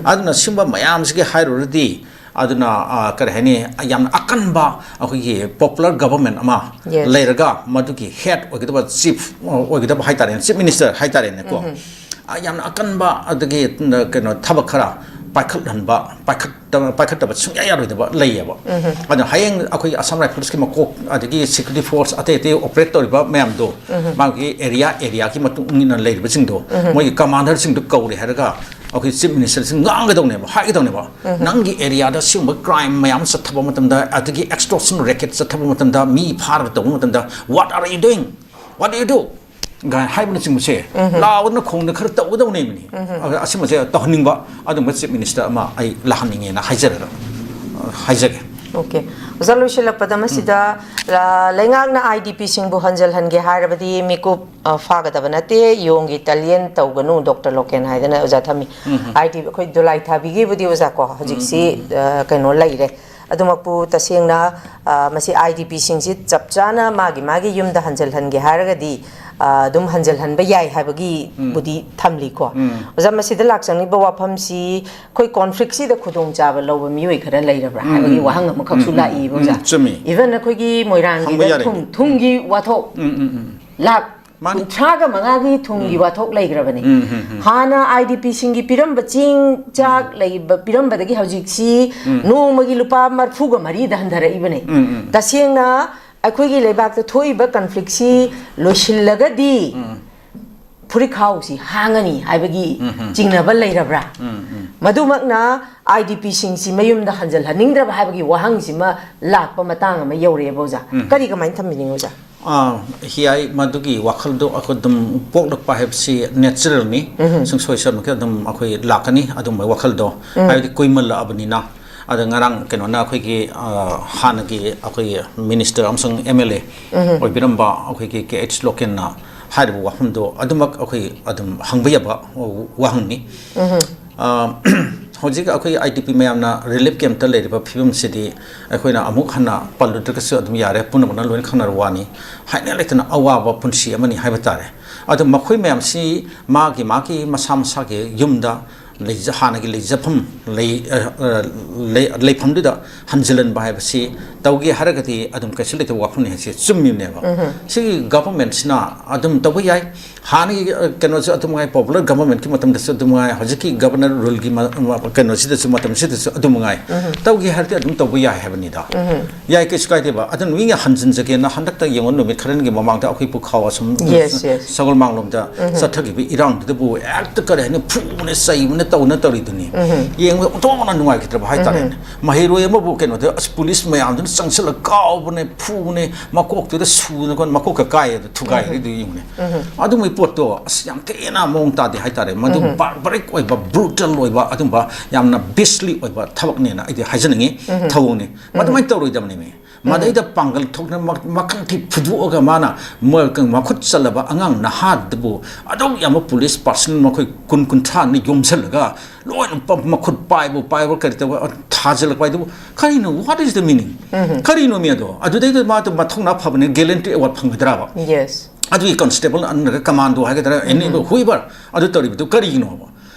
ꯑꯗꯨꯅ ꯁꯤꯒꯨꯝꯕ ꯃꯌꯥꯝꯁꯤꯒꯤ ꯍꯥꯏꯔꯨꯔꯗꯤ, ꯑꯗꯨꯅ, ꯑ, ꯀꯔꯤ ꯍꯥꯏꯅꯤ, ꯌꯥꯝꯅ ꯑꯀꯟꯕ ꯑꯩꯈꯣꯏꯒꯤ popular government ꯑꯃ Yes. ꯂꯩꯔꯒ, ꯃꯗꯨꯒꯤ head ꯑꯣꯏꯒꯗꯕ, chief ꯑꯣꯏꯒꯗꯕ ꯍꯥꯏꯇꯥꯔꯦꯅꯦ, chief minister ꯍꯥꯏꯇꯥꯔꯦꯅꯦꯀꯣ, ꯑ, ꯌꯥꯝꯅ ꯑꯀꯟꯕ ꯑꯗꯒꯤ, ꯀꯩꯅꯣ, ꯊꯕꯛ ꯈꯔ ꯄꯥꯏꯈꯠꯍꯟꯕ, ꯄꯥꯏꯈꯠꯇꯕ, ꯄꯥꯏꯈꯠꯇꯕ ꯁꯨꯡꯌꯥ ꯌꯥꯔꯣꯏꯗꯕ ꯂꯩꯌꯦꯕ꯫ ꯑꯗꯨꯅ ꯍꯌꯦꯡ ꯑꯩꯈꯣꯏ ꯑꯁꯥꯝ ꯔꯥꯏꯐꯜꯁꯀꯤ ꯃꯀꯣꯛ, ꯑꯗꯒꯤ security force ꯑꯇꯩ ꯑꯇꯩ operate ꯇꯧꯔꯤꯕ ꯃꯌꯥꯝꯗꯣ, ꯃꯥꯒꯤ area, areaꯒꯤ ꯃꯇꯨꯡ ꯏꯟꯅ ꯂꯩꯔꯤꯕꯁꯤꯡꯗꯣ, ꯃꯣꯏꯒꯤ commanderꯁꯤꯡꯗꯣ ꯀꯧꯔꯦ ꯍꯥꯏꯔꯒ ꯑꯩꯈꯣꯏ chief ministerꯁꯤꯡ ꯉꯥꯡꯒꯗꯧꯅꯦꯕ, ꯍꯥꯏꯒꯗꯧꯅꯦꯕ꯫ "ꯅꯪꯒꯤ areaꯗ ꯁꯤꯒꯨꯝꯕ crime ꯃꯌꯥꯝ ꯆꯠꯊꯕ ꯃꯇꯝꯗ, ꯑꯗꯒꯤ extortion racket ꯆꯠꯊꯕ ꯃꯇꯝꯗ, ꯃꯤ ꯐꯥꯔꯒ ꯇꯧꯕ ꯃꯇꯝꯗ, what are you doing? What do you do?" ꯒꯥꯏꯅ ꯍꯥꯏꯕꯅꯆꯤꯡꯕꯁꯦ ꯂꯥꯎꯗꯅ ꯈꯣꯡꯗꯅ ꯈꯔ ꯇꯧꯒꯗꯧꯅꯦꯕꯅꯤ꯫ ꯑꯗ ꯑꯁꯤꯃꯁꯦ ꯇꯧꯍꯟꯅꯤꯡꯕ ꯑꯗꯨꯝꯕ chief minister ꯑꯃ ꯑꯩ ꯂꯥꯛꯍꯟꯅꯤꯡꯉꯦꯅ ꯍꯥꯏꯖꯔꯒ, ꯑ, ꯍꯥꯏꯖꯒꯦ꯫ Okay. ꯑꯣꯖꯥ, ꯂꯣꯏꯁꯤꯜꯂꯛꯄꯗ ꯃꯁꯤꯗ, ꯂ-, ꯂꯩꯉꯥꯛꯅ IDPꯁꯤꯡꯕꯨ ꯍꯟꯖꯤꯜꯍꯟꯒꯦ ꯍꯥꯏꯔꯕꯗꯤ ꯃꯤꯀꯨꯞ, ꯑ, ꯐꯥꯒꯗꯕ ꯅꯠꯇꯦ, ꯌꯣꯡꯒꯤ ꯇꯂꯤꯌꯦꯟ ꯇꯧꯒꯅꯨ, ꯗꯣꯛꯇꯔ ꯂꯣꯀꯦꯟ ꯍꯥꯏꯗꯅ ꯑꯣꯖꯥ ꯊꯝꯃꯤ꯫ IDP, ꯑꯩꯈꯣꯏ ꯗꯣꯂꯥꯏ ꯊꯥꯕꯤꯒꯤꯕꯨꯗꯤ ꯑꯣꯖꯥ ꯀꯣ, ꯍꯧꯖꯤꯛꯁꯤ, ꯑ, ꯀꯩꯅꯣ ꯂꯩꯔꯦ꯫ ꯑꯗꯨꯃꯛꯄꯨ ꯇꯁꯦꯡꯅ, ꯑ, ꯃꯁꯤ IDPꯁꯤꯡꯁꯤ ꯆꯞ ꯆꯥꯅ ꯃꯥꯒꯤ ꯃꯥꯒꯤ ꯌꯨꯝꯗ ꯍꯟꯖꯤꯜꯍꯟꯒꯦ ꯍꯥꯏꯔꯒꯗꯤ, ꯑ, ꯑꯗꯨꯝ ꯍꯟꯖꯤꯜꯍꯟꯕ ꯌꯥꯏ ꯍꯥꯏꯕꯒꯤꯕꯨꯗꯤ ꯊꯝꯂꯤꯀꯣ꯫ ꯑꯣꯖꯥ, ꯃꯁꯤꯗ ꯂꯥꯛꯆꯅꯤꯡꯕ ꯋꯥꯐꯝꯁꯤ, ꯑꯩꯈꯣꯏ conflictꯁꯤꯗ ꯈꯨꯗꯣꯡꯆꯥꯕ ꯂꯧꯕ ꯃꯤꯑꯣꯏ ꯈꯔ ꯂꯩꯔꯕ꯭ꯔꯥ ꯍꯥꯏꯕꯒꯤ ꯋꯥꯍꯪ ꯑꯃꯈꯛꯁꯨ ꯂꯥꯛꯏꯕ, ꯑꯣꯖꯥ꯫ ꯆꯨꯝꯃꯤ꯫ Even ꯑꯩꯈꯣꯏꯒꯤ ꯍꯪꯕ ꯃꯣꯏꯔꯥꯡꯒꯤꯗ ꯌꯥꯔꯦ꯫ ꯊꯨꯝ, ꯊꯨꯝꯒꯤ ꯋꯥꯊꯣꯛ, ꯎꯝ, ꯎꯝ, ꯎꯝ꯫ ꯂꯥꯛ ꯃꯥꯅꯤ꯫ ꯀꯨꯟꯊ꯭ꯔꯥꯒ ꯃꯉꯥꯒꯤ ꯊꯨꯝꯒꯤ ꯋꯥꯊꯣꯛ ꯂꯩꯈ꯭ꯔꯕꯅꯤ꯫ ꯍꯥꯟꯅ IDPꯁꯤꯡꯒꯤ ꯄꯤꯔꯝꯕ ꯆꯦꯡ ꯆꯥꯛ ꯂꯩꯕ, ꯄꯤꯔꯝꯕꯗꯒꯤ ꯍꯧꯖꯤꯛꯁꯤ ꯅꯣꯡꯃꯒꯤ ꯂꯨꯄꯥ ꯃꯔꯐꯨꯒ ꯃꯔꯤꯗ ꯍꯟꯊꯔꯛꯏꯕꯅꯤ꯫ ꯇꯁꯦꯡꯅ ꯑꯩꯈꯣꯏꯒꯤ ꯂꯩꯕꯥꯛꯇ ꯊꯣꯛꯏꯕ conflictꯁꯤ ꯂꯣꯏꯁꯤꯜꯂꯒꯗꯤ ꯐꯨꯔꯤꯠꯈꯥꯎꯁꯤ ꯍꯥꯡꯉꯅꯤ ꯍꯥꯏꯕꯒꯤ ꯆꯤꯡꯅꯕ ꯂꯩꯔꯕ꯭ꯔꯥ? ꯃꯗꯨꯃꯛꯅ IDPꯁꯤꯡꯁꯤ ꯃꯌꯨꯝꯗ ꯍꯟꯖꯤꯜꯍꯟꯅꯤꯡꯗ꯭ꯔꯕ ꯍꯥꯏꯕꯒꯤ ꯋꯥꯍꯪꯁꯤꯃ ꯂꯥꯛꯄ ꯃꯇꯥꯡ ꯑꯃ ꯌꯧꯔꯛꯑꯦꯕ, ꯑꯣꯖꯥ꯫ ꯀꯔꯤ, ꯀꯃꯥꯏꯅ ꯊꯝꯕꯤꯅꯤꯡꯉꯤ, ꯑꯣꯖꯥ? ꯑꯥ, ꯍꯤꯌꯥꯏ, ꯃꯗꯨꯒꯤ ꯋꯥꯈꯜꯗꯣ ꯑꯩꯈꯣꯏ ꯑꯗꯨꯝ ꯄꯣꯛꯂꯛꯄ ꯍꯥꯏꯕꯁꯤ natural ꯅꯤ꯫ ꯎꯝꯍꯨꯝ꯫ ꯁꯨꯡꯁꯣꯏ ꯁꯣꯏꯗꯅꯃꯛꯀꯤ ꯑꯗꯨꯝ ꯑꯩꯈꯣꯏ ꯂꯥꯛꯀꯅꯤ ꯑꯗꯨꯝꯕ ꯋꯥꯈꯜꯗꯣ꯫ ꯎꯝ꯫ ꯍꯥꯏꯕꯗꯤ ꯀꯨꯏꯃꯜꯂꯛꯑꯕꯅꯤꯅ꯫ ꯑꯗ ꯉꯔꯥꯡ ꯀꯩꯅꯣꯅ ꯑꯩꯈꯣꯏꯒꯤ, ꯑꯥ, ꯍꯥꯟꯅꯒꯤ ꯑꯩꯈꯣꯏꯒꯤ minister ꯑꯃꯁꯨꯡ M L A ꯎꯝꯍꯨꯝ꯫ ꯑꯣꯏꯕꯤꯔꯝꯕ ꯑꯩꯈꯣꯏꯒꯤ K H ꯂꯣꯀꯦꯟꯅ ꯍꯥꯏꯔꯤꯕ ꯋꯥꯐꯝꯗꯣ ꯑꯗꯨꯃꯛ ꯑꯩꯈꯣꯏ ꯑꯗꯨꯝ ꯍꯪꯕ ꯌꯥꯕ ꯋꯥꯍꯪꯅꯤ꯫ ꯎꯝꯍꯨꯝ꯫ ꯑ, ꯍꯧꯖꯤꯛ ꯑꯩꯈꯣꯏ I D P ꯃꯌꯥꯝꯅ relief camp ꯇ ꯂꯩꯔꯤꯕ ꯐꯤꯕꯝꯁꯤꯗꯤ ꯑꯩꯈꯣꯏꯅ ꯑꯃꯨꯛ ꯍꯟꯅ ꯄꯜꯂꯨꯗ꯭ꯔꯒꯁꯨ ꯑꯗꯨꯝ ꯌꯥꯔꯦ, ꯄꯨꯝꯅꯃꯛꯅ ꯂꯣꯏꯅ ꯈꯪꯅꯔꯕ ꯋꯥꯅꯤ꯫ ꯍꯥꯏꯅꯤꯡꯉꯥꯏ ꯂꯩꯇꯅ ꯑꯋꯥꯕ ꯄꯨꯟꯁꯤ ꯑꯃꯅꯤ ꯍꯥꯏꯕ ꯇꯥꯔꯦ꯫ ꯑꯗꯣ ꯃꯈꯣꯏ ꯃꯌꯥꯝꯁꯤ ꯃꯥꯒꯤ ꯃꯥꯒꯤ ꯃꯁꯥ ꯃꯁꯥꯒꯤ ꯌꯨꯝꯗ ꯂꯩꯖ-, ꯍꯥꯟꯅꯒꯤ ꯂꯩꯖꯐꯝ ꯂꯩ-, ꯑ, ꯑ, ꯂꯩ-, ꯂꯩꯐꯝꯗꯨꯗ ꯍꯟꯖꯤꯜꯍꯟꯕ ꯍꯥꯏꯕꯁꯤ ꯇꯧꯒꯦ ꯍꯥꯏꯔꯒꯗꯤ ꯑꯗꯨꯝ ꯀꯩꯁꯨ ꯂꯩꯇꯕ ꯋꯥꯐꯝꯅꯤ ꯍꯥꯏꯁꯤ ꯆꯨꯝꯃꯤꯕꯅꯦꯕ꯫ ꯎꯝꯍꯨꯝ꯫ ꯁꯤꯒꯤ government ꯁꯤꯅ ꯑꯗꯨꯝ ꯇꯧꯕ ꯌꯥꯏ꯫ ꯍꯥꯟꯅꯒꯤ, ꯑ, ꯀꯩꯅꯣꯁꯨ ꯑꯗꯨꯝ ꯉꯥꯏ, popular government ꯀꯤ ꯃꯇꯝꯗꯁꯨ ꯑꯗꯨꯝ ꯉꯥꯏ, ꯍꯧꯖꯤꯛꯀꯤ governor rule ꯒꯤ ꯃ-, ꯃ-, ꯀꯩꯅꯣꯁꯤꯗꯁꯨ, ꯃꯇꯝꯁꯤꯗꯁꯨ ꯑꯗꯨꯝ ꯉꯥꯏ꯫ ꯎꯝꯍꯨꯝ꯫ ꯇꯧꯒꯦ ꯍꯥꯏꯔꯗꯤ ꯑꯗꯨꯝ ꯇꯧꯕ ꯌꯥꯏ ꯍꯥꯏꯕꯅꯤꯗ꯫ ꯎꯝꯍꯨꯝ꯫ ꯌꯥꯏ, ꯀꯩꯁꯨ ꯀꯥꯏꯗꯦꯕ꯫ ꯑꯗꯨꯅ ꯃꯤꯅ ꯍꯟꯖꯤꯟꯖꯒꯦꯅ ꯍꯟꯗꯛꯇ ꯌꯦꯡꯉꯣ, ꯅꯨꯃꯤꯠ ꯈꯔꯅꯤꯒꯤ ꯃꯃꯥꯡꯗ ꯑꯩꯈꯣꯏ ꯄꯨꯈꯥꯎ ꯑꯁꯨꯝ Yes, yes. ꯁꯒꯣꯜ ꯃꯥꯡꯂꯣꯝꯗ ꯎꯝꯍꯨꯝ꯫ ꯆꯠꯊꯈꯤꯕ ꯏꯔꯥꯡꯗꯨꯗꯕꯨ ꯍꯦꯛꯇ ꯀꯔꯤ ꯍꯥꯏꯅꯤ, ꯐꯨꯕꯅꯦ, ꯆꯩꯕꯅꯦ, ꯇꯧꯅ ꯇꯧꯔꯤꯗꯨꯅꯤ꯫ ꯎꯝꯍꯨꯝ꯫ ꯌꯦꯡꯕꯗ ꯑꯣꯟꯊꯣꯛꯅ ꯅꯨꯡꯉꯥꯏꯈꯤꯗ꯭ꯔꯕ ꯍꯥꯏꯇꯥꯔꯦꯅꯦ꯫ ꯎꯝꯍꯨꯝ꯫ ꯃꯍꯩꯔꯣꯏ ꯑꯃꯕꯨ ꯀꯩꯅꯣꯗ, ꯑꯁ, ꯄꯨꯂꯤꯁ ꯃꯌꯥꯝꯗꯨꯅ ꯆꯪꯁꯤꯜꯂꯒ ꯀꯥꯎꯕꯅꯦ, ꯐꯨꯕꯅꯦ, ꯃꯀꯣꯛꯇꯨꯗ ꯁꯨꯅꯀꯣ, ꯃꯀꯣꯛꯀ ꯀꯥꯏꯌꯦ, ꯑꯗꯨ ꯊꯨꯒꯥꯏꯈ꯭ꯔꯦ꯫ ꯎꯝꯍꯨꯝ꯫ ꯑꯗꯨ ꯌꯦꯡꯉꯨꯅꯦ꯫ ꯎꯝꯍꯨꯝ꯫ ꯑꯗꯨꯒꯤ ꯄꯣꯠꯇꯣ ꯑꯁ ꯌꯥꯝ ꯊꯤꯅ ꯃꯑꯣꯡ ꯇꯥꯗꯦ ꯍꯥꯏꯇꯥꯔꯦ꯫ ꯃꯗꯨ ꯎꯝꯍꯨꯝ꯫ Barbaric ꯑꯣꯏꯕ, brutal ꯑꯣꯏꯕ, ꯑꯗꯨꯝꯕ ꯌꯥꯝꯅ beastly ꯑꯣꯏꯕ ꯊꯕꯛꯅꯦꯅ ꯑꯩꯗꯤ ꯍꯥꯏꯖꯅꯤꯡꯉꯤ꯫ ꯎꯝꯍꯨꯝ꯫ ꯊꯧꯑꯣꯡꯅꯤ꯫ ꯎꯝꯍꯨꯝ꯫ ꯃꯗꯨꯃꯥꯏꯅ ꯇꯧꯔꯣꯏꯗꯕꯅꯤ ꯃꯤ꯫ ꯎꯝꯍꯨꯝ꯫ ꯃꯗꯩꯗ ꯄꯥꯡꯒꯜ ꯊꯣꯛꯅ ꯃ-, ꯃꯈꯜ ꯃꯊꯦꯜ ꯐꯨꯗꯣꯛꯑꯒ ꯃꯥꯅ ꯃ-, ꯃꯈꯨꯠ ꯆꯜꯂꯕ ꯑꯉꯥꯡ ꯅꯍꯥꯗꯨꯕꯨ ꯑꯗꯨꯛ ꯌꯥꯝꯕ ꯄꯨꯂꯤꯁ ꯄꯥꯔꯁꯟ ꯃꯈꯣꯏ ꯀꯨꯟ ꯀꯨꯟꯊ꯭ꯔꯥꯅ ꯌꯣꯝꯁꯤꯜꯂꯒ ꯂꯣꯏꯅ ꯄ-, ꯃꯈꯨꯠ ꯄꯥꯏꯕ ꯄꯥꯏꯕ ꯀꯔꯤ ꯇꯧꯕ ꯊꯥꯖꯤꯜꯂꯛꯄ ꯍꯥꯏꯗꯨꯕꯨ ꯀꯔꯤꯅꯣ? What is the meaning? ꯎꯝꯍꯨꯝ꯫ ꯀꯔꯤꯅꯣ ꯃꯤ ꯑꯗꯣ? ꯑꯗꯨꯗꯩꯗ ꯃꯥꯗꯣ ꯃꯊꯧꯅꯥ ꯐꯕꯅꯦ, gallantry award ꯐꯪꯒꯗ꯭ꯔꯕ? Yes꯫ ꯑꯗꯨꯒꯤ constable ꯅꯠꯇ꯭ꯔꯒ commando ꯍꯥꯏꯒꯗ꯭ꯔꯥ, any ꯎꯝꯍꯨꯝ꯫ Whoever ꯑꯗꯨ ꯇꯧꯔꯤꯕꯗꯨ ꯀꯔꯤꯒꯤꯅꯣꯕ?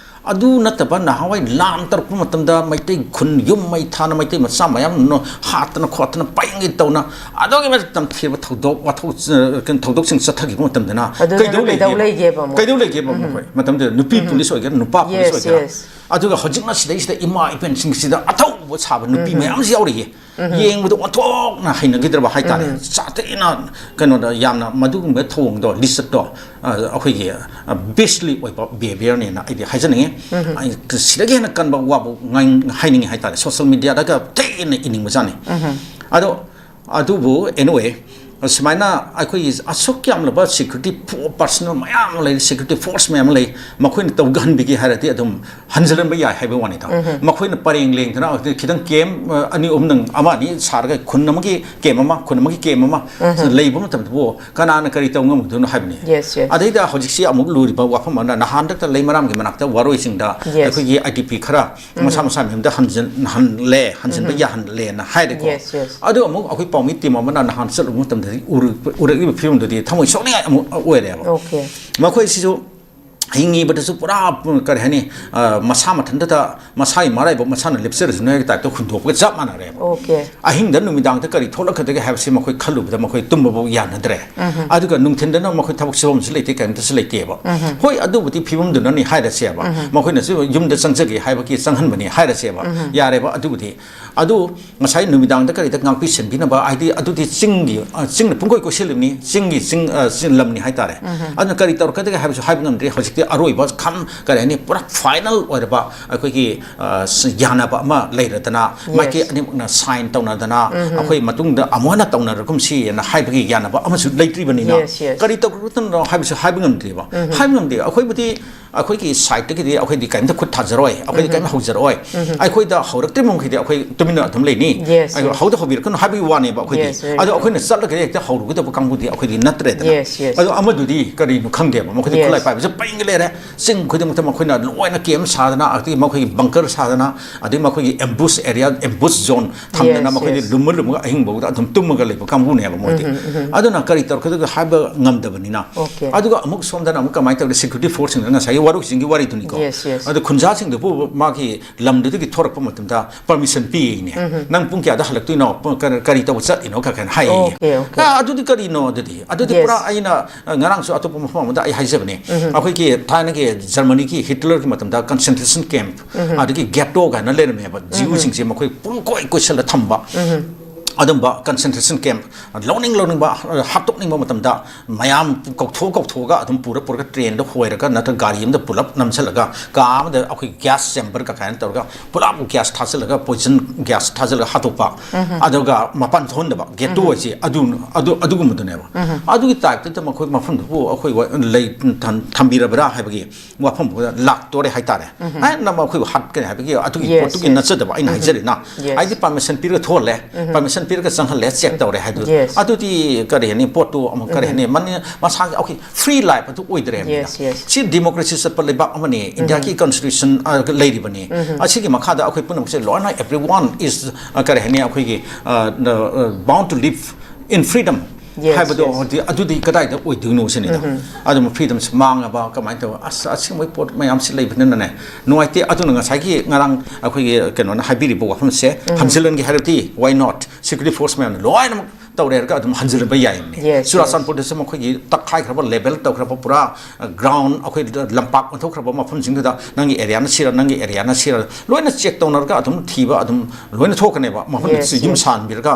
ꯑꯗꯨ ꯅꯠꯇꯕ ꯅꯍꯥꯟꯋꯥꯏ ꯂꯥꯟ ꯇꯧꯔꯛꯄ ꯃꯇꯝꯗ ꯃꯩꯇꯩ ꯈꯨꯟ ꯌꯨꯝ ꯃꯩ ꯊꯥꯅ ꯃꯩꯇꯩ ꯃꯆꯥ ꯃꯌꯥꯝ ꯅꯣ-, ꯍꯥꯠꯇꯅ ꯈꯣꯠꯇꯅ ꯄꯩꯉꯩ ꯇꯧꯅ ꯑꯗꯨꯒꯤ ꯃꯇꯤꯛ ꯇꯝꯊꯤꯕ ꯊꯧꯗꯣꯛ ꯋꯥꯊꯣꯛ, ꯑ, ꯀꯩꯅꯣ, ꯊꯧꯗꯣꯛꯁꯤꯡ ꯆꯠꯊꯈꯤꯕ ꯃꯇꯝꯗꯅ ꯑꯗꯨꯗꯨꯅ ꯀꯩꯗꯧ ꯀꯩꯗꯧ ꯂꯩꯒꯦꯕ? ꯂꯩꯒꯦꯕ ꯑꯃꯨꯛ? ꯀꯩꯗꯧ ꯂꯩꯒꯦꯕ ꯎꯝ꯫ ꯃꯈꯣꯏ? ꯃꯇꯝꯗꯨꯗ ꯅꯨꯄꯤ ꯎꯝ꯫ ꯄꯨꯂꯤꯁ ꯑꯣꯏꯒꯦꯔꯥ, ꯅꯨꯄꯥ ꯄꯨꯂꯤꯁ Yes, ꯑꯣꯏꯒꯦꯔꯥ, yes꯫ ꯑꯗꯨꯒ ꯍꯧꯖꯤꯛꯅ ꯁꯤꯗꯩꯁꯤꯗ ꯏꯃꯥ ꯏꯕꯦꯟꯁꯤꯡꯁꯤꯗ ꯑꯊꯧꯕ ꯁꯥꯕ ꯅꯨꯄꯤ ꯎꯝ꯫ ꯃꯌꯥꯝꯁꯨ ꯌꯥꯎꯔꯤꯌꯦ꯫ ꯎꯝ꯫ ꯌꯦꯡꯕꯗ ꯑꯣꯟꯊꯣꯛꯅ ꯍꯩꯅꯈꯤꯗ꯭ꯔꯕ ꯍꯥꯏꯇꯥꯔꯦ꯫ ꯎꯝ꯫ ꯁꯥꯊꯤꯅ ꯀꯩꯅꯣꯗ ꯌꯥꯝꯅ ꯃꯗꯨꯒꯨꯝꯕ ꯊꯧꯑꯣꯡꯗꯣ, ꯂꯤꯆꯠꯇꯣ, ꯑ, ꯑꯩꯈꯣꯏꯒꯤ, ꯑ, beastly ꯑꯣꯏꯕ behaviour ꯅꯦꯅ ꯑꯩꯗꯤ ꯍꯥꯏꯖꯅꯤꯡꯉꯤ꯫ ꯎꯝ꯫ ꯑꯩ ꯁꯤꯗꯒꯤ ꯍꯦꯟꯅ ꯀꯟꯕ ꯋꯥꯕꯨ ꯉꯥꯡ-, ꯍꯥꯏꯅꯤꯡꯉꯤ ꯍꯥꯏꯇꯥꯔꯦ꯫ Social media ꯗꯒ ꯊꯤꯅ ꯏꯅꯤꯡꯕꯖꯥꯠꯅꯤ꯫ ꯎꯝ꯫ ꯑꯗꯣ ꯑꯗꯨꯕꯨ anyway, ꯁꯨꯃꯥꯏꯅ ꯑꯩꯈꯣꯏꯒꯤ ꯑꯁꯨꯛ ꯌꯥꯝꯂꯕ ꯁꯦꯀ꯭ꯌꯨꯔꯤꯇꯤ ꯄꯥꯔꯁꯅꯦꯜ ꯃꯌꯥꯝ ꯑꯃ ꯂꯩ, ꯁꯦꯀ꯭ꯌꯨꯔꯤꯇꯤ ꯐꯣꯔꯁ ꯃꯌꯥꯝ ꯑꯃ ꯂꯩ, ꯃꯈꯣꯏꯅ ꯇꯧꯍꯟꯕꯤꯒꯦ ꯍꯥꯏꯔꯗꯤ ꯑꯗꯨꯝ ꯍꯟꯖꯤꯜꯍꯟꯕ ꯌꯥꯏ ꯍꯥꯏꯕ ꯋꯥꯅꯤꯗ꯫ ꯃꯈꯣꯏꯅ ꯄꯔꯦꯡ ꯂꯦꯡꯗꯅ ꯈꯤꯇꯪ ꯀꯦꯝ ꯑꯅꯤ ꯑꯍꯨꯝꯗꯪ, ꯑꯃ ꯑꯅꯤ ꯁꯥꯔꯒ ꯈꯨꯟ ꯑꯃꯒꯤ ꯀꯦꯝ ꯑꯃ, ꯈꯨꯟ ꯑꯃꯒꯤ ꯀꯦꯝ ꯑꯃ ꯂꯩꯕ ꯃꯇꯝꯗꯕꯨ ꯀꯅꯥꯅ ꯀꯔꯤ ꯇꯧ ꯉꯝꯗꯣꯏꯅꯣ ꯍꯥꯏꯕꯅꯤ꯫ Yes, yes. ꯑꯗꯩꯗ ꯍꯧꯖꯤꯛꯁꯤ ꯑꯃꯨꯛ ꯂꯨꯔꯤꯕ ꯋꯥꯐꯝ ꯑꯃꯅ, ꯅꯍꯥꯟꯗꯛꯇ ꯂꯩꯃꯔꯥꯝꯒꯤ ꯃꯅꯥꯛꯇ ꯋꯥꯔꯣꯏꯁꯤꯡꯗ Yes. ꯑꯩꯈꯣꯏꯒꯤ ꯑꯥꯏ ꯗꯤ ꯄꯤ ꯈꯔ ꯃꯁꯥ ꯃꯁꯥ ꯃꯌꯨꯝꯗ ꯍꯟꯖꯤꯟ-, ꯍꯜꯂꯦ, ꯍꯟꯖꯤꯟꯕ ꯌꯥꯍꯜꯂꯦꯅ ꯍꯥꯏꯔꯦꯀꯣ꯫ Yes, yes. ꯑꯗꯨ ꯑꯃꯨꯛ ꯑꯩꯈꯣꯏ ꯄꯥꯎꯃꯤ ꯇꯤꯝ ꯑꯃꯅ ꯅꯍꯥꯟ ꯆꯠꯂꯨꯕ ꯃꯇꯝꯗꯗꯤ ꯎꯔ-, ꯎꯔꯛꯂꯤꯕ ꯐꯤꯕꯝꯗꯨꯗꯤ ꯊꯃꯣꯏ ꯁꯣꯛꯅꯤꯡꯉꯥꯏ ꯑꯃꯨꯛ ꯑꯣꯏꯔꯦꯕ꯫ Okay. ꯃꯈꯣꯏꯁꯤꯁꯨ ꯍꯤꯡꯉꯤꯕꯗꯁꯨ ꯄꯨꯔꯥ, ꯀꯔꯤ ꯍꯥꯏꯅꯤ, ꯑ, ꯃꯁꯥ ꯃꯊꯟꯇꯇ, ꯃꯁꯥꯒꯤ ꯃꯔꯥꯏꯕꯛ ꯃꯁꯥꯅ ꯂꯦꯞꯆꯔꯁꯅꯨ ꯍꯥꯏꯕ ꯇꯥꯏꯞꯇ ꯍꯨꯟꯗꯣꯛꯄꯒ ꯆꯞ ꯃꯥꯟꯅꯔꯦꯕ꯫ Okay. ꯑꯍꯤꯡꯗ ꯅꯨꯃꯤꯗꯥꯡꯗ ꯀꯔꯤ ꯊꯣꯛꯂꯛꯀꯗꯒꯦ ꯍꯥꯏꯕꯁꯤ ꯃꯈꯣꯏ ꯈꯜꯂꯨꯕꯗ ꯃꯈꯣꯏ ꯇꯨꯝꯕꯐꯥꯎ ꯌꯥꯅꯗ꯭ꯔꯦ꯫ ꯑꯗꯨꯒ ꯅꯨꯡꯊꯤꯟꯗꯅ ꯃꯈꯣꯏ ꯊꯕꯛ ꯁꯨꯐꯝꯁꯨ ꯂꯩꯇꯦ, ꯀꯔꯤꯝꯇꯁꯨ ꯂꯩꯇꯦꯕ꯫ ꯍꯣꯏ, ꯑꯗꯨꯕꯨꯗꯤ ꯐꯤꯕꯝꯗꯨꯅꯅꯤ ꯍꯥꯏꯔꯁꯦꯕ꯫ ꯃꯈꯣꯏꯅꯁꯨ ꯌꯨꯝꯗ ꯆꯪꯖꯒꯦ ꯍꯥꯏꯕꯒꯤ ꯆꯪꯍꯟꯕꯅꯤ ꯍꯥꯏꯔꯁꯦꯕ꯫ ꯌꯥꯔꯦꯕ ꯑꯗꯨꯕꯨꯗꯤ꯫ ꯑꯗꯨ ꯉꯁꯥꯏ ꯅꯨꯃꯤꯗꯥꯡꯗ ꯀꯔꯤꯗ ꯉꯥꯛꯄꯤ ꯁꯦꯟꯕꯤꯅꯕ, ꯍꯥꯏꯗꯤ ꯑꯗꯨꯗꯤ ꯆꯤꯡꯒꯤ, ꯑ, ꯆꯤꯡꯅ ꯄꯨꯡꯀꯣꯏ ꯀꯣꯏꯁꯤꯜꯂꯤꯕꯅꯤ, ꯆꯤꯡꯒꯤ ꯆꯤꯡ, ꯑ, ꯆꯤꯡ ꯂꯝꯅꯤ ꯍꯥꯏꯇꯥꯔꯦ꯫ ꯑꯗꯨꯅ ꯀꯔꯤ ꯇꯧꯔꯛꯀꯗꯒꯦ ꯍꯥꯏꯕꯁꯨ ꯍꯥꯏꯕ ꯉꯝꯗ꯭ꯔꯤ꯫ ꯍꯧꯖꯤꯛꯇꯤ ꯑꯔꯣꯏꯕ ꯈꯝ-, ꯀꯔꯤ ꯍꯥꯏꯅꯤ, ꯄꯨꯔꯥ ꯐꯥꯏꯅꯦꯜ ꯑꯣꯏꯔꯕ ꯑꯩꯈꯣꯏꯒꯤ, ꯑ, ꯁ-, ꯌꯥꯅꯕ ꯑꯃ ꯂꯩꯔꯗꯅ, Yes. ꯃꯥꯏꯀꯩ ꯑꯅꯤꯃꯛꯅ ꯁꯥꯏꯟ ꯇꯧꯅꯗꯅ, ꯑꯩꯈꯣꯏ ꯃꯇꯨꯡꯗ ꯑꯃꯨꯛ ꯍꯟꯅ ꯇꯧꯅꯔꯒꯨꯝꯁꯤ ꯍꯥꯏꯅ ꯍꯥꯏꯕꯒꯤ ꯌꯥꯅꯕ ꯑꯃꯁꯨ ꯂꯩꯇ꯭ꯔꯤꯕꯅꯤꯅ, Yes, yes. ꯀꯔꯤ ꯇꯧꯔꯛꯀꯗꯣꯏꯅꯣ ꯍꯥꯏꯕꯁꯨ ꯍꯥꯏꯕ ꯉꯝꯗ꯭ꯔꯤꯕ꯫ ꯍꯥꯏꯕ ꯉꯝꯗꯦ꯫ ꯑꯩꯈꯣꯏꯕꯨꯗꯤ, ꯑꯩꯈꯣꯏꯒꯤ ꯁꯥꯏꯠꯇꯒꯤꯗꯤ ꯑꯩꯈꯣꯏꯗꯤ ꯀꯔꯤꯝꯇ ꯈꯨꯠ ꯊꯥꯖꯔꯣꯏ, ꯑꯩꯈꯣꯏꯗꯤ ꯀꯔꯤꯝꯇ ꯍꯧꯖꯔꯣꯏ꯫ ꯑꯩꯈꯣꯏꯗ ꯍꯧꯔꯛꯇ꯭ꯔꯤꯕ ꯃꯈꯩꯗꯤ ꯑꯩꯈꯣꯏ ꯇꯨꯃꯤꯟꯅ ꯑꯗꯨꯝ ꯂꯩꯅꯤ꯫ Yes, ꯑꯩ yes. ꯍꯧꯗ ꯍꯧꯕꯤꯔꯛꯀꯅꯨ ꯍꯥꯏꯕꯒꯤ ꯋꯥꯅꯦꯕ ꯑꯩꯈꯣꯏꯗꯤ꯫ Yes, very ꯑꯗꯣ true. ꯑꯩꯈꯣꯏꯅ ꯆꯠꯂꯒꯗꯤ ꯍꯦꯛꯇ ꯍꯧꯔꯨꯒꯗꯕ ꯀꯥꯡꯕꯨꯗꯤ ꯑꯩꯈꯣꯏꯗꯤ ꯅꯠꯇ꯭ꯔꯦꯗꯅ꯫ Yes, yes. ꯑꯗꯣ ꯑꯃꯗꯨꯗꯤ ꯀꯔꯤꯅꯣ ꯈꯪꯗꯦꯕ, ꯃꯈꯣꯏꯗꯤ Yes. ꯈꯨꯠꯂꯥꯏ ꯄꯥꯏꯕꯁꯦ ꯄꯩꯒ ꯂꯩꯔꯦ꯫ ꯆꯤꯡ ꯈꯨꯗꯤꯡꯃꯛꯇ ꯃꯈꯣꯏꯅ ꯂꯣꯏꯅ ꯀꯦꯝ ꯁꯥꯗꯅ, ꯑꯗꯒꯤ ꯃꯈꯣꯏꯒꯤ ꯕꯪꯀꯔ ꯁꯥꯗꯅ, ꯑꯗꯒꯤ ꯃꯈꯣꯏꯒꯤ ꯑꯦꯝꯕꯨꯁ ꯑꯦꯔꯤꯌꯥ, ꯑꯦꯝꯕꯨꯁ ꯖꯣꯟ ꯊꯝꯗꯅ Yes, ꯃꯈꯣꯏꯗꯤ yes. ꯂꯨꯝꯃ ꯂꯨꯝꯃꯒ ꯑꯍꯤꯡ ꯐꯥꯎꯗ ꯑꯗꯨꯝ ꯇꯨꯝꯃꯒ ꯂꯩꯕ ꯀꯥꯡꯕꯨꯅꯦꯕ ꯃꯣꯏꯗꯤ꯫ ꯑꯗꯨꯅ ꯀꯔꯤ ꯇꯧꯔꯛꯀꯗꯒꯦ ꯍꯥꯏꯕ ꯉꯝꯗꯕꯅꯤꯅ꯫ Okay. ꯑꯗꯨꯒ ꯑꯃꯨꯛ ꯁꯣꯝꯗꯅ ꯑꯃꯨꯛ ꯀꯃꯥꯏꯅ ꯇꯧꯔꯤ, ꯁꯦꯀ꯭ꯌꯨꯔꯤꯇꯤ ꯐꯣꯔꯁꯁꯤꯡꯗꯨꯅ ꯉꯁꯥꯏꯒꯤ ꯋꯥꯔꯣꯏꯁꯤꯡꯒꯤ ꯋꯥꯔꯤꯗꯨꯅꯤꯀꯣ꯫ Yes, yes. ꯑꯗꯣ ꯈꯨꯟꯖꯥꯁꯤꯡꯗꯨꯕꯨ ꯃꯥꯒꯤ ꯂꯝꯗꯨꯗꯒꯤ ꯊꯣꯔꯛꯄ ꯃꯇꯝꯗ ꯄꯔꯃꯤꯁꯟ ꯄꯤꯌꯦꯅꯦ꯫ ꯅꯪ ꯄꯨꯡ ꯀꯌꯥꯗ ꯍꯜꯂꯛꯇꯣꯏꯅꯣ? ꯄꯨꯡ ꯀꯔ-, ꯀꯔꯤ ꯇꯧꯕ ꯆꯠꯂꯤꯅꯣ? ꯀ-, ꯀꯥꯏꯅ ꯍꯥꯏꯌꯦ꯫ Okay, okay. ꯑ, ꯑꯗꯨꯗꯤ ꯀꯔꯤꯅꯣ ꯑꯗꯨꯗꯤ? ꯑꯗꯨꯗꯤ Yes. ꯄꯨꯔꯥ ꯑꯩꯅ, ꯑ, ꯉꯔꯥꯡꯁꯨ ꯑꯇꯣꯞꯄ ꯃꯐꯝ ꯑꯃꯗ ꯑꯩ ꯍꯥꯏꯖꯕꯅꯦ꯫ ꯑꯩꯈꯣꯏꯒꯤ ꯊꯥꯏꯅꯒꯤ ꯖꯔꯃꯅꯤꯒꯤ ꯍꯤꯠꯂꯔꯒꯤ ꯃꯇꯝꯗ ꯀꯟꯁꯦꯟꯇ꯭ꯔꯦꯁꯟ ꯀꯦꯝꯞ, ꯑꯗꯒꯤ ꯒꯦꯇꯣ ꯀꯥꯏꯅ ꯂꯩꯔꯝꯃꯦꯕ꯫ ꯖꯤꯌꯨꯁꯤꯡꯁꯦ ꯃꯈꯣꯏ ꯄꯨꯡ ꯀꯣꯏ ꯀꯣꯏꯁꯜꯂ ꯊꯝꯕ꯫ ꯑꯗꯨꯝꯕ concentration camp ꯂꯧꯅꯤꯡ ꯂꯧꯅꯤꯡꯕ, ꯍꯥꯠꯇꯣꯛꯅꯤꯡꯕ ꯃꯇꯝꯗ ꯃꯌꯥꯝ ꯀꯧꯊꯣꯛ ꯀꯧꯊꯣꯛꯑꯒ ꯑꯗꯨꯝ ꯄꯨꯔ ꯄꯨꯔꯒ train ꯗ ꯍꯣꯏꯔꯒ ꯅꯠꯇ꯭ꯔꯒ ꯒꯥꯔꯤ ꯑꯃꯗ ꯄꯨꯂꯞ ꯅꯝꯁꯤꯜꯂꯒ ꯀꯥ ꯑꯃꯗ ꯑꯩꯈꯣꯏ gas chamber ꯀ ꯀꯥꯏꯅ ꯇꯧꯔꯒ ꯄꯨꯂꯞ gas ꯊꯥꯖꯤꯜꯂꯒ, poison gas ꯊꯥꯖꯤꯜꯂꯒ ꯍꯥꯠꯇꯣꯛꯄ, ꯑꯗꯨꯒ ꯃꯄꯥꯟ ꯊꯣꯛꯍꯟꯗꯕ, ghetto ꯍꯥꯏꯁꯦ ꯑꯗꯨ, ꯑꯗꯨ, ꯑꯗꯨꯒꯨꯝꯕꯗꯨꯅꯦꯕ꯫ ꯑꯗꯨꯒꯤ type ꯇꯨꯗ ꯃꯈꯣꯏ ꯃꯐꯝꯗꯨꯕꯨ ꯑꯩꯈꯣꯏ ꯋꯥ-, ꯂꯩ ꯊꯝ-, ꯊꯝꯕꯤꯔꯕ꯭ꯔꯥ ꯍꯥꯏꯕꯒꯤ ꯋꯥꯐꯝꯗꯨꯗ ꯂꯥꯛꯇꯣꯔꯦ ꯍꯥꯏꯇꯥꯔꯦ꯫ ꯍꯥꯏꯅ ꯑꯃ ꯑꯩꯈꯣꯏꯕꯨ ꯍꯥꯠꯀꯅꯤ ꯍꯥꯏꯕꯒꯤ ꯑꯗꯨꯒꯤ Yes, ꯄꯣꯠꯇꯨꯒꯤ yes. ꯅꯠꯆꯗꯕ ꯑꯩꯅ ꯍꯥꯏꯖꯔꯤꯅ꯫ Yes. ꯍꯥꯏꯗꯤ permission ꯄꯤꯔꯒ ꯊꯣꯛꯍꯜꯂꯦ, permission ꯄꯤꯔꯒ ꯆꯪꯍꯜꯂꯦ, check ꯇꯧꯔꯦ ꯍꯥꯏꯗꯨ꯫ Yes. ꯑꯗꯨꯗꯤ ꯀꯔꯤ ꯍꯥꯏꯅꯤ, ꯄꯣꯠꯇꯨ ꯑꯃꯨꯛ ꯀꯔꯤ ꯍꯥꯏꯅꯤ, ꯃꯅꯤ-, ꯃꯁꯥꯒꯤ ꯑꯩꯈꯣꯏ free life ꯑꯗꯨ ꯑꯣꯏꯗ꯭ꯔꯦ ꯍꯥꯏꯕꯅꯤꯗ꯫ Yes, yes. ꯁꯤ democracy ꯆꯠꯄ ꯂꯩꯕꯥꯛ ꯑꯃꯅꯤ, Indiaꯒꯤ constitution, ꯑ, ꯂꯩꯔꯤꯕꯅꯤ꯫ ꯑꯁꯤꯒꯤ ꯃꯈꯥꯗ ꯑꯩꯈꯣꯏ ꯄꯨꯝꯅꯃꯛꯁꯦ ꯂꯣꯏꯅ, everyone is, ꯑ, ꯀꯔꯤ ꯍꯥꯏꯅꯤ, ꯑꯩꯈꯣꯏꯒꯤ, ꯑ, ꯅ-, ꯑ, bound to live in freedom Yes, ꯍꯥꯏꯕꯗꯣ yes. ꯍꯧꯖꯤꯛ ꯑꯗꯨꯗꯤ ꯀꯗꯥꯏꯗ ꯑꯣꯏꯗꯣꯏꯅꯣ ꯁꯤꯅꯤꯗ꯫ ꯑꯗꯨꯝ freedomꯁꯦ ꯃꯥꯡꯉꯕ ꯀꯃꯥꯏꯅ ꯇꯧꯕ? ꯑꯁ, ꯑꯁꯤꯒꯨꯝꯕ ꯄꯣꯠ ꯃꯌꯥꯝꯁꯤ ꯂꯩꯕꯅꯤꯅꯅꯦ, ꯅꯨꯡꯉꯥꯏꯇꯦ꯫ ꯑꯗꯨꯅ ꯉꯁꯥꯏꯒꯤ ꯉꯔꯥꯡ ꯑꯩꯈꯣꯏꯒꯤ ꯀꯩꯅꯣꯅ ꯍꯥꯏꯕꯤꯔꯤꯕ ꯋꯥꯐꯝꯁꯦ ꯍꯟꯖꯤꯜꯍꯟꯒꯦ ꯍꯥꯏꯔꯗꯤ, why not? Security force ꯃꯌꯥꯝꯅ ꯂꯣꯏꯅꯃꯛ ꯇꯧꯔꯦ ꯍꯥꯏꯔꯒ ꯑꯗꯨꯝ ꯍꯟꯖꯤꯜꯍꯟꯕ ꯌꯥꯏꯕꯅꯤ꯫ Yes, yes. ꯆꯨꯔꯥꯆꯥꯟꯄꯨꯔꯗꯁꯨ ꯃꯈꯣꯏꯒꯤ ꯇꯛꯈꯥꯏꯈ꯭ꯔꯕ, level ꯇꯧꯈ꯭ꯔꯕ, ꯄꯨꯔꯥ ground, ꯑꯩꯈꯣꯏ ꯂꯝꯄꯥꯛ ꯑꯣꯟꯊꯣꯛꯈ꯭ꯔꯕ ꯃꯐꯝꯁꯤꯡꯗꯨꯗ ꯅꯪꯒꯤ areaꯅ ꯁꯤꯔ, ꯅꯪꯒꯤ areaꯅ ꯁꯤꯔ, ꯂꯣꯏꯅ check ꯇꯧꯅꯔꯒ ꯑꯗꯨꯝ ꯊꯤꯕ ꯑꯗꯨꯝ ꯂꯣꯏꯅ ꯊꯣꯛꯀꯅꯦꯕ꯫ ꯃꯐꯝꯗꯨꯗꯁꯨ Yes, ꯌꯨꯝ yes. ꯁꯥꯍꯟꯕꯤꯔꯒ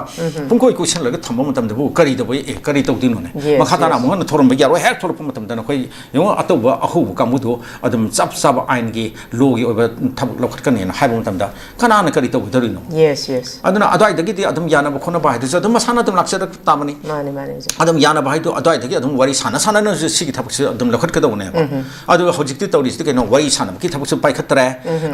ꯄꯨꯡꯀꯣꯏ ꯀꯣꯏꯁꯤꯜꯂꯒ ꯊꯝꯕ ꯃꯇꯝꯗꯕꯨ ꯀꯔꯤ ꯇꯧꯕ, ꯑꯦ, ꯀꯔꯤ ꯇꯧꯗꯣꯏꯅꯣꯅꯦ? Yes, ꯃꯈꯥ ꯇꯥꯅ yes. ꯑꯃꯨꯛ ꯍꯟꯅ ꯊꯣꯔꯝꯕ ꯌꯥꯔꯣꯏ꯫ ꯍꯦꯛ ꯊꯣꯛꯂꯛꯄ ꯃꯇꯝꯗꯅ ꯑꯩꯈꯣꯏ ꯌꯦꯡꯉꯣ, ꯑꯇꯧꯕ ꯑꯍꯧꯕ ꯀꯥꯡꯕꯨꯗꯨ ꯑꯗꯨꯝ ꯆꯞ ꯆꯥꯕ ꯑꯥꯏꯟꯒꯤ, lawꯒꯤ ꯑꯣꯏꯕ ꯊꯕꯛ ꯂꯧꯈꯠꯀꯅꯦꯅ ꯍꯥꯏꯕ ꯃꯇꯝꯗ ꯀꯅꯥꯅ ꯀꯔꯤ ꯇꯧꯒꯗꯧꯔꯤꯅꯣ? Yes, yes. ꯑꯗꯨꯅ ꯑꯗꯨꯋꯥꯏꯗꯒꯤꯗꯤ ꯑꯗꯨꯝ ꯌꯥꯅꯕ ꯈꯣꯠꯅꯕ ꯍꯥꯏꯗꯨꯁꯨ ꯑꯗꯨꯝ ꯃꯁꯥꯅ ꯑꯗꯨꯝ ꯂꯥꯛꯆꯔꯛ ꯇꯥꯕꯅꯤ꯫ ꯃꯥꯅꯤ, ꯃꯥꯅꯤ, ꯑꯣꯖꯥ꯫ ꯑꯗꯨꯝ ꯌꯥꯅꯕ ꯍꯥꯏꯗꯣ ꯑꯗꯨꯋꯥꯏꯗꯒꯤ ꯑꯗꯨꯝ ꯋꯥꯔꯤ ꯁꯥꯟꯅ ꯁꯥꯟꯅꯅꯁꯨ ꯁꯤꯒꯤ ꯊꯕꯛꯁꯦ ꯑꯗꯨꯝ ꯂꯧꯈꯠꯀꯗꯧꯕꯅꯦꯕ꯫ ꯑꯗꯨꯒ ꯍꯧꯖꯤꯛꯇꯤ ꯇꯧꯔꯤꯁꯤꯗꯤ ꯀꯩꯅꯣ, ꯋꯥꯔꯤ ꯁꯥꯟꯅꯕꯒꯤ ꯊꯕꯛꯁꯨ ꯄꯥꯏꯈꯠꯇ꯭ꯔꯦ꯫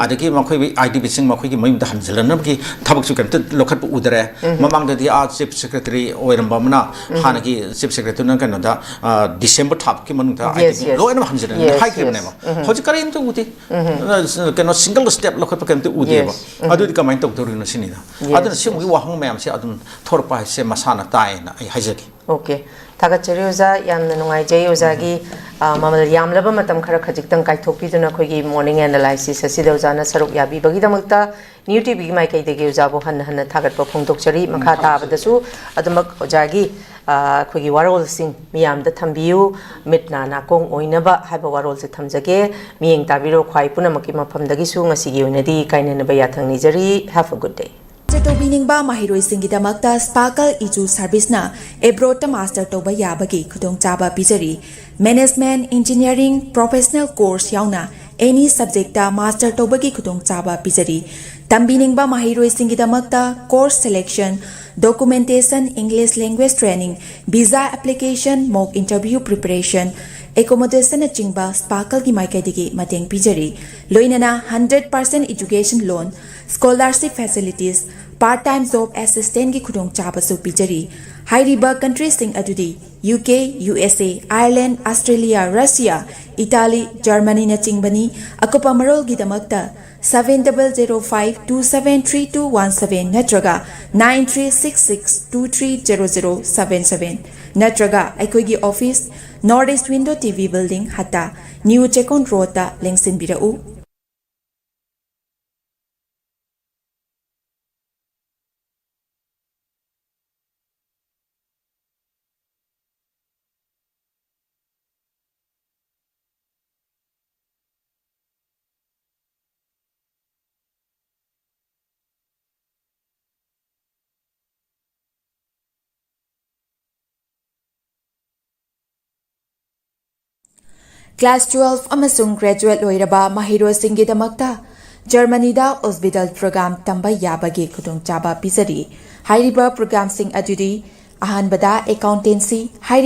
ꯑꯗꯒꯤ ꯃꯈꯣꯏ IDPꯁꯤꯡ ꯃꯈꯣꯏꯒꯤ ꯃꯌꯨꯝꯗ ꯍꯟꯖꯤꯜꯂꯛꯅꯕꯒꯤ ꯊꯕꯛꯁꯨ ꯀꯩꯝꯇ ꯂꯧꯈꯠꯄ ꯎꯗ꯭ꯔꯦ꯫ ꯃꯃꯥꯡꯗꯗꯤ ꯑꯥ chief secretary ꯑꯣꯏꯔꯝꯕ ꯑꯃꯅ ꯍꯥꯟꯅꯒꯤ chief secretaryꯗꯨꯅ ꯀꯩꯅꯣꯗ, ꯑ, December ꯊꯥ ꯐꯥꯎꯀꯤ ꯃꯅꯨꯡꯗ Yes, IDP yes. ꯂꯣꯏꯅꯃꯛ ꯍꯟꯖꯤꯜꯂꯛꯅꯕ Yes, ꯍꯥꯏꯈꯤꯕꯅꯦꯕ꯫ Yes. ꯍꯧꯖꯤꯛ ꯀꯔꯤꯝꯇ ꯎꯗꯦ꯫ ꯑ, ꯀꯩꯅꯣ, single step ꯂꯧꯈꯠꯄ ꯀꯩꯝꯇ ꯎꯗꯦꯕ꯫ Yes. ꯑꯗꯨꯗꯤ ꯀꯃꯥꯏꯅ ꯇꯧꯗꯧꯔꯤꯅꯣ ꯁꯤꯅꯤꯗ꯫ Yes, ꯑꯗꯨꯅ ꯁꯤꯒꯨꯝꯕꯒꯤ yes. ꯋꯥꯍꯪ ꯃꯌꯥꯝꯁꯦ ꯑꯗꯨꯝ ꯊꯣꯔꯛꯄ ꯍꯥꯏꯁꯦ ꯃꯁꯥꯅ ꯇꯥꯏꯌꯦꯅ ꯑꯩ ꯍꯥꯏꯖꯒꯦ꯫ Okay. ꯊꯥꯒꯠꯆꯔꯤ ꯑꯣꯖꯥ, ꯌꯥꯝꯅ ꯅꯨꯡꯉꯥꯏꯖꯩ ꯑꯣꯖꯥꯒꯤ, ꯑ, ꯃꯃꯜ ꯌꯥꯝꯂꯕ ꯃꯇꯝ ꯈꯔ ꯈꯖꯤꯛꯇꯪ ꯀꯥꯏꯊꯣꯛꯄꯤꯗꯨꯅ ꯑꯩꯈꯣꯏꯒꯤ morning analysis ꯑꯁꯤꯗ ꯑꯣꯖꯥꯅ ꯁꯔꯨꯛ ꯌꯥꯕꯤꯕꯒꯤꯗꯃꯛꯇ New TVꯒꯤ ꯃꯥꯏꯀꯩꯗꯒꯤ ꯑꯣꯖꯥꯕꯨ ꯍꯟꯅ ꯍꯟꯅ ꯊꯥꯒꯠꯄ ꯐꯣꯡꯗꯣꯛꯆꯔꯤ꯫ ꯃꯈꯥ ꯊꯥꯒꯠꯆꯔꯤ꯫ ꯇꯥꯕꯗꯁꯨ ꯑꯗꯨꯃꯛ ꯑꯣꯖꯥꯒꯤ, ꯑ, ꯑꯩꯈꯣꯏꯒꯤ ꯋꯥꯔꯣꯜꯁꯤꯡ ꯃꯤꯌꯥꯝꯗ ꯊꯝꯕꯤꯌꯨ꯫ ꯃꯤꯠ ꯅꯥ ꯅꯥꯀꯣꯡ ꯑꯣꯏꯅꯕ ꯍꯥꯏꯕ ꯋꯥꯔꯣꯜꯁꯦ ꯊꯝꯖꯒꯦ꯫ ꯃꯤꯠꯌꯦꯡ ꯇꯥꯕꯤꯔꯣ ꯈ꯭ꯋꯥꯏ ꯄꯨꯝꯅꯃꯛꯀꯤ ꯃꯐꯝꯗꯒꯤꯁꯨ ꯉꯁꯤꯒꯤ ꯑꯣꯏꯅꯗꯤ ꯀꯥꯏꯅꯅꯕ ꯌꯥꯊꯪ ꯅꯤꯖꯔꯤ꯫ Have a good day. Master ꯇꯧꯕꯤꯅꯤꯡꯕ ꯃꯍꯩꯔꯣꯏꯁꯤꯡꯒꯤꯗꯃꯛꯇ ꯁ꯭ꯄꯥꯔꯀꯜ ꯏꯖꯨ ꯁꯔꯚꯤꯁꯅ ꯑꯦꯕ꯭ꯔꯣꯗꯇ ꯃꯥꯁꯇꯔ ꯇꯧꯕ ꯌꯥꯕꯒꯤ ꯈꯨꯗꯣꯡꯆꯥꯕ ꯄꯤꯖꯔꯤ꯫ ꯃꯦꯅꯦꯖꯃꯦꯟꯠ, ꯏꯟꯖꯤꯅꯤꯌꯔꯤꯡ, ꯄ꯭ꯔꯣꯐꯦꯁꯅꯦꯜ ꯀꯣꯔꯁ ꯌꯥꯎꯅ ꯑꯦꯅꯤ ꯁꯕꯖꯦꯛꯇ ꯃꯥꯁꯇꯔ ꯇꯧꯕꯒꯤ ꯈꯨꯗꯣꯡꯆꯥꯕ ꯄꯤꯖꯔꯤ꯫ ꯇꯝꯕꯤꯅꯤꯡꯕ ꯃꯍꯩꯔꯣꯏꯁꯤꯡꯒꯤꯗꯃꯛꯇ course selection, documentation, English language training, visa application, mock interview preparation, ꯑꯦꯀꯣꯃꯣꯗꯦꯁꯟꯅꯆꯤꯡꯕ ꯁ꯭ꯄꯥꯔꯀꯜꯒꯤ ꯃꯥꯏꯀꯩꯗꯒꯤ ꯃꯇꯦꯡ ꯄꯤꯖꯔꯤ꯫ ꯂꯣꯏꯅꯅ hundred percent education loan, scholarship facilities, part time job ꯑꯦꯁꯤꯁꯇꯦꯟꯠꯀꯤ ꯈꯨꯗꯣꯡꯆꯥꯕꯁꯨ ꯄꯤꯖꯔꯤ꯫ ꯍꯥꯏꯔꯤꯕ ꯀꯟꯇ꯭ꯔꯤꯁꯤꯡ ꯑꯗꯨꯗꯤ ꯌꯨ ꯀꯦ, ꯌꯨ ꯑꯦꯁ ꯑꯦ, ꯑꯥꯌꯔꯂꯦꯟꯗ, ꯑꯁꯇ꯭ꯔꯦꯂꯤꯌꯥ, ꯔꯁꯤꯌꯥ, ꯏꯇꯥꯂꯤ, ꯖꯔꯃꯅꯤꯅꯆꯤꯡꯕꯅꯤ꯫ ꯑꯀꯨꯞꯄ ꯃꯔꯣꯜꯒꯤꯗꯃꯛꯇ seven double zero five two seven three two one seven ꯅꯠꯇ꯭ꯔꯒ nine three six six two three zero zero seven seven ꯅꯠꯇ꯭ꯔꯒ ꯑꯩꯈꯣꯏꯒꯤ office, North East Window T V Building, ꯍꯠꯇꯥ, new Checkon ꯔꯣꯗꯇ ꯂꯦꯡꯁꯤꯟꯕꯤꯔꯛꯎ꯫ Class twelve ꯑꯃꯁꯨꯡ graduate ꯂꯣꯏꯔꯕ ꯃꯍꯩꯔꯣꯏꯁꯤꯡꯒꯤꯗꯃꯛꯇ ꯖꯔꯃꯅꯤꯗ ꯑꯣꯁꯕꯤꯇꯥꯜ programme ꯇꯝꯕ ꯌꯥꯕꯒꯤ ꯈꯨꯗꯣꯡꯆꯥꯕ ꯄꯤꯖꯔꯤ꯫ ꯍꯥꯏꯔꯤꯕ ꯄ꯭ꯔꯣꯒ꯭ꯔꯥꯝꯁꯤꯡ ꯑꯗꯨꯗꯤ ꯑꯍꯥꯟꯕꯗ ꯑꯦꯀꯥꯎꯟꯇꯦꯟꯁꯤ, ꯍꯥꯏꯔꯤꯕ